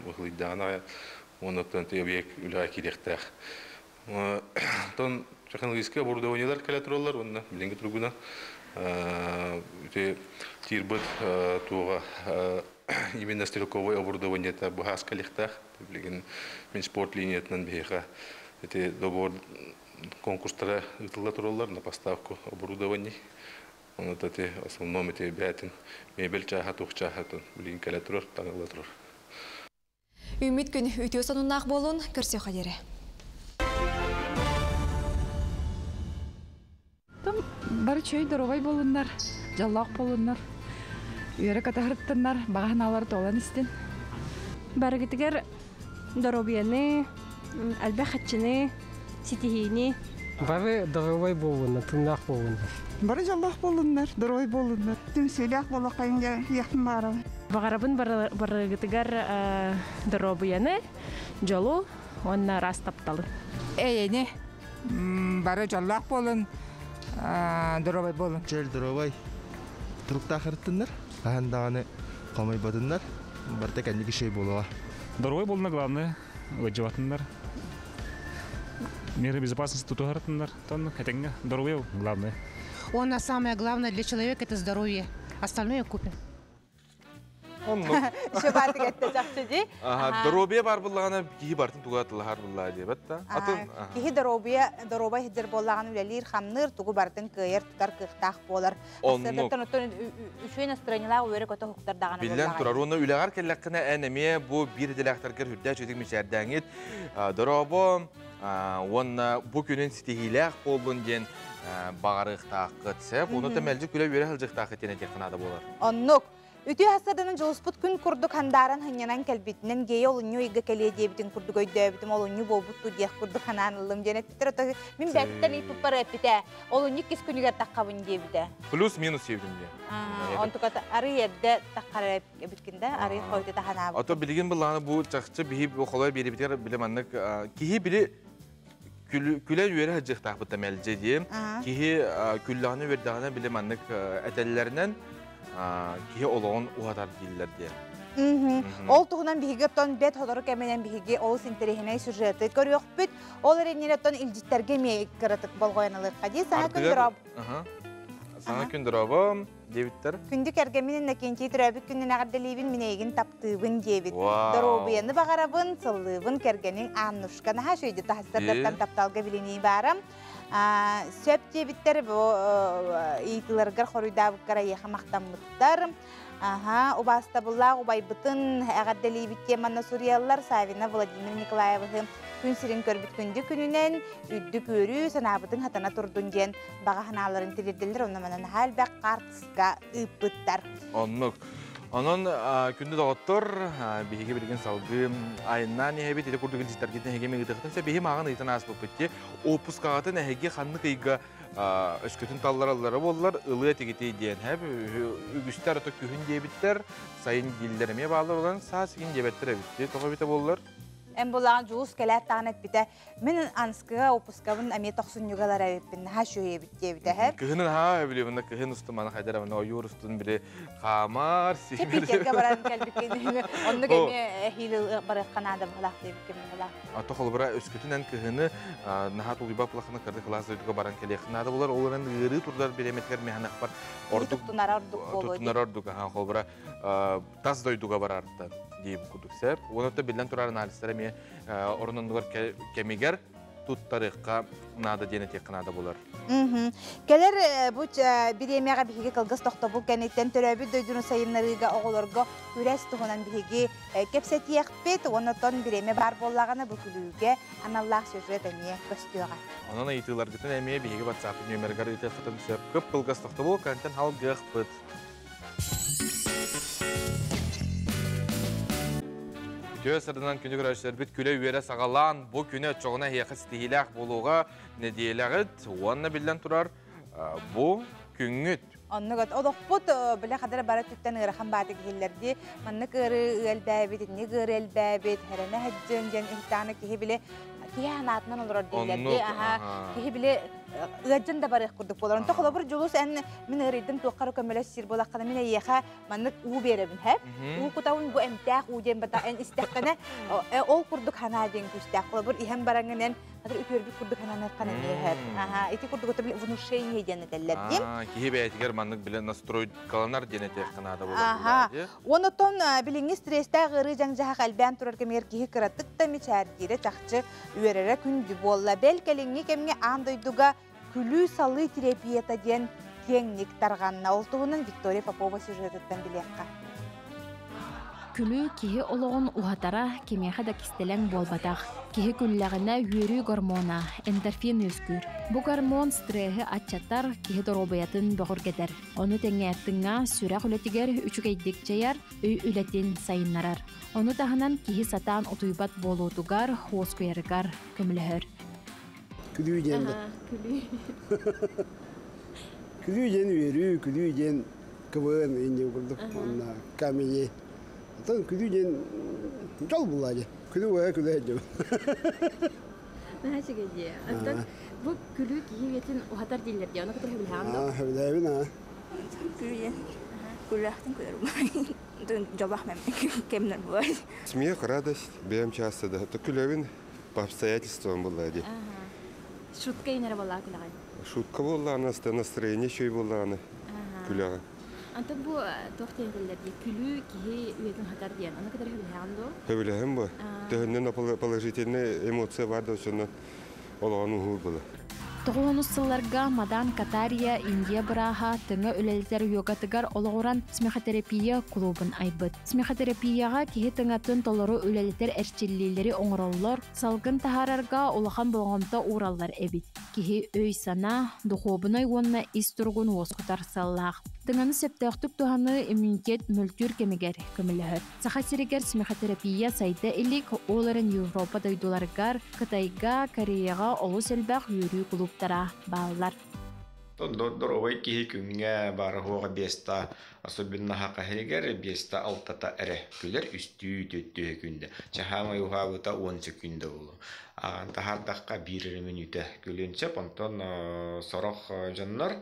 Бу ыйдаҕын аҕай онуттан объект үлэҕэ киириэхтээх. Оттон технологическай оборудованиелар кэлэ тураллар уонна билиҥҥи туругунан ити тиирбит туоҕа именно стрелковай оборудованиета быһаас кэлиэхтээх. Билигин мин спорт линиятынан биһиэхэ ити договор конкурстара ыытылла тураллар на поставку оборудований. Ону ити основном ити бээтин мебель чааһа туох чааһа билигин кэлэ турар, таҥылла турар. Үүммүт күн үтүө сонуннаах буолун, көрсүөххэ диэри. Бары чөй доруобай буолуннар, дьоллоох буолуннар, үөрэ катаһырыттыннар, баҕа санаалары туолан истин. Барыгытыгар доруобуйаны, элбэх хаччыны, ситиһиини. Бары доруобай буоллуннар, тыыннаах буоллуннар. Бары дьоллоох буоллуннар, доруобай буоллуннар. Түмсүүлээх буолуоххайын диэхпин баҕарабын. Баҕарабын барыгытыгар доруобуйаны, дьолу уонна ыраас тапталы. Эйэни бары дьоллоох буолун, доруобай буолун. Чөл доруобай туруктаах ырыттыннар, хаһан даҕаны хомойботуннар, барыта кэнники шей буолуоҕа. Доруобай буолуна главное, ыалдьыбатыннар. Меры безопасности тутуһарытыннар, тонну этэҥҥэ здоровье главное. Уонна самое главное для человека это здоровье. Остальное купим. Оннук. Шыбаатык этте чахчы дии. Доруобуйа бар буллаҕына киһи бартын туга тылаһар буллаа диэбэт да. Атын Киһи доруобуйа доруобай сидер буоллаҕына үлэлиир, хамныыр, тугу барытын кыайар, тутар кыахтаах буолар. Оннук. Оттон үчүгэй настроениелаах үөрэ көтө уһуктар даҕаны Биллэн турар, уонна үлэҕэр кэллэххинэ эн эмиэ бу биир идэлээхтэргэр үрдээх үчүгэй мичээрдээҥҥит дорообо уонна бу күнүн ситиһиилээх буоллун диэн баҕарыахтааххыт. Сөп, уонна мэлдьи күлэ-үөрэ сылдьыахтааххыт диэн этиэххэ наада буолар. Оннук. Үтүө хасарданан дьолуспут күн курдук хандааран ханньанан кэлбитинэн гея олунньу ыйга кэлиэ диэбитин курдук өйдөөбүтүм олунньу буолбут дуу диэх курдук ханаан ыллым диэн эппиттэр ото мин бэйэбиттэн ыйыппыппар эппитэ олунньу иккис күнүгэр таххабын диэбитэ. Плюс-минус диэбитим диэ. Онтуката арый эрдэ таххара эбиткин да арый хойута таханаабыт. Ото билигин былааны бу чахчы биһи холой биэрибитигэр биле маннык киһи били күлэ-үөрэ сылдьыахтаахпыт да мэлдьи дии. Киһи күллэҕинэ үөрдэҕинэ били маннык этэллэринэн киһи олоҕун уһатар дииллэр диэн. Ол туһунан биһиги оттон бэт сотору кэминэн биһиги олус интэриэһинэй сюжеты көрүөхпүт. Ол эрэннэр оттон илдьиттэргэ эмиэ кыратык болҕойон ылыахха дии. Саҥа күн дорооб. Саҥа күн дорообо. Диэбиттэр. Күндү кэргэммин Иннокентий төрөөбүт күнүн эҕэрдэлиибин, мин эйигин таптыыбын диэбит. Доруобуйаны баҕарабын, сыллыыбын кэргэниҥ Аннушка. Наһаа үчүгэйдик таһыстардартан тапталга билинии баарам. Сөп диэбиттэр, бу ыйытыыларгар хоруйдаабыккар эйиэхэ махтаммыттар. Аха, убаастабыллаах убайбытын эҕэрдэлиибит диэн манна суруйаллар Савина Владимир Николаевиһы күн сирин көрбүт күндү күнүнэн үрдүк үөрүү санаабытын хатана турдун диэн баҕа санааларын тириэрдэллэр онно манан наһаа элбэх хаартыска ыыппыттар. Оннук. Онон күндү доҕоттор, биһиги билигин салгыы айаннаан иһэбит. Ити курдук илдьиттэргитин эһиги ыытыахтын сөп. Биһи мааҕын ыйтан ааспыппыт дии. Отпускаҕытын эһиги ханнык ыйга өскөтүн таллараллара буоллар, ылыа этигитий диэн. Үгүстэр ото күһүн диэбиттэр, сайын дииллэр эмиэ бааллар olan саас игин диэбэттэр эбит. Тоҕо эбитэ буоллар? Эн булаҕын Дьулус кэлээт даҕаны эппитэ, Мин Анскыга опускабын эмиэ тохсунньуга ылар эбиппин, наһаа үчүгэй эбит диэбитэ эһэ. Кыһынын haa билибин кыһын устун маны хайдар маны ойуур устун били хаамар сиимэр. Питерге баран кэлбиккин оннук эмиэ эһиил барыахха наада быһылаах диэбиккин быһылаах. Ато холобура өскөтүнэн кыһыны наһаа тулуйбат булахына кырды кылаас дойдуга баран кэлиэх наада булар ол эрэн ыарыы турдар бириэмэтигэр механахпар ордук туттунара ордук буолуо. Туттунара ордук аха холобура тас дойдуга барартан диэбит курдук сөп. Уонна биллэн турар анализтар эмиэ орун-оннугар кэмигэр туттарыахха наада диэн этиэххэ наада буолар. Кэлэр бу бириэмэҕэ биһиги кылгас тохтобул кэнниттэн төрөөбүт дойдуну сайыннарыыга оҕолорго күрэс туһунан биһиги кэпсэтиэхпит. Уонна оттон бириэмэ баар буоллаҕына бу күлүүгэ аналлаах сюжет эмиэ көстүөҕэ. Онон ыйытыыларгытын эмиэ биһиги WhatsApp нүөмэригэр ыытыаххытын сөп. Кып-кылгас тохтобул кэнниттэн халгыахпыт. Үтүө сырдынан күнү көрөөччүлэрбит күлэ-үөрэ саҕалаан, бу күнү оччоҕуна эһиэхэ ситиһиилээх буолууга нэдиэлэҕит уонна биллэн турар бу күҥҥүт. Оннук олохпут билэ хадара бара түттэн ыарахан бааты киһиллэрди маннык ыары элбээбит, инник ыары элбээбит, хэрэнэ хаджын диэн иһитааны киһи биле киһи анаатынан олорор дииллэрди. Аха киһи биле ыадьын да барыах курдук буолар. Онто холобур Дьулус эн мин ыарыйдым туохха эрэ көмөлөс сир буолаххына мин эйиэхэ маннык уу биэрэбин һэ. Уу кутабын бу эмтээх уу диэн бата эн истэххинэ ол курдук ханаа диэн күүстээх. Холобур иһэн бараҥын эн хатыр үтүөрбүт курдук хананыаххын эмиэ һэ. Аха ити курдук внушение диэн этэллэр дии. Киһи бэйэтигэр маннык билэ настройкаланар диэн этиэххэ наада буолар. Аха. Онотон билиҥҥи стресстээх ыарыы дьаҥ-дьаһах элбээн турар кэмигэр киһи кыратык да мичээрдиирэ чахчы үөрэрэ күндү буолла. Бэл кэлиҥҥи кэмҥэ аан дойдуга күлүү-салыы терапията диэн киэҥник тарҕанна. Ол туһунан Виктория Попова сюжетыттан билиэххэ. Күлүү киһи олоҕун уһатара кимиэхэ да кистэлэҥ буолбатах. Киһи күллэҕинэ үөрүү гормона, эндорфин үөскүүр. Бу гормон стреһи аччатар, киһи доруобуйатын бөҕөргөтөр. Ону тэҥэ тыҥа сүрэх үлэтигэр үчүгэйдик дьайар, өй үлэтин сайыннарар. Ону таһынан киһи сатаан утуйбат буолуутугар, уоскуйарыгар көмөлөһөр. Күлүү диэн да. Күлүү. Күлүү диэн үөрүү, күлүү диэн КВН иннин курдук онно камеди. Оттон күлүү диэн дьол булла дии. Күлүү уоя күлэ сылдьабын. Наһаа үчүгэй дии. Оттон бу күлүү киһи үйэтин уһатар дииллэр дии. Ону кытары сөбүлэһэҕин дуо? Сөбүлэһэбин аа. Күлүү диэн күллээхтин күлэрим. Дьоллоох кэмнэр буолар. Смех, радость, бэйэм часто да. Күлэбин по обстоятельствам буолла дии. Шутка инэрэ буоллаа күлэҕин. Шутка буоллаҕына, настроение үчүгэй буоллаҕына күлэҕин. Антон бу туох диэн этэллэр дии, күлүү киһи үйэтин уһатар диэн. Ону кытары сөбүлэһэҕин дуо? Сөбүлэһэм бу. Төһөннөн положительный эмоция бар да очоннон олоҕун уһуур буолар. Тоҕуонус сылларга Мадан Катария Индия бырааһа тыҥа үлэлэтэр йогатыгар олоҕуран смехотерапия кулуубун айбыт. Смехотерапияҕа киһи тыҥатын толору үлэлэтэр эрчиллиилэри оҥороллор, салгын таһаарарга улахан болҕомто уураллар эбит. Киһи өй-санаа, духуобунай уонна ис туругун уоскутар сыаллаах. Тыҥаны сөптөөхтүк туһаныы иммунитет мөлтүүр кэмигэр көмөлөһөр. Саха сиригэр смехотерапия сайда илик, ол эрэн Европа дойдуларыгар, Кытайга, Кореяҕа олус элбэх үөрүү кулууптара бааллар. Доруобай киһи күҥҥэ баара-суоҕа биэстэ, особенно хахаһыгар биэстэ алтата эрэ күлэр үстүү түөртүү күндэ. Чаһаамай уһаабыта 10 секунда буолуо. Аҕан таһаардахха биир эрэ мүнүүтэ күлүөн сөп. Онтон сорох дьоннор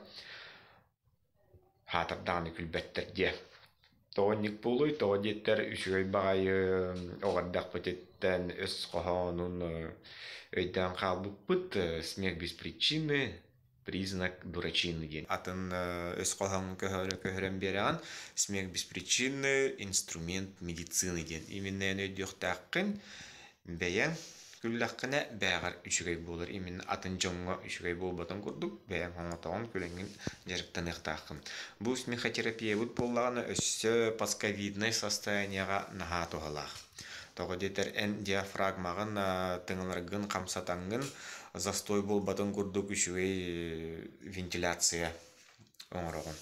хаатырдаҕына күлбэттэр диэ. Тоҕо инник буолуой? Тоҕо диэттэр үчүгэй баҕайы оҕо эрдэхпититтэн өс хоһоонун өйдөөн хаалбыппыт. Смех без причины признак дурачины диэн. Атын өс хоһооҥҥун көһөрөн биэрэҕин. Смех без причины инструмент медицины диэн. Именно эн өйдүөхтээххин бэйэҥ күллэххинэ бээҕэр үчүгэй буолар именно атын дьоҥҥо үчүгэй буолбатын курдук бэйэҥ оҥотоҕун күлэҥҥин дьарыктаныахтааххын. Бу смехотерапиябыт буоллаҕына өссө постковиднай состояниеҕа наһаа туһалаах. Тоҕо диэтэр эн диафрагмаҕын тыҥаларгын хамсатаҥҥын застой буолбатын курдук үчүгэй вентиляция оҥороҕун.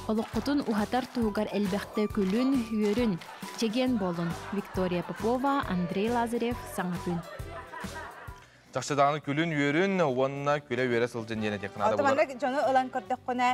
Олоххутун уһатар туһугар элбэхтэ күлүн, үөрүн, чэгиэн буолун. Виктория Попова, Андрей Лазарев, Саҥа күн. Чахчы даҕаны күлүн, үөрүн уонна күлэ-үөрэ сылдьын диэн этиэххэ наада Оттон буолар. маннык дьону ылан көрдөххүнэ,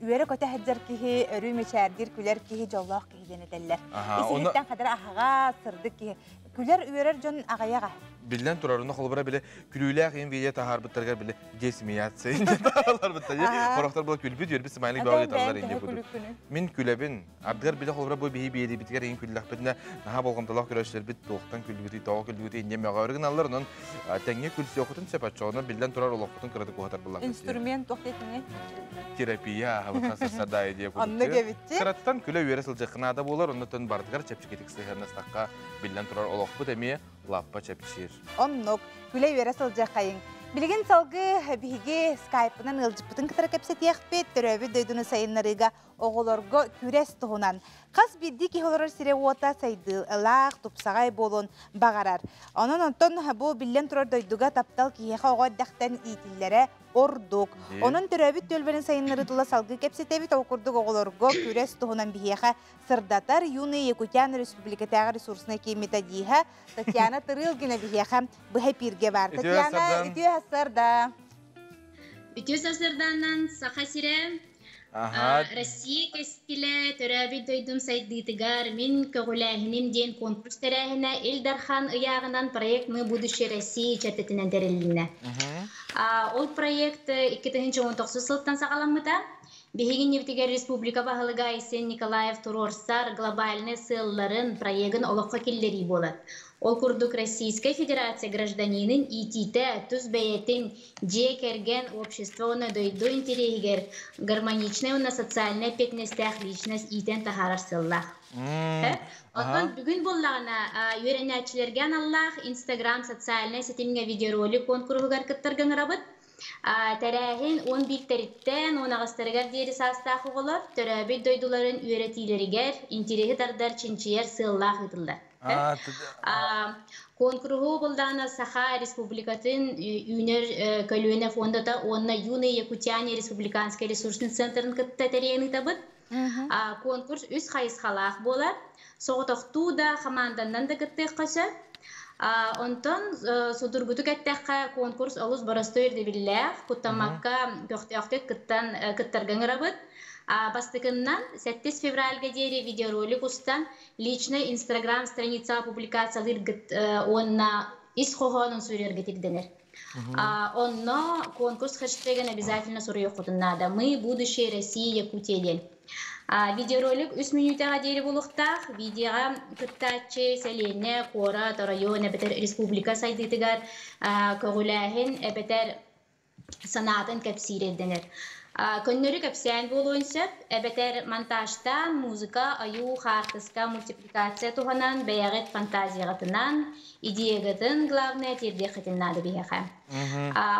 үөрэ-көтө сылдьар киһи, өрүү мичээрдиир, күлэр киһи дьоллоох киһи диэн этэллэр. Аха, онно Ис-иһиттэн хадара аһаҕас, сырдык киһи. Күлэр, үөрэр дьон аҕыйаҕа. Биллэн турар, онно холобура били күлүүлээх иһин видео таһаарбыттарыгар били где смеяться таһаарбыттар. Хорохтор була күлбүт, үөрбүт смайлик бөҕө таллар инде курдук. Мин күлэбин. Ардыгар били холобура бу биһи биэриибитигэр иһин күллэхпитинэ наһаа болҕомтолоох көрөөччүлэрбит туохтан күлбүтүй, тоҕо күлбүтүй инде мөҕөөрү гыналлар. Онон тэҥҥэ күлсүөххүтүн сөп оччоҕуна биллэн турар олоххутун кыратык уһатар буллаххыт. Инструмент туох диэтиҥий? Терапия аһабытна сарсардаайы диye курдук. Оннук эбитчи. Кыраттан күлэ-үөрэ сылдьыахха наада буолар, оннуттан барытыгар чэпчэкитик сыһыаннастахха биллэн турар олохпут эмиэ лаппа чэпчиир. Оннук, күлэ-үөрэ сылдьыаххайыҥ. Билигин салгыы биһиги скайпынан ыалдьыппытын кытары кэпсэтиэхпит, төрөөбүт дойдуну сайыннарыыга оҕолорго күрэс туһунан. Хас биирдии киһи олорор сирэ-уота сайдыылаах, тупсаҕай буолуон баҕарар. Онон онтон бу биллэн турар дойдуга таптал киһиэхэ оҕо эрдэхтэн иитиллэрэ ордук. Онон төрөөбүт түөлбэни сайыннарыы тула салгыы кэпсэтэбит. Ол курдук оҕолорго күрэс туһунан биһиэхэ сырдатар Юные Якутян республикатааҕы ресурснай киин методиһа Татьяна Тырылгина биһиэхэ быһа эпииргэ баар. Татьяна, үтүө сарсыарда. Үтүө сарсыардаанан Саха сирэ Россия кэскилэ төрөөбүт дойдум сайдыытыгар мин көҕүлээһиним диэн конкурс тэрээһинэ Ил Дархан ыйааҕынан проект «Мы будущее России» чэртэтинэн тэрилиннэ. Ол проект 2019 сылтан саҕаламмыта. Биһиги иннибитигэр республика баһылыга Айсен Николаев туруорсар глобальнай сыалларын, проегын олоххо киллэрии буолар. Ол курдук Российскай Федерация гражданинын иитиитэ тус бэйэтин, дьиэ кэргэн, общество уонна дойду интэриэһигэр гармоничнай уонна социальнай эппиэтинэстээх личность иитэн таһаарар сыаллаах. Оттон бүгүн буоллаҕына үөрэнээччилэргэ аналлаах Инстаграм социальнай ситимҥэ видеоролик куонкуруһугар кыттарга ыҥырабыт. Тэрээһин 11-тэриттэн 18-тарыгар диэри саастаах оҕолор төрөөбүт дойдуларын үөрэтиилэригэр интириэһи тардар чинчийэр сыаллаах ыытыллар. Куонкуруһу булдаана Саха Республикатын үүнэр көлүөнэ фондата уонна Юные Якутяне республиканский ресурсный центрын кытта тэрийэн ыытабыт. Конкурс үс хайысхалаах буолар. Соҕотохтуу да, хамаанданнан да кыттыахха сөп. Онтон судургутук эттэххэ, конкурс олус боростуой ирдэбиллээх, куттаммакка көхтөөхтүк кыттан кыттарга ыҥырабыт. Бастакыннан 7 февральга диэри видеоролик устан личный инстаграм страницаҕа публикациялыыргыт уонна ис хоһоонун суруйаргыт ирдэнэр. Онно конкурс хэштегин обязательно суруйуоххутун наада. Мы будущее России Якутия диэн. Видеоролик үс мүнүүтэҕэ диэри буолуохтаах. Видеоҕа кыттааччы сэлиэнньэ, куорат, оройуон эбэтэр республика сайдыытыгар көҕүлээһин эбэтэр санаатын кэпсиир ирдэнэр. Көннөрү кэпсээн буолуон сөп, эбэтэр монтажтаан, музыка, айуу, хаартыска, мультипликация туһанан бэйэҕит фантазияҕытынан, идеягытын, главное, тиэрдиэххитин наада биһиэхэ.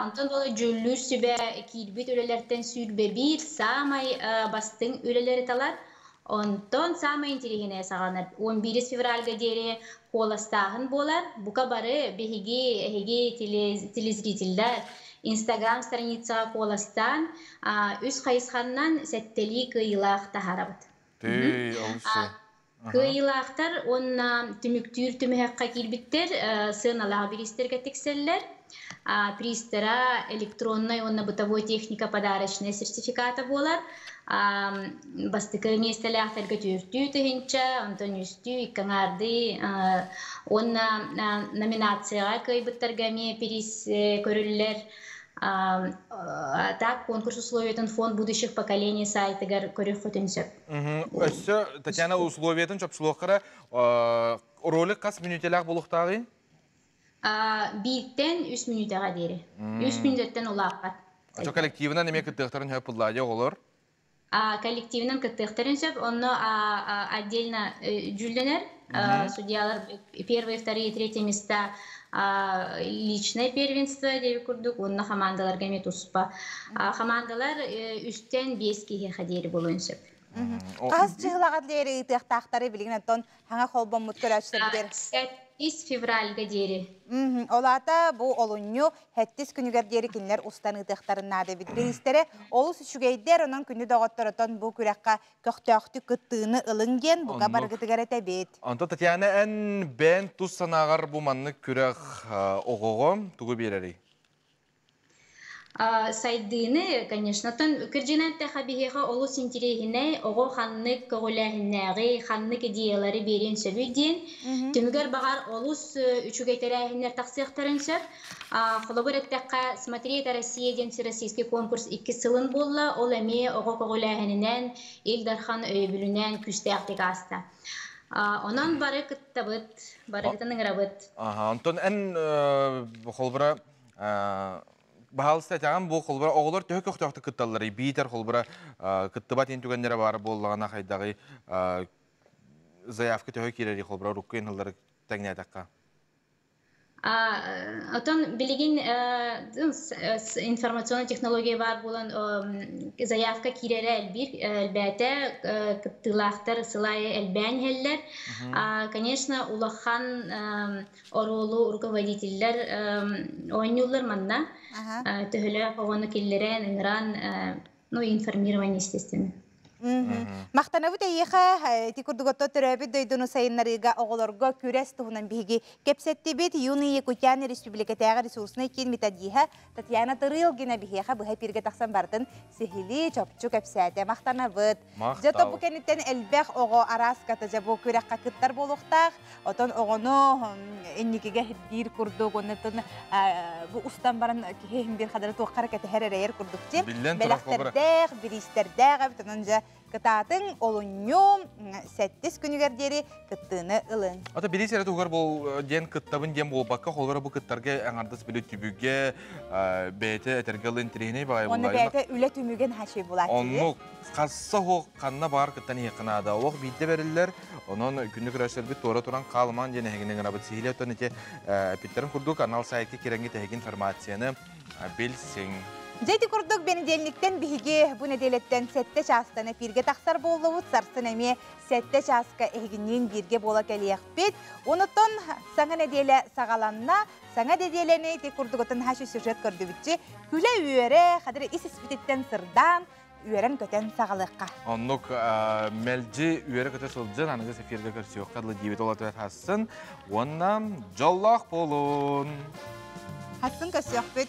Онтон ол дьүүллүүр сүбэ киирбит үлэлэртэн 21 саамай бастыҥ үлэлэри талар. Онтон саамай интириэһинэйэ саҕаланар. 11 февральга диэри куоластааһын буолар. Бука бары биһиги, эһиги телезрителлэр Инстаграм страницаҕа куоластаан, үс хайысханнан сэттэлии кыайыылаах таһаарабыт. Тыый, олус Кыайыылаахтар уонна түмүктүүр түмүһэххэ киирбиттэр сыаналаах бириистэргэ тиксэллэр. Приистара электроннай уонна бытовой техника подарочнай сертификата буолар. Бастакы миэстэлээхтэргэ түөртүү тыһыынча, онтон үстүү, икки аҥаардыы уонна номинацияҕа кыайбыттарга эмиэ приз көрүллэр. Так конкурс условиятын фонд будущих поколений сайтыгар көрүөххүтүн сөп. Өссө Татьяна условиятын чопчулуоххара ролик хас мүнүүтэлээх буолуохтааҕый? Бииртэн үс мүнүүтэҕэ диэри. Үс мүнүүтэттэн улааппат. Очо коллективынан эмиэ кыттыахтарын сөп буллаадьа оҕолор? Коллективынан кыттыахтарын сөп, онно отдельно дьүүллэнэр. Судьялар первые, вторые, третье места личное первенство диэби курдук, уонна хамаандаларга эмиэ туспа. Хамаандалар үстэн биэс киһиэхэ диэри буолуон сөп. Хас чыһылаҕа диэри ыытыахтаахтары билигин оттон хаҥа холбоммут көрөөччүлэрбитигэр 8 февральга диэри. Ол аата бу олунньу сэттис күнүгэр диэри кинилэр устан ыытыахтарын наада эбит. Бириистэрэ олус үчүгэйдэр, онон күнү доҕотторотон бу күрэххэ көхтөөхтүк кыттыыны ылыҥ диэн бука барыгытыгар этэбит. Онтон Татьяна, эн бэйэн тус санааҕар бу маннык күрэх оҕоҕо тугу биэрэрий? Сайдыыны, конечно, оттон кырдьыгынан эттэххэ, биһиэхэ олус интириэһинэй оҕо ханнык көҕүлээһиннээҕий, ханнык идеялары биэриэн сөбүй диэн. Түмүгэр баҕар олус үчүгэй тэрээһиннэр тахсыахтарын сөп. Холобур эттэххэ, «Смотри, это Россия» диэн всероссийский конкурс иккис сылын буолла. Ол эмиэ оҕо көҕүлээһининэн, Ил Дархан өйөбүлүнэн күүстээхтик ааста. Онон бары кыттабыт, барыгытын ыҥырабыт. Онтон эн холобура баһаалыста этэҕин бу холобура оҕолор төһө көхтөөхтүк кытталларый биитэр холобура кыттыбат иһин түгэннэрэ баар буоллаҕына хайдаҕый заявка төһө киирэрий холобура урукку иһин тэҥнээтэххэ. Отон билигин информационная технология баар буолан заявка киирэрэ элбиир элбээтэ кыттыылаахтар сыл аайы элбээн иһэллэр. Конечно, улахан оруолу руководителлэр оонньууллар манна. Төһөлөөх оҕону киллэрэн, ыҥыран, ну, информирование, естественно. Махтанабыт эйиэхэ ити курдук отто төрөөбүт дойдуну сайыннарыыга оҕолорго күрэс туһунан биһиги кэпсэттибит. Юные Якутяне республикатааҕы ресурсный киин методиһа Татьяна Тырылгина биһиэхэ быһа эпииргэ тахсан бартын сиһилии чопчу кэпсээтэ. Махтанабыт. Дьэ то бу кэнниттэн элбэх оҕо арааската дьэ бу күрэххэ кыттар буолуохтаах. Отон оҕону инникигэ ирдиир курдук, оннуттан бу устан баран киһи иһин биир хадары туохха эрэ кэтэһэр эрэйэр курдук дии. Биллэн турар, Бэлэхтэрдээх, бириистэрдээх эбит, онон дьэ. Кытаатыҥ, олунньу сэттис күнүгэр диэри кыттыыны ылыҥ. Ата били сэрэ туһугар бол диэн кыттабын диэн буолбакка, холбора бу кыттарга аҥардас били түбүгэ бэйэтэ этэргэ ылын интириэһинэй баҕайы Онно бэйэтэ үлэ түмүгүн хачый булааччы. Оннук хасса хуох ханна баар кыттан иһиэххэ наада. Олох биирдэ бэриллэр. Онон күннүк көрөөччүлэрбит туора туран хаалымаан диэн эһигини ыҥырабыт. Сиһилии оттон ити эппиттэрин курдук анал сайтка кирэҥҥит эһиги информацияны билсиҥ. Дьэ ити курдук бэнидиэнньиктэн биһиги бу нэдиэлэттэн сэттэ чаастан эпииргэ тахсар буоллубут. Сарсын эмиэ сэттэ чааска эһигинниин бииргэ буола кэлиэхпит. Онутон саҥа нэдиэлэ саҕаланна. Саҥа нэдиэлэни ити курдугутун хаши сюжет көрдүбүтчи. Күлэ-үөрэ, хадыры ис испититтэн сырдаан, үөрэн-көтөн саҕалыахха. Оннук мэлдьи үөрэ-көтө сылдьан аныгыс эфиргэ көрсүөххэ дылы диэбит ол атыгар хассын уонна дьоллоох буолун! Хассын көрсүөхпүт!